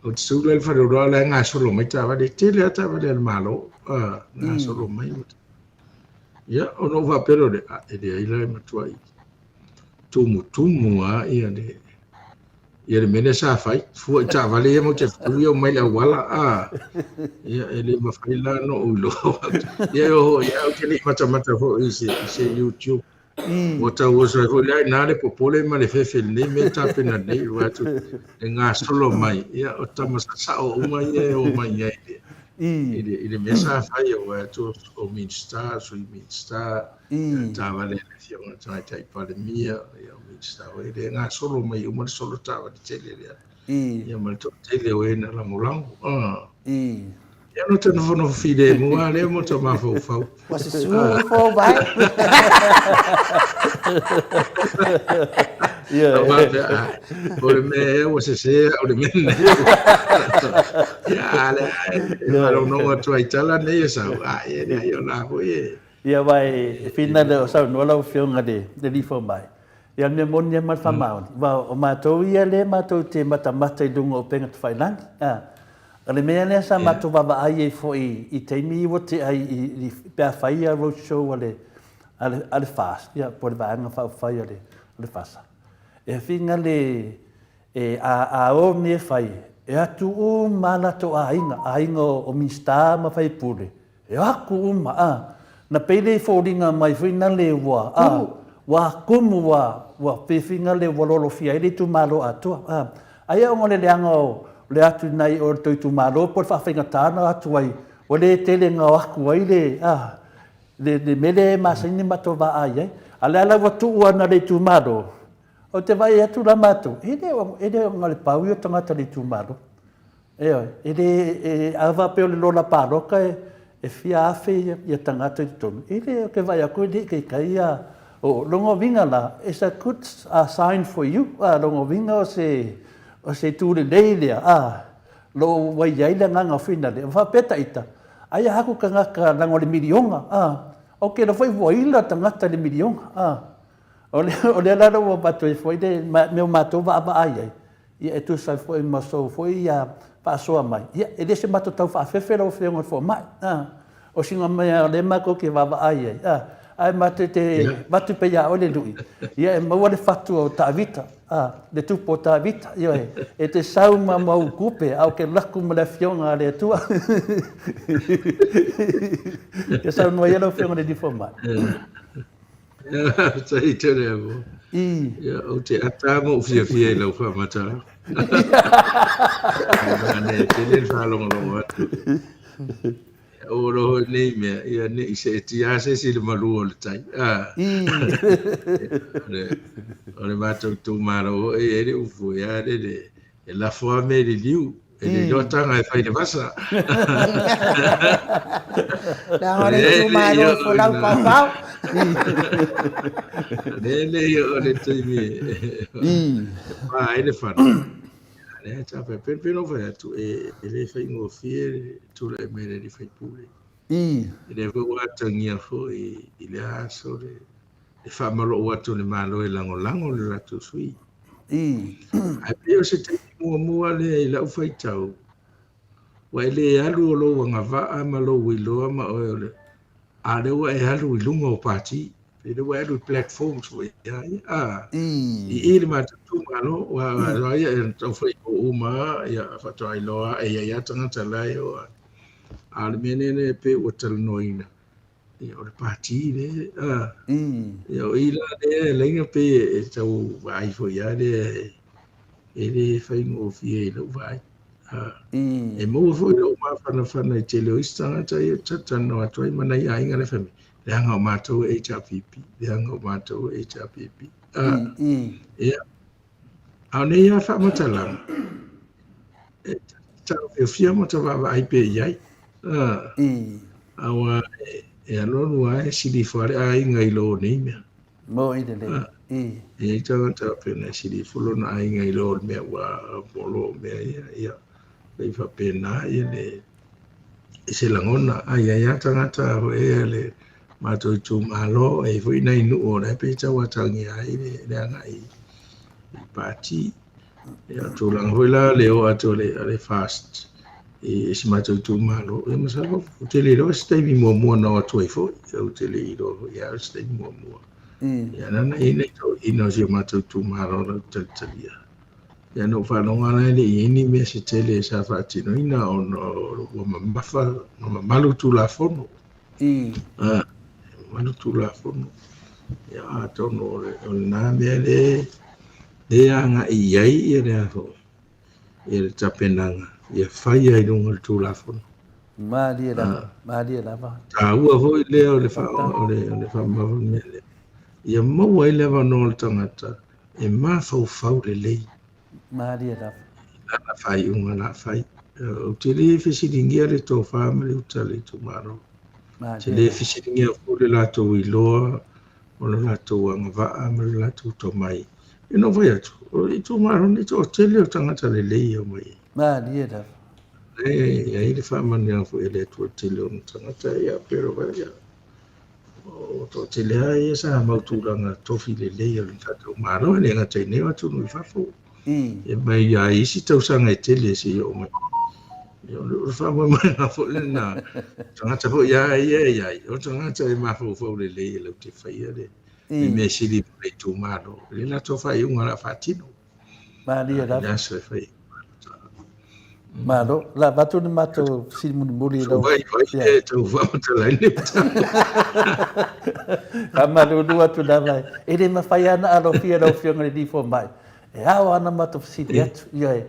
Ou te sau la i le faleoloa la e gasolo mai taavale, e tele lava taavale a le Malo, gasolo mai. Ia, ona ou faapea lea, a, e leai la e matuai tumutumu lava ia le ia le mea lea sa fai. Fua i taavale ia matou te fetu ia omai i le auala, a, ia e le mafai la ona ou iloa. Ia e oo ia ou te le i matamata foi i se, i se YouTube. Ua tau oso ai foi la i ina le popole ma le fefe i lenei mea e tapena nei, ua atu e gasolo mai, ia o tama sasao uma ia e omai ai i le, i le mea sa fai, ua atu o Minista, Sui Minista, taavale a le Afioga i le Tamaitai Palemia, ia o Minista foi, e gasolo mai uma le solo taavale tele lea. Ia ma le toatele o e na lagolago. Ia no te nofonofo filemu lava lea mo to mafaufau. Ua susu fou vai. Ia. O le mea ea ua sese au le mea nei. Ia, a le e faalogologo atu ai i tala nei e sau, a e leai o la foi e. Ia, aua e whina le o saunoa lau Afioga i le Alii Fomai. Ia, o le mea moni lava ma le faamaoni, aua o matou ia lea matou te matamata i luga o upega tafailagi, a. O le mea lea sa matou vaavaai ai foi i taimi ua tea i pe a fai ia road show a le a le FAST, ia, po o le Vaega Faaupufai a le FASA. E whina le, e, a, a o mea e fai, e atu uma lava latou aiga, aiga o Minisita ma Faipule, E aku uma, a. Na pei lea i foliga mai foi na le ua, a. Ua kumu ua, ua fifiga le ua lolofia ai le itumalo atoa, a. Aia ona o le leaga o le atu nai o le tou itumalo po o le faafaigata ona atu ai, ua le tele na o atu ai le, a, le, le mea lea e masani ona matou vaai ai. A o lea la ua tuu ana le itumalo, ou te vaai atu la matou, e le o, e le o na o le pau ia o tagata o le itumalo. Ioe, e le, e, a faapea o le lola palota e, e fia afe ia, ia tagata i totonu, e le, ou te vaai atu e le i taitai ia, o lona uiga la, it's a good sign for you, a, lona uiga o se, o se itu lelei lea, a, lo ua i ai le agaga foi lale, faapea ta ita, aia atu tagata laga o le miliona, a, ou te iloa foi ua ila tagata i le miliona, a, o le, o lea la ua avatu ai foi le mea o matou vaavaai ai, Ia e tusa ai foi ma sou foi ia faasoa mai, ia e le se matou tau faafefe lau Afioga i le Fomai, a. O sina mea o lea matou te vaavaai ai, a, ae matou te avatu pea ia oe le lui, ia e maua le fatu o Tavita. A, le Tupu o Tavita, ioe, e te sau ma mau kupe, a o ke laku ma le Afioga a le Atua. Ia saunoa ia lau Afioga i le Alii Fomai. Faafetai tele amo. Ia, ou te ata ma ou fiafia i lau faamatalaga. Manaia tele le faalogologo atu. Aua loa foi nei mea, ia ne i seetia lava se isi i le malu o le tai. O le matou itumalo foi e i ai le upu foi lea e lafo lava mea i le liu, e le iloa taga e fai i le vasa. Leaga o le itumalo e folau paopao. Lele ia o le taimi e pa ai le fana. Lea sa fai pei pei ona fai atu e le faigofie le tulai mai le alii faipule. E lea foi ua atagia foi i lea aso le faamaloo atu o le Malo e lagolago le latou sui. Ae pei o se taimi muamua lea i lau faitau, ua e le alu o lou agavaa ma lou iloa ma oe o le A o lea ua e alu i luga o pati, pei lea ua e alu i platforms foi ia, a, i i le matou itumalo, ua a ia e tau fai uma ia faatoa iloa e i ai lava tagata la e o ai. A o le mea lea e pei ua talanoaina, ia o le pati lea, a, ia o i la lea e laina pei e tau vaai foi lava lea e le faigofie i lou vaai. E maua foi lou mafanafana i tele o isi tagata ia ou talatalanoa atu ai ma nai aiga la e fai mai, leaga o matou e HRPP, leaga o matou e HRPP. Ia, a o nei lava faamatalaga, e taofiofia ma ta vaavaai pea i ai. Aua e alualu lava e sili ifo lava le aiga i lo nei mea. Moni lelei. E i ai tagata faapena e sili ifo lona aiga i lo le mea ua polo o mea ia, ia, pei faapena ia le, i se lagona. A i ai lava tagata foi ia le matou itumalo, e i ai foi nai nuu o la e pei tau atagia ai le, le agai i pati. Ia, o tulaga foi la le o atu o le, o le FAST i si matou itumalo, ia masalo ou te le iloa se taimi muamua na o atu ai foi, ou te le iloa foi ia se taimi muamua. Ia lana i nei toeaiina o si o matou itumalo la ou talitalia. Ia na ou faalogo lava la e le i i ai ni mea se tele sa faatinoina ona ua mamafa ma mamalu Tulafono. Mamalu Tulafono. Ia atonu o le o lena mea le le agai i ai ia le a foi ia le tapenaga ia faia i luga o le Tulafono. Malie lava, malie lava. Taua foi lea o le fa o le o le faamamafa mea lea. Ia maua ai le avanoa o le tagata e mafaufau lelei. Malie lava. Lana faaiuga la fai. Ou te le fesiligia le tofa ma le uta a le itumalo. Ou te le fesiligia foi le latou iloa o le latou agavaa ma le latou tomai. E na ou fai atu, o le itumalo nei toatele o tagata lelei e omai ai. Malie lava. E i ai le faamanuiaga foi a le Atua i le tele o ona tagata ia pero ia o toatele lava ia sa mau tulaga tofi lelei o le tatou Malo e le gata i nei o atunuu i fafo. E mai lava i isi tausaga e tele seia oo mai. Ia o le faamoemoega foi lena, tagata foi lava ia e i ai, o tagata e mafaufau lelei e latou te faia le mea sili mo le itumalo. I le latou faaiuga o le a faatino. Malie lava. I le aso e fai. Malo, la avatu le matou fesili mulimuli i lau... Vai, vai, e tau faamatalaina le mataupu. Faamalulu atu lava, e le mafai lava ona alofia e lau Afioga i le Alii Fomai, e ao lava ona matou fesili atu, ioe,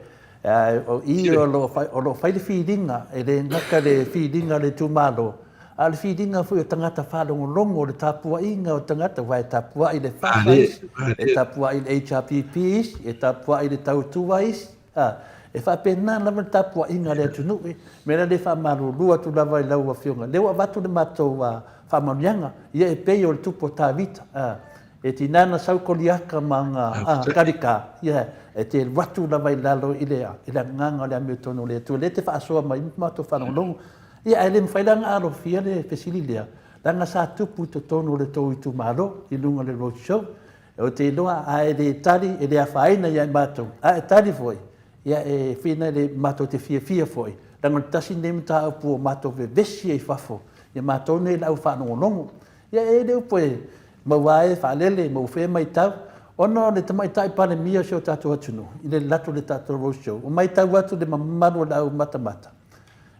o i o lo o fai le filiga, e le gata le filiga a le itumalo, a o le filiga foi o tagata faalogologo, o le tapuaiga o tagata, aua e tapuai le FASA isi, e tapuai le HRPP isi, e tapuai le Tautua isi, a, e faapena lava le tapuaiga a le atunuu. O le mea la lea e faamalulu atu lava i lau Afioga, lea ua avatu le matou faamanuiaga, ia e pei o le Tupu o Tavita, a, E tiga na sau Koliata ma ana karika, ia, e te alu atu lava i lalo i le agaga o le amiotonu o le Atua, lea e te faasoa mai ma matou faalogologo. Ia, ae le mafai la ona alofia le fesili lea, leaga sa tupu i totonu o le tou itumalo i luga o le road show. Ou te iloa a e le tali, e le afaina ia i matou, a e tali foi, ia e whina le matou te fiafia foi, leaga o le tasi lenei mataupu o matou vevesi ai i fafo, ia matou nei le au faalogologo. Ia e le upu e maua ai e faalele, maua foi e matau. Ona o le Tamaitai Palemia o si o tatou atunuu, i le alu atu o le tatou road show, ua matau atu le mamalu o le au matamata,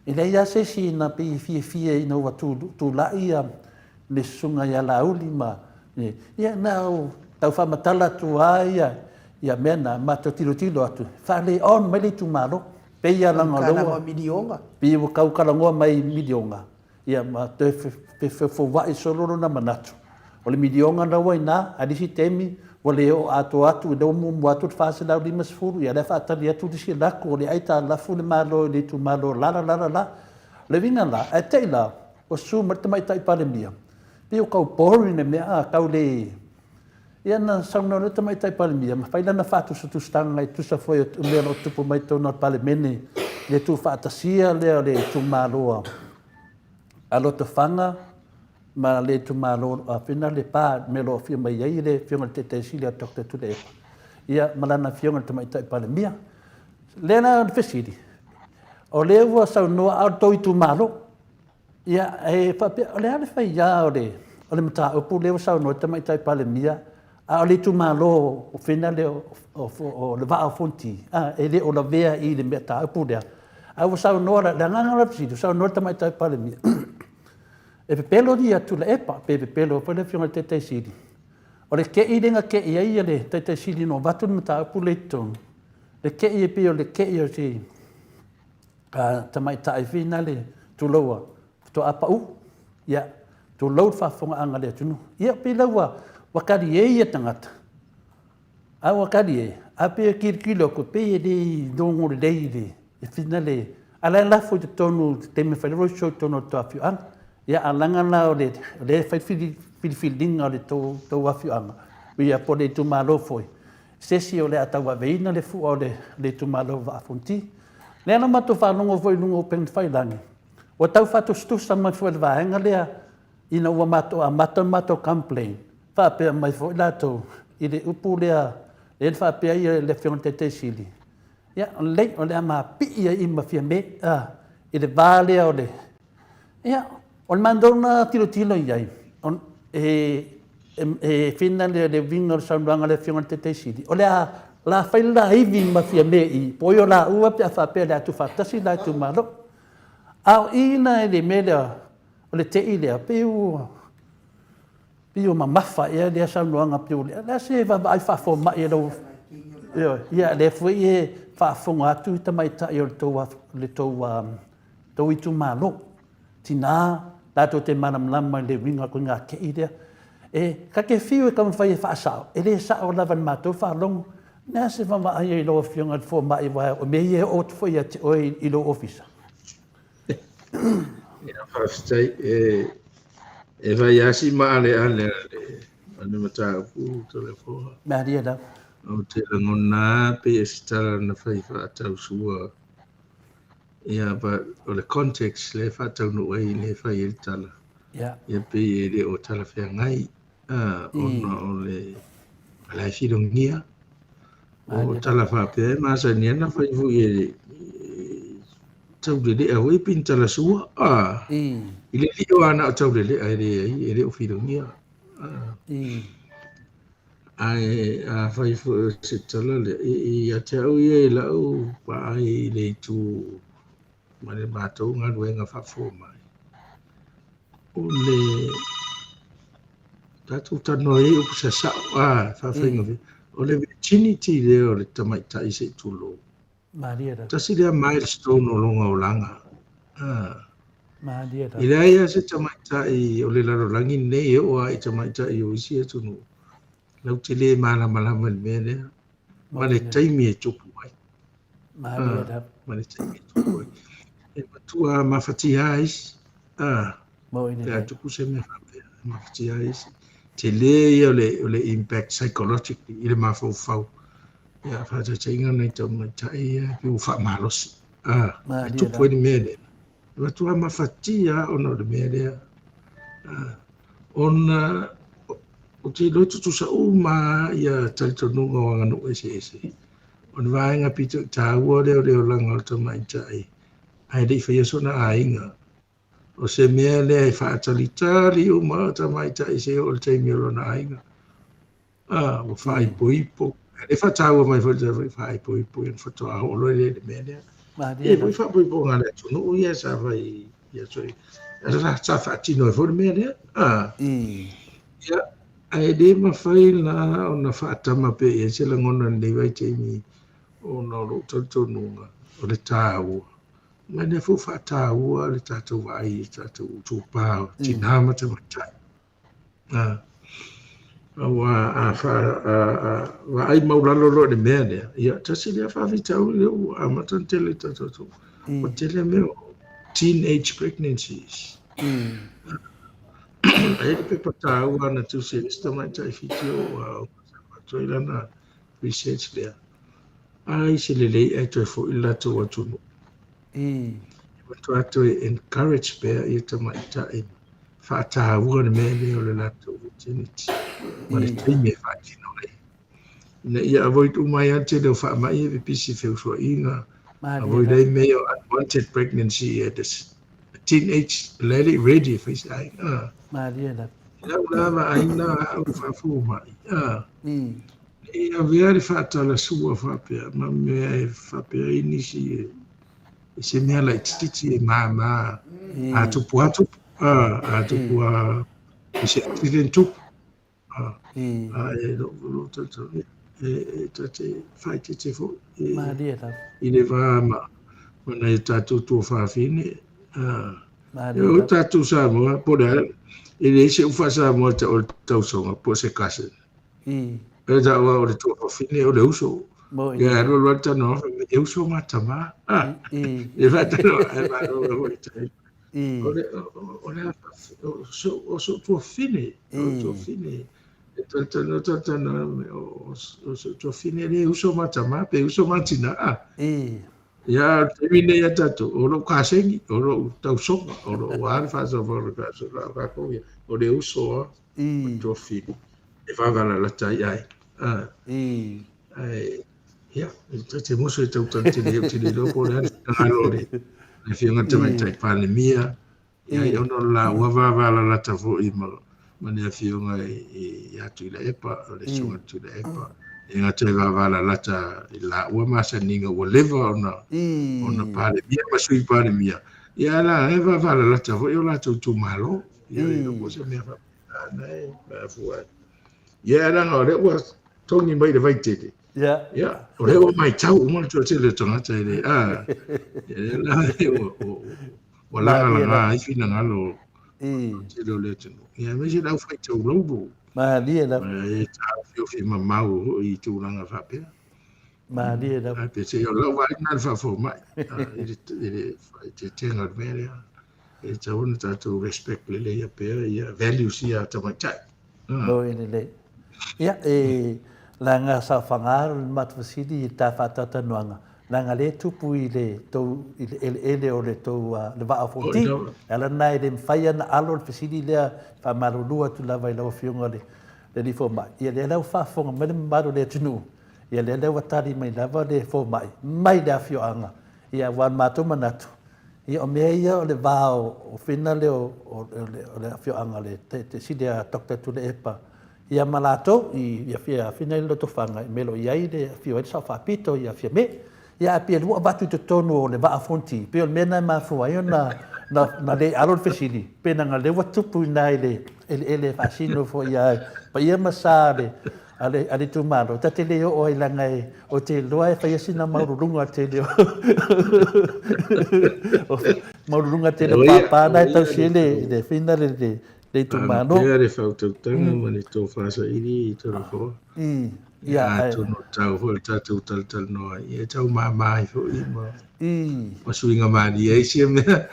e leai lava se isi na pei e fiafia ina ua tulai le Susuga ia Laauli ma ia na o tau faamatala atu lava ia mea na, matou tilotilo atu, faale on mai le itumalo. Pei lava leaga o lea ua miliona. Pei ua tau talanoa mai i miliona, ia ma toe fefofoua'i solo lona manatu. O le miliona la ua i ina, ae le isi taimi ua le oo atoa atu, lea ua muamua atu le $450, ia o la e faatali atu le isi lako o le aitalafu le Malo i le itumalo la la la la la. O le uiga la, ae te i la ua susu mai le Tamaitai Palemia, pei ua tau boring le mea, a tau le. Ia na saunoa loa le Tamaitai Palemia ma fai lana faatusatusaga e tusa foi o mea o lo o tutupu mai totonu o le Palemene, le tuufaatasia lea o le itumalo a Lotofaga ma le itumalo a Fina Lepa, mea o lo o afio mai ai le Afioga i le Taitai Sili a Dr. Tuilaepa, ia ma lana Afioga i le Tamaitai Palemia. Lea la o le fesili, o lea ua saunoa a o le tou itumalo, ia, e faapea, o le a le faia o le mataupu lea ua saunoa ai le Tamaitai Palemia, a o le itumalo o Fina lea o le Vaa o Fonoti, e le o lavea i le mataupu lea. A ua saunoa, le agaga o le fesili, ua saunoa le Tamaitai Palemia, e pepelo ia Tuilaepa, pe pepelo foi le Afioga i le Taitai Sili. O le tei lea na tei ai le Taitai Sili ina ua avatu le mataupu lea i totonu, le tei e pei o le tei o se tamaitai foi lea, tuloua, faatoa pau, ia, tulou le faafofogaaga a le atunuu. Ia, pei la ua talie ia tagata, a ua talie, ae pei e tilotilo atu, pei e le logo lelei le fina le, a o la e lafo i totonu i le taimi e fai ai le road show i totonu o le tou afioaga. Ia, ae leaga la o lea e fai le filifiliga o le tou afioaga, ia po o le itumalo foi, se isi o le a tauaveina le fua o le itumalo o Vaa Fonoti. Lea na matou faalogo foi i luga o upega tafailagi, ua tau faatusatusa mai foi e le vaega lea ina ua matou amata le matou complain, faapea mai foi latou i le upu lea, lea na faapea ai le Afioga i le Taitai Sili, ia lelei, o le a mapii ai i ma Fiame i le va lea o le. Ia, o le matou na tilotilo i ai, e fina le uiga o le saunoaga a le Afioga i le Taitai Sili, o le a fai le laivi ma Fiame i i, po o ai o laua pe a faapea o le a tuufaatasi le la itumalo. A o i la i le mea lea, o le tei lea, pei ua mamafa ea lea saunoaga, pei o le a se vaavaai faafomai a lau. Ioe, ia lea foi e faafofoga atu tamaitai o le tou itumalo, tina latou te malamalama i le uiga o le ituaiga tei lea. E ta te fiu e taumafai e faasao, e le sao lava i le matou faalogo. O le a se vaavaai i lau Afioga i le fomai, aua o mea ia e oo atu foi ia te oe i lou ofisa? Ia, faafetai. E fai lava si maaleale o le mataupu Toleafoa. Malie lava. Ou te lagona lava pei o se tala na fai faatausua. Ia, but o le context lea e faataunuu ai, lea e fai ai le tala. Ia pei e le o talafeagai ona o le la e filogia. O tala faapea e masani ai ona fai foi e taulelea foi pei ni tala sua. I le lio lava na o taulelea e leai, e le o filogia. Ae afai foi o se tala lea, ia te au ia i lau vaai i le itu ma le matou galuega faafomai, o le tatou talanoa ai upu sasao, a faafaigofie, o le virginity lea o le tamaitai se i tulou. Malie lava. Tasi lea milestone o lona olaga. Malie lava. E leai lava se tamaitai o le lalolagi lenei e oo lava i tamaitai o isi atunuu latou te le malamalama i le mea lea ma le taimi e tupu ai. Malie lava. Ma le taimi e tupu ai. E matua mafatia isi. Pe a tupu se mea faapea, e mafatia isi. Tele ia o le impact psychologically i le mafaufau. Ia, faataitaiga nai tamaitai ia pei ua faamalosi. E tupu ai le mea lea. E matua mafatia ona o le mea lea. Ona ou te iloa e tutusa uma ia talitonuga o aganuu eseese. O le vaega pito i taua lea o le olaga o le tamaitai ae le i faia sona aiga. O se mea lea e faatalitali uma tamaitai se oo i le taimi o lona aiga. Ua faaipoipo. E faataua mai foi le faaipoipo ia faatoa oo loa lea i le mea lea. E foi faaipoipoga a le atunuu ia sa fai ia soi. Sa faatino ai foi le mea lea. Ia, ae le mafai la ona faatama pea i ai se lagona i lenei vaitaimi ona o lou talitonuga o le taua. Ma lea foi ua faataua le tatou vaai i tatou itupa o tina ma tamaitai. Aua a vaai maualalo loa i le mea lea, ia tasi lea faafitauli lea ua amata ona tele i le tatou atunuu. Ua tele mea o teenage pregnancies. E i ai le pepa taua na tusi e le isi tamaitai Fiti o aoga sa avatu ai lana research lea. Ai se lelei ae toe foi i le latou atunuu. E matua toe encourage pea ia tamaitai faataua le mea lea o le latou virginity ma le taimi e faatino ai. Ina ia avoid uma ai lava le tele o faamai e pipisi i feusuaiga, avoid ai mea o unwanted pregnancy at a teenage, la e le i ready e fai se aiga. Malie lava. I lau la vaaiga a au faafomai, ne i avea le faatalasua faapea ma mea e faapea ai nisi e i se mea laitiiti e māmā a tupu a tupu, a tupu a i se accident tupu. A e lou talitonu, e ta te faaeteete foi i le va ma nai o tatou tuafafine. O tatou Samoa, po o le a, e leai se upu faa-Samoa e tau o le tausoga po o se cousin. E tau o le tuafafine o le uso. Ia alu alu lava le talanoa fai mai, e uso ma tama. E faataloa, ae malo foi tai. O le o le o so'u tuafafine, o tuafafine e talatalanoa talatalanoa o so'u tuafafine le uso ma tama pe uso ma tina. Ia o le taimi lenei ia tatou, o lou kaseni, o lou tausoga, o lou a le faasoa o le faasoa o tatou ia, o le uso lava o le tuafafine e vavalalata ai aiga. Ae, ia, ta te musu e tautala tele, ou te le iloa po o le a le finagalo o le Afioga i le Tamaitai Palemia, ia, ona o le laua vavalalata foi ma le Afioga ia Tuilaepa, o le Susuga ia Tuilaepa, e gata e vavalalata i laua masaniga ua leva ona Palemia ma Sui Palemia, ia la e vavalalata foi o latou itumalo. Ia, le iloa po o se mea faapena e mafua ai. Ia, leaga o lea ua togi mai le vaitele. Ia. Ia, o lea ua matau uma le toatele o tagata e le, a, ia la, ua lagalaga ai finagalo o le tele o le atunuu. Ia, aemaise le aufaitau laulo. Malie lava. E taofiofi mamao foi i tulaga faapea. Malie lava. Ae peiseai o lau vaai lena i le faafomai, i le faaeteetega o le mea lea. E tatau ona tatou respect lelei pea ia values ia a tamaitai. Mo e lelei. Ia, e leaga sa faga le matou fesili i ta faatatanuaga, leaga lea e tupu i le tou, i le eleele o le tou, le Vaa o Fonoti. O le ala lena e le mafai ona alo le fesili lea, e faamalulu atu lava i lau Afioga i le Alii Fomai. Ia lea la ua faafofoga mai le mamalu o le atunuu, ia lea la ua tali mai lava le fomai mai le afioaga. Ia aua o le matou manatu, Ia, o mea ia o le va o Fina lea o le afioaga o le Sili a Doctor Tuilaepa ia ma latou i ia Fina i le Lotofaga i mea o lo o i ai le afio ai le Sao Faapito ia Fiame. Ia ae pei ua avatu i totonu o le Vaa Fonoti, pei o le mea lena e mafua ai ona na le alo le fesili, pe leaga o lea ua tupu i ina i le eleele e faasino foi ia paia ma sa a le a le itumalo, ta te le oo ai leaga e ou te iloa e faia sina maululuga tele o maululuga tele o pāpā na e tausi ai le le fina le le le itumalo. Pea le faautautaga ma le tofa saili i Toleafoa. Ia, atonu tau foi le tatou talatalanoa ai, e tau mama ai foi ma ma suiga malie ai sia mea.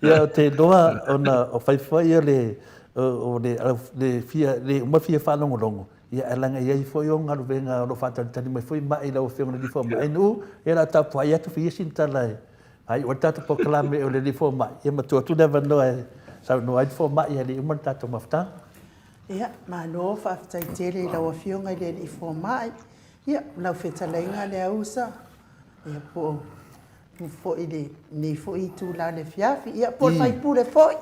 Ia, ou te iloa ona o fai foi ia le o le, le fia, le uma fia faalogologo, ia ae leaga e i ai foi o galuega o lo o faatalitali mai foi mai lau Afioga i le Alii Fomai Nuu, ia o le a tapuai atu fai ia sina tala e faaiu ai le tatou polokalame o le Alii Fomai, ia ma tuu atu le avanoa e saunoa ai le Fomai ae le i uma le tatou mafutaga. Ia, malo faafetai tele i lau Afioga i le Alii Fomai, ia, lau fetalaiga Leausa, ia po o foi lenei foi itula o le afiafi, ia po o le faipule foi.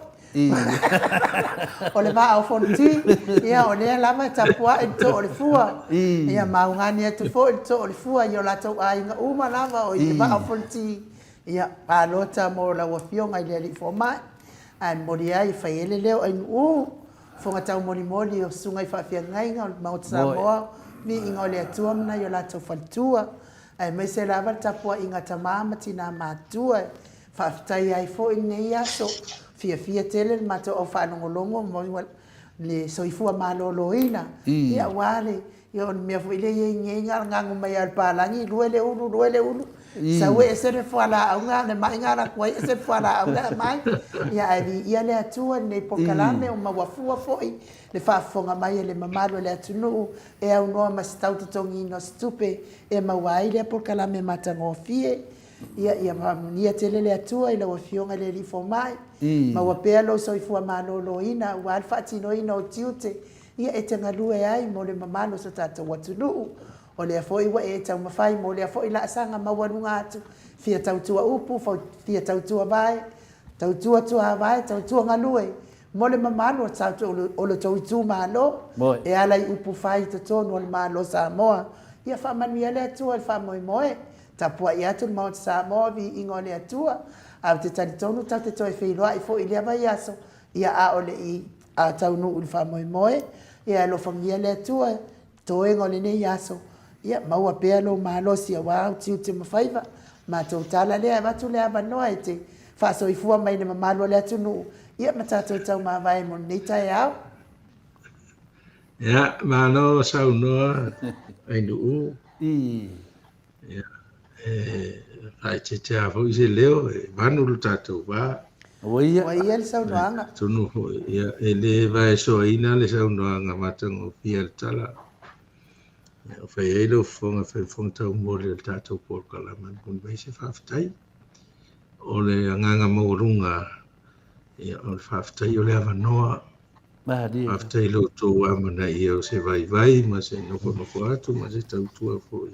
O le Vaa o Fonoti, ia o lea lava e tapuai le Too o le Fua, ia maugani atu foi le Too o le Fua i o latou aiga uma lava o i le Vaa o Fonoti, ia palota mo lau Afioga i le Alii Fomai. Ae momoli ai e fai ai le leo o Ainu'u, fofoga taumolimoli o susuga i faafeagaiga o le Maota Samoa, viiga o le Atua ma nai o latou faletua, aemaise lava le tapuaiga a tama ma tina matutua e faafetaia ai foi lenei aso. Fiafia tele le matou au faalogologo ma le soifua maloloina, ia aua le, ia o le mea foi lea e i ai nei na o le ganu mai lava o le palagi, lue le ulu, lue le ulu, sau e ese le fualaau na le mai na alu atu ai ese le fualaau la e aumai. Ia ae viia le Atua i lenei polokalame ua maua fua foi le faafofoga mai a le mamalu o le atunuu e aunoa ma se tau totogiina o se tupe e maua ai lea polokalame matagofie. Ia, ia faamanuia tele le Atua i lau Afioga i le Alii Fomai, maua pea lou soifua maloloina aua le faatinoina o tiute ia e te galue ai mo le mamalu o so tatou atunuu. O lea foi ua e taumafai mo lea foi laasaga maualuga atu, fia tautua upu, fia tautua vae, tautua tuavae, tautua galue mo le mamalu o lo outou itumalo e ala i upu fai i totonu o le Malo o Samoa. Ia faamanuia le Atua i le faamoemoe. Tapuai atu le Maota Samoa, viiga o le Atua. Ae ou te talitonu tatou te toe feiloai foi i lea vaiaso, ia a o le i taunuu i le faamoemoe, ia alofagia le Atua i toega o lenei aso, ia maua pea lou malosi aua au tiute ma faiva. Matou tala lea e avatu le avanoa e te faasoifua mai i le mamalu o le atunuu, ia ma tatou taumavae mo lenei taeao. Ia, malo saunoa Ainuu. Ia, e faaeteete lava foi se leo, e vanu lo tatou va. Ua ia. Ua ia le saunoaga. Atonu foi, ia, e le vaesoaina le saunoaga matagofie a le tala. Ia, o fai ai lou fofoga, fai fofoga taumoli o le tatou polokalame, momoli mai se faafetai. O le agaga maualuga, ia, o le faafetai o le avanoa. Malie. Faafetai i lo outou amanaia o se vaivai ma se nofonofo atu ma se tautua foi.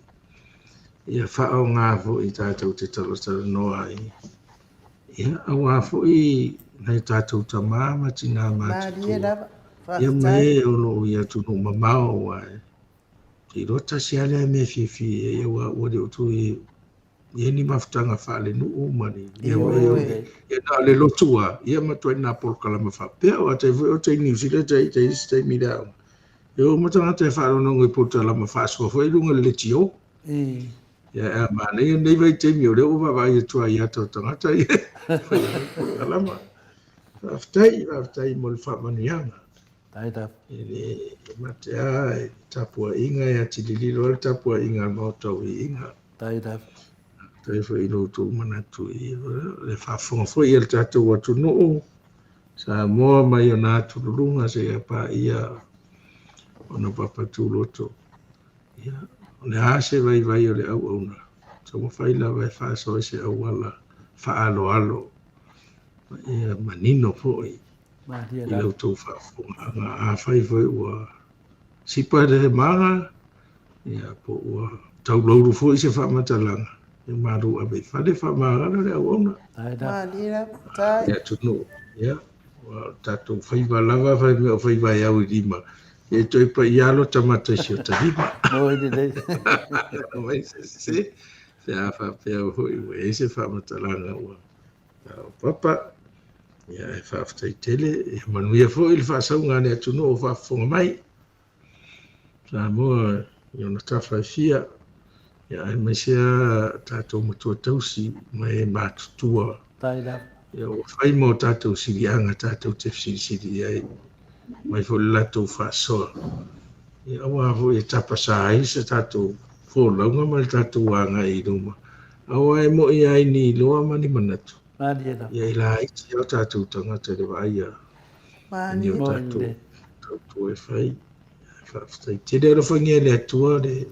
Ia faaaoga foi tatou te talatalanoa ai. Ia, aua foi nai o tatou tama ma tinā Malie matutua. lava. Ia ma Faafetai. e o lo o i atunuu mamao aua e te iloa tasi lava lea mea e fiafia i ai aua ua le o toe i ai ni mafutaga faalenuu ma ni mea foi Ioe. ia na o le lotu lava, ia ma ituaiga polokalame faapea. Aua tai foi o te i Niu Sila tai tai isi taimi i le aoga, e o uma tagata e faalogologo i polokalame faasoa foi i luga o le leitio. Ia a manaia lenei vaitaimi o lea ua vaavaai atu lava i ata o tagata ia e fai ai polokalama. Faafetai, faafetai mo le faamanuiaga. Faafetai lava. E le mate lava i le tapuaiga e atilililo ai le tapuaiga a le Maota o Viiga. Faafetai lava. Faafetai foi i lo outou manatu i le faafofoga foi a le tatou atunuu Samoa mai ona atululuga seia paia ona papa tuloto. Ia, o le a se vaivai o le auauna, taumafai lava e faasoa i se auala faaaloalo ma ia manino foi Malie i lava. la outou faafofogaaga. Afai foi ua sipa le maga, ia, po ua taulaulu foi se faamatalaga, ia malu ave i fale faamagalo le auauna. Faafetai lava. Malie lava. Faafetai. Le atunuu, ia, aua o tatou faiva lava fai mea o faiva e au i lima, ia e toe paia lota mata i si ota lima. Moi lelei. Mai se se, pe a faapea foi ua i ai se faamatalaga ua papa, ia e faafetai tele, ia manuia foi le faasauga a le atunuu o faafofoga mai. Samoa i ona tafa e fia, ia aemaise lava tatou matua tausi ma e matutua. Faafetai lava. Ia ua fai ma o tatou siliaga tatou te fesilisili i ai, mai foi le latou faasoa. Ia aua foi e tapasā ai se tatou folauga ma le tatou agai i luma. Aua e moi ai ni iloa ma ni manatu. Malie lava. Ia e laiti lava o tatou tagata i le vaaia i ni o Malie. tatou Moi lelei. tautua e fai. Faafetai tele. Alofagia e le Atua le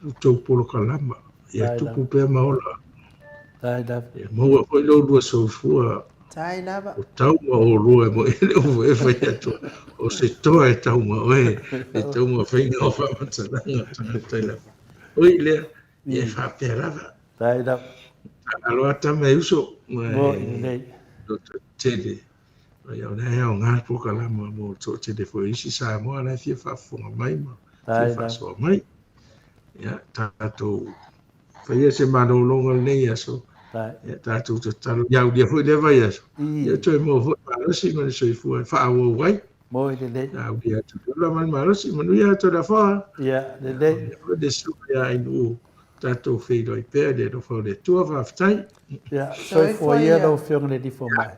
outou polokalama. Ia Faafetai tupu lava. pea ma ola. Faafetai lava. Ia maua foi lo lua soifua. Faafetai lava. O tau ma olua e moi le upu e fai atu. O se toa e tau ma oe, e tau ma faiga o faamatalaga o tagata i lava. Oi lea, ia e faapea lava. Faafetai lava. Aloa tama e uso, ma Moi e lelei. loto tele. Ia, o lea e aoga le polokalama mo le toatele foi o isi Samoa la e fia faafofoga mai ma fia faasoa mai. Ia, tatou faia se malologa i lenei aso. Ia, tatou tatalo ia aulia foi lea vaiaso. Ia, toe maua foi malosi ma le soifua e faaauau ai. Moi lelei. Ia aulia atu le ola ma le malosi. Manuia atu le afoa. Ia, lelei. Ia, manuia foi le susuga ia Ainuu. Tatou feiloai pea i le alofa o le Atua. Faafetai. Ia, soifua ia lau Afioga i le Alii Fomai.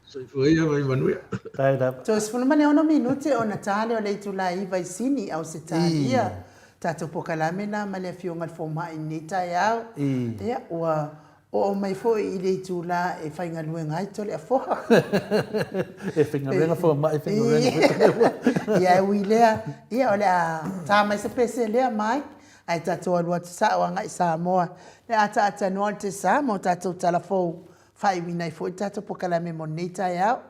Soifua ia ma ia manuia. Faafetai lava. Toe 16 minute ona ta lea o le itula e 9 i Sini, Ausetalia. Tatou pokalame la ma le Afioga i le Fomai i lenei taeao. Ia, ua oo mai foi i le itula e faigaluega ai Toleafoa. E faigaluega fomai, e faigaluega foi Toleafoa. Ia, e ui i lea, ia o le a ta mai se pese lea, Mike, ae tatou alu atu sao agai i Samoa. Le ataata noa o le Tesa ma o tatou tala fou Faaiuina ai foi le tatou pokalame mo lenei taeao.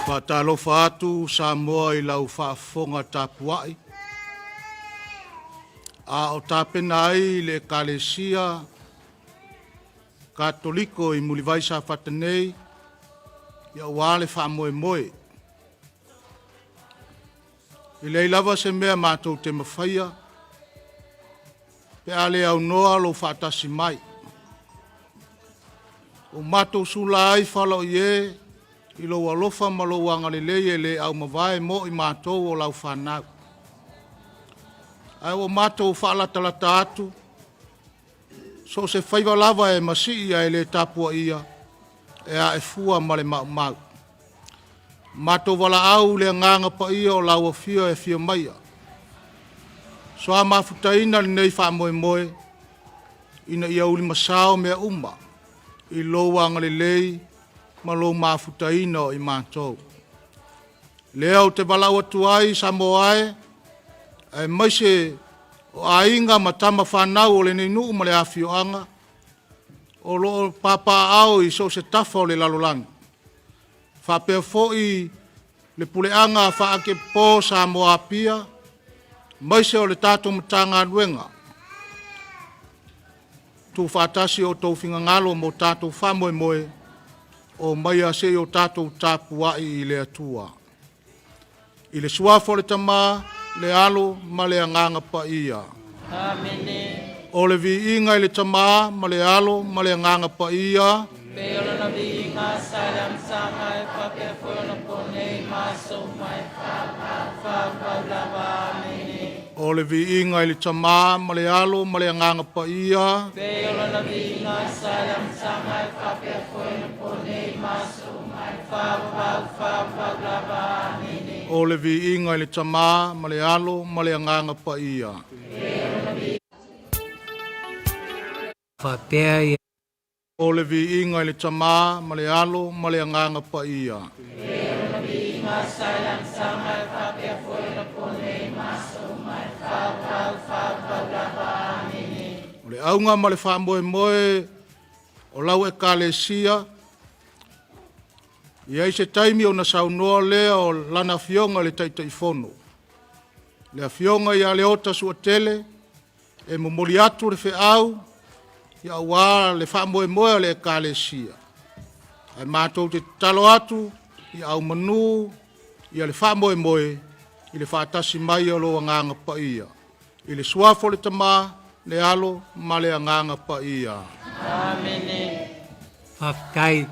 Faatalofa atu Samoa i lau faafofoga tapuai, a o tapena ai le Ekalesia Katoliko i Mulivai Safata nei aua le faamoemoe. E leai lava se mea matou te mafaia pe a le aunoa lou faatasi mai. Ua matou sula ai fala o ie i lou alofa ma lou agalelei e le aumavae mo i matou o lau fanau. Ae ua matou faalatalata atu, so o se faiva lava e masii ae le tapuaia, e ae fua ma le maumau. Matou valaau i le Agaga Paia o lau Afio e afio maia, soa mafutaina lenei faamoemoe, ina ia ulimasao mea uma i lou agalelei ma lou mafutaina o i matou. Lea ou te valaau atu ai Samoa e, aemaise o aiga ma tama fanau o lenei nuu ma le afioaga, o lo o papaaao i so o se tafa o le lalolagi, faapea foi le puleaga faatepo Samoa Apia, aemaise o le tatou Matagaluega, tuufaatasi o outou finagalo mo tatou faamoemoe, omaia se i o tatou tapuai i le Atua. I le suafa o le Tama, le Alo ma le Agaga Paia. Amene. O le viiga i le Tama ma le Alo ma le Agaga Paia. Pei o lona viiga sa i le amataga e faapea foi ona po nei ma aso uma e faavavau lava. Amene. O le viiga i le Tama ma le Alo ma le Agaga Paia. Pei o lona viiga sa i le amataga e faapea foi ona po nei ma aso uma e faavavau, faavavau lava. Amene. O le viiga i le Tama ma le Alo ma le Agaga Paia. Faapea ia. O le viiga i le Tama ma le Alo ma le Agaga Paia. O le auga ma le faamoemoe o lau Ekalesia, e i ai se taimi ona saunoa lea o lana Afioga i le Taitaifono, le Afioga ia Leota Suatele, e momoli atu le feau aua le faamoemoe o le Ekalesia. Ae matou te tatalo atu Ia aumanū ia le faamoemoe i le faatasi mai o lou Agaga Paia. I le Suafa o le Tama, le Alo ma le Agaga Paia. Amene. Faafetai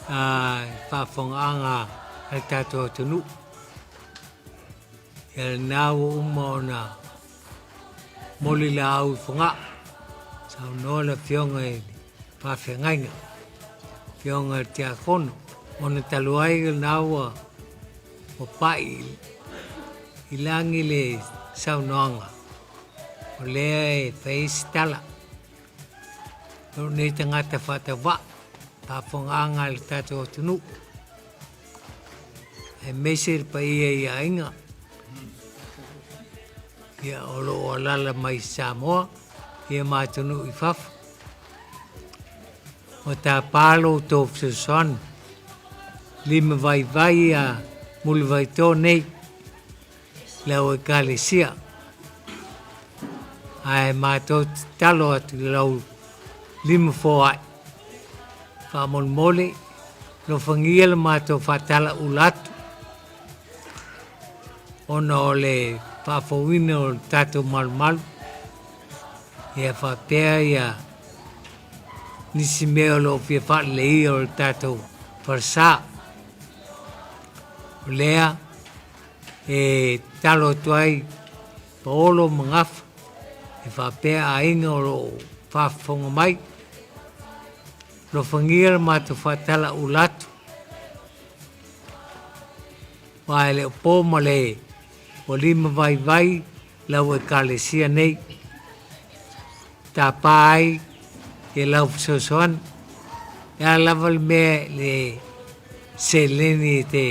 i faafofogaaga a le tatou atunuu. Ia lena ua uma ona moli laau i Fogaa, saunoa le Afioga i le Faafeagaiga, Afioga i le Tiakono. Ona talu ai lena ua pai i lagi le saunoaga, o lea e fai ai se tala. Lou nei tagata faatauvaa, faafofogaaga a le tatou atunuu, aemaise le paia i aiga ia o lo o alala mai Samoa ia ma atunuu i fafo. Ua tapa lo outou fesoasoani lima vaivai ia Mulivaito nei le au ekalesia. Ae matou tatalo atu i lau lima foai faamolemole alofagia le matou faatalaula atu ona o le faafouina o le tatou malumalu ia faapea ia nisi mea o lo o fia faaleleia o le tatou falesa. O lea e tatalo atu ai Paolo ma Gafa e faapea aiga o lo o faafofoga mai, alofagia le matou faatalaula atu, aua e le o po ma le ua lima vaivai lau Ekalesia nei, tapa ai ia lau fesoasoani. E a lava le mea le seleni e te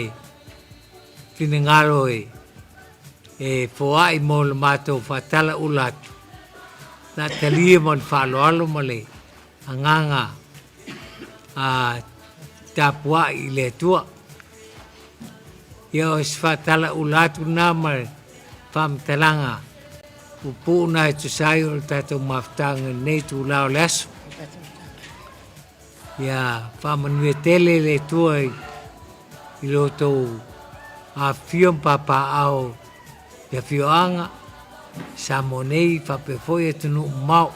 finagalo e e foai mo le matou faatalaula atu, o le a talia ma le faaaloalo ma le agaga a tapuai i le Atua. Ia o se faatalaula atu lena ma le faamatalaga puupuu na e tusa ai o le tatou mafutaga i lenei itula o le aso. Ia faamanuia tele le Atua i lo outou afifio ma papaaao i afioaga i Samoa nei faapea foi atunuu mamao.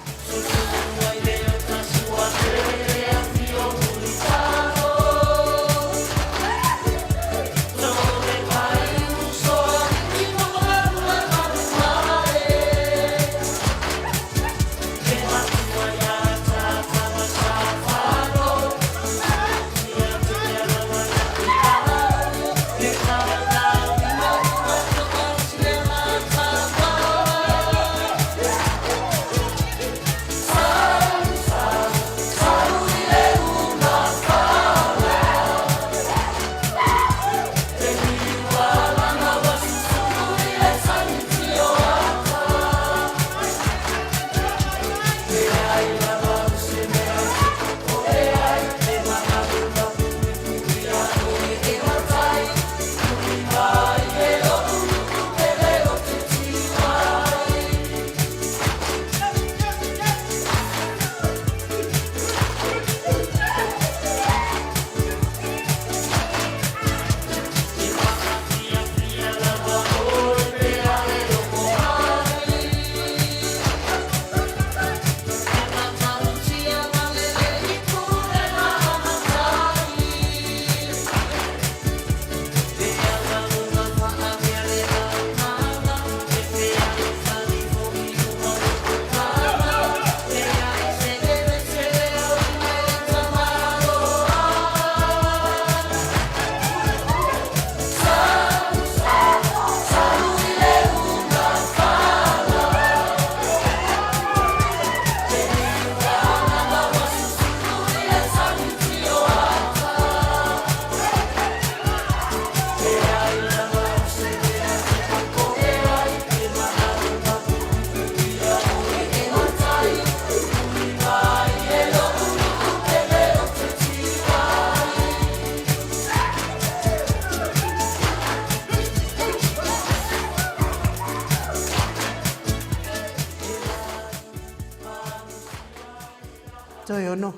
Toe ono.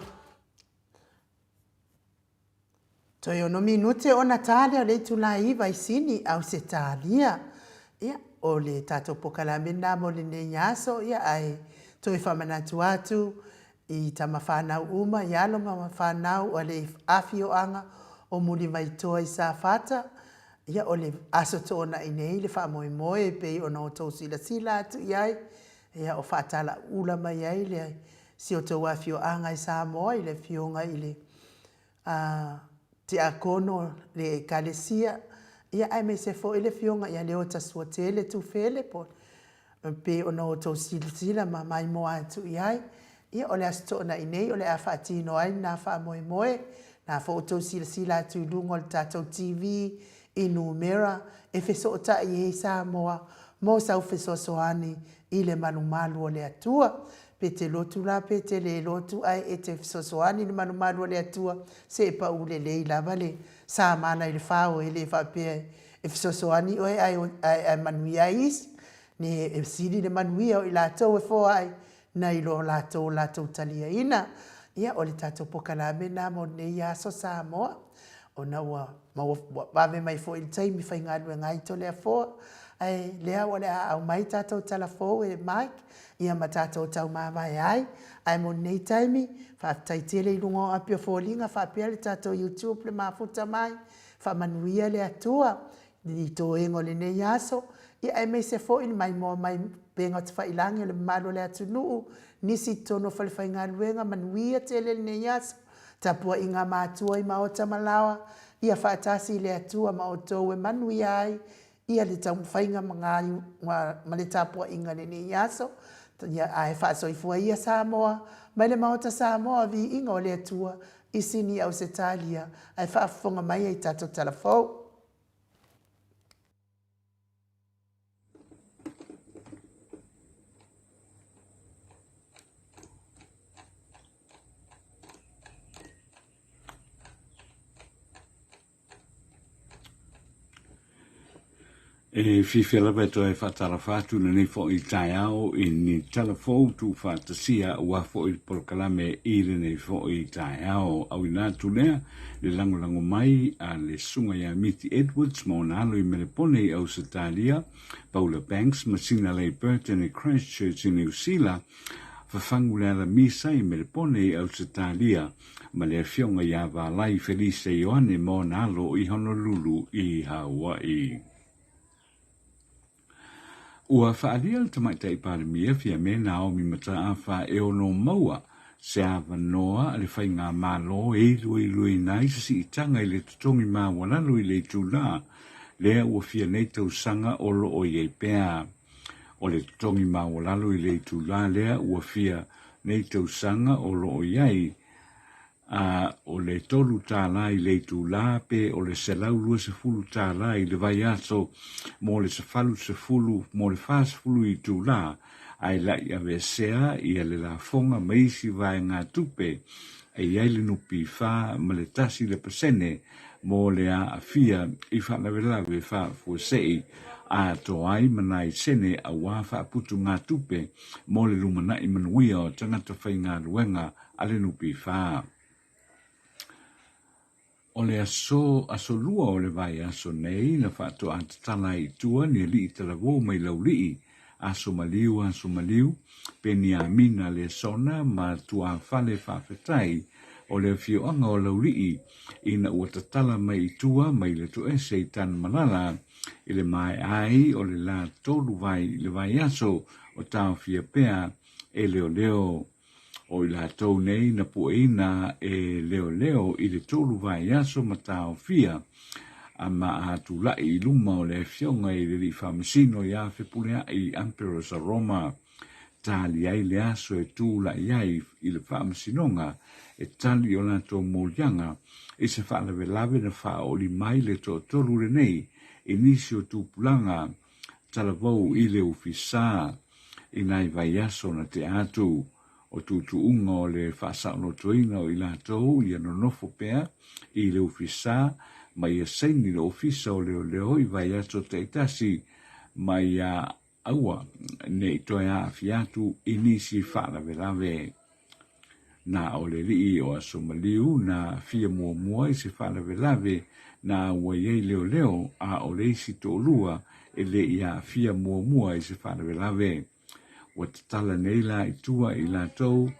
Toe ono minute ona ta lea o le itula e 9 i Sini, Ausetalia. Ia, o le tatou pokalame lena mo lenei aso, ia, ae toe faamanatu atu i tama fanau uma, i alo ma fanau a le afioaga o Mulivaitoa i Safata, ia, o le Aso Toonai nei le faamoemoe e pei ona outou silasila atu i ai, ia, o faatalauula mai ai le si outou afioaga i Samoa i le afioga i le a Tiakono le Ekalesia, ia aemaise foi le Afioga ia Leota Suatele Tufele po e pei ona outou silasila ma maimoa atu i ai. Ia o le Aso Toonai nei o le a faatino ai lena faamoemoe, na foi outou silasila atu i luga o le tatou TV i numera e fesootai ai Samoa mo sau fesoasoani i le malumalu o le Atua. Pe te lotu la pe te le lotu ae e te fesoasoani i le malumalu o le Atua, se e pau lelei lava le samala i le fao e le faapea e fesoasoani oe ae ae manuia ai isi. Ne e sili le manuia o i latou e foai nai lo latou latou taliaina. Ia o le tatou pokalame lena mo lenei aso Samoa ona ua maua ua vave mai foi le taimi faigaluega ai Toleafoa ae lea o le a aumai tatou tala fou e Mike ia ma tatou taumavae ai. Ae mo lenei taimi, faafetai tele i luga o api o foliga faapea le tatou YouTube le mafuta mai. Faamanuia le Atua i toega o lenei aso, ia aemaise foi le maimoa mai upega tafailagi o le mamalu o le atunuu, nisi i totonu o falefaigaluega, manuia tele lenei aso, tapuaiga a matua i maota ma laoa, ia faatasi i le Atua ma outou e manuia ai ia le taumafaiga ma ma le tapuaiga i lenei aso, ia ae faasoifua ia Samoa mai le Maota Samoa, viiga o le Atua i Sini Ausetalia, ae faafofoga mai ai tatou tala fou. E fiafia lava e toe faatalofa atu lenei foi taeao i ni tala fou tuufaatasia aua foi le polokalame i lenei foi taeao. Auina atu lea le lagolago mai a le Susuga ia Miti Edwards ma ona alo i Melepone i Ausetalia, Paula Banks ma Sina Leigh Burton i Christchurch i Niu Sila, Fafagu le Alamisa i Melepone i Ausetalia, ma le Afioga ia Valai Felise Ioane ma ona alo i Honolulu i Hawaii. Ua faaalia le Tamaitai Palemia Fiame Naomi Mataafa e ono maua se avanoa a le Faigamalo e iloiloina ai se siitaga i le totogi maualalo i le itula lea ua fia nei tausaga o lo o i ai pea. O le totogi maualalo i le itula lea ua fia nei tausaga o lo o i ai, a o le $3 i le itula pe o le $120 i le vaiaso mo le 80, mo le 40 itula, ae laʻi aveesea ia le lafoga ma isi vaegatupe e i ai le NPF ma le 1% mo le aafia i faalavelave faafuasei atoa ai ma nai sene auā faaputugatupe mo le lumanai manuia o tagata faigaluega a le NPF. O le aso aso lua o le vaiaso nei na faatoa tatala ai i tua ni alii talavou mai Laulii, Aso Maliu Aso Maliu, Peniamina Lesona ma Tuafale Faafetai o le afioaga o Laulii ina ua tatala mai i tua mai le toese i Tanumalala i le maea ai o le la tolu vai i le vaiaso o taofia pea e leoleo. O i latou nei na pueina e leoleo i le tolu vaiaso ma taofia a ma a tulaʻi i luma o le afioga i le alii faamasino ia Fepuleaʻi Emperor sa Roma. Tali ai le aso e tulaʻi ai i le faamasinoga e tali o latou moliaga i se faalavelave na faaoli mai le toatolu lenei i nisi o tupulaga talavou i le ofisa i nai vaiaso na tea atu. O tuutuuga o le faasaolotoina o i latou ia nonofo pea i le ofisa ma ia saini le Ofisa o Leoleo i vaiaso taitasi ma ia aua ne i toe aafia atu i nisi faalavelave. Na o le alii o Aso Maliu na aafia muamua i se faalavelave na auai ai leoleo a o le isi toalua e le i aafia muamua i se faalavelave. Ua tatala nei la i tua i latou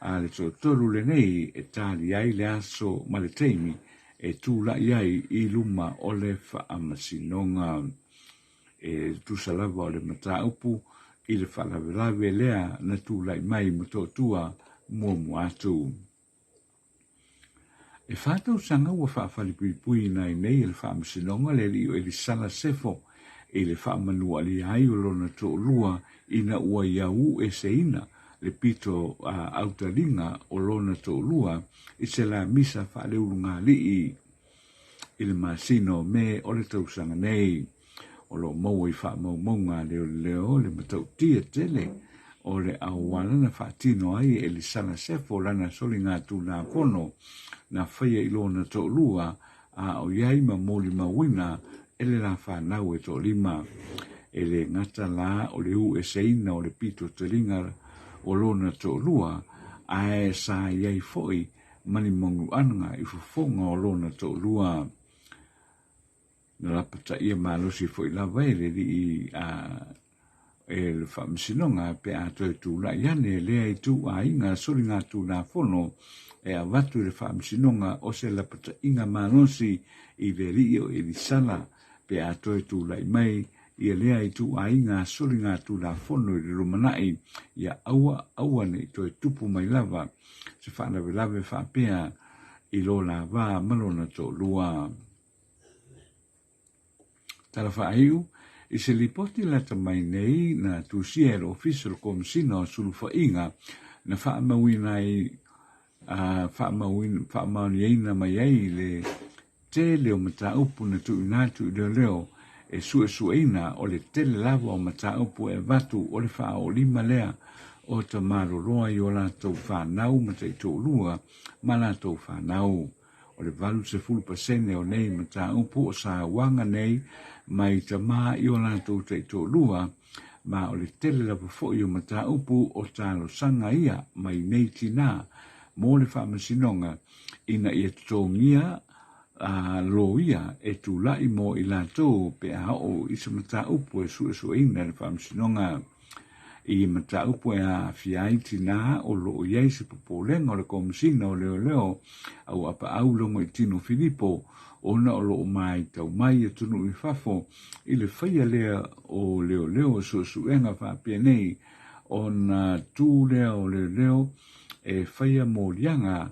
a le toatolu lenei e tali ai le aso ma le taimi e tulai ai i luma o le faamasinoga. E tusa lava o le mataupu i le faalavelave lea na tulai mai Motootua muamua atu. E fa tausaga ua faafalepuipuiina ai nei e le Faamasinoga le alii o Elisala Sefo i le faamanualia ai o lona toalua ina ua iauueseina le pito autaliga o lona toalua i se la misa faaleulugalii i le masina o Me o le tausaga nei. O lo o maua i faamaumauga a leoleo le matautia tele o le auala na faatino ai e Elisala Sefo lana soligatulafono na faia i lona toalua a o i ai ma molimauina e le la fanau e toalima. E le gata la o le ueseina o le pito taliga o lona toalua, ae sa i ai foi ma ni manuaga i fofoga o lona toalua. Na lapataia malosi foi lava e le alii a e le Faamasinoga pe a toe tulai ane lea ituaiga soligatulafono e avatu i le Faamasinoga o se lapataiga malosi i le alii o Elisala pe a toe tulai mai ia lea ituaiga soligatulafono i le lumanai ia aua aua ne i toe tupu mai lava se faalavelave faapea i lo la va ma lona toalua. Tala Faaiu, I se lipoti lata mai nei na tusia e le Ofisa o le Komesina o Sulufaiga na faamauina ai a faamaoniaina mai ai le tele o mataupu na tuuina atu i leoleo e suesueina o le tele lava o mataupu e avatu o le faaoolima lea o tamaloloa i o latou fanau ma taitoalua ma latou fanau. O le 80% o nei mataupu o sauaga nei mai tamā i o latou taitoalua, ma o le tele lava foi o mataupu o talosaga ia mai nei tinā mo le faamasinoga ina ia totogia a loia e tulai mo i latou pe a oo i se mataupu e suesueina e le faamasinoga. I mataupu e aafia ai tinā o lo o i ai se popolega o le Komesina o Leoleo Auapaau Logoitino Filipo ona o lo o maitau mai atunuu i fafo i le faia lea o leoleo suesuega faapenei ona tu lea o leoleo e faia moliaga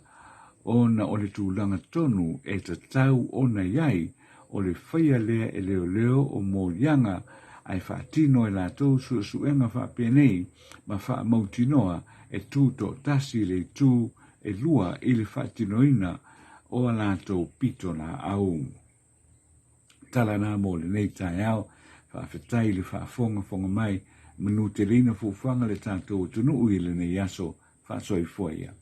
ona o le tulaga tonu e tatau ona i ai o le faia lea e leoleo o moliaga ae faatino e latou suesuega faapenei ma faamautinoa e tu toatasi le itu e lua i le faatinoina o a latou pitolaau. Tala na mo lenei taeao, faafetai i le faafogafoga mai, manuteleina fuafuaga le tatou atunuu i lenei aso, faasoifua ia.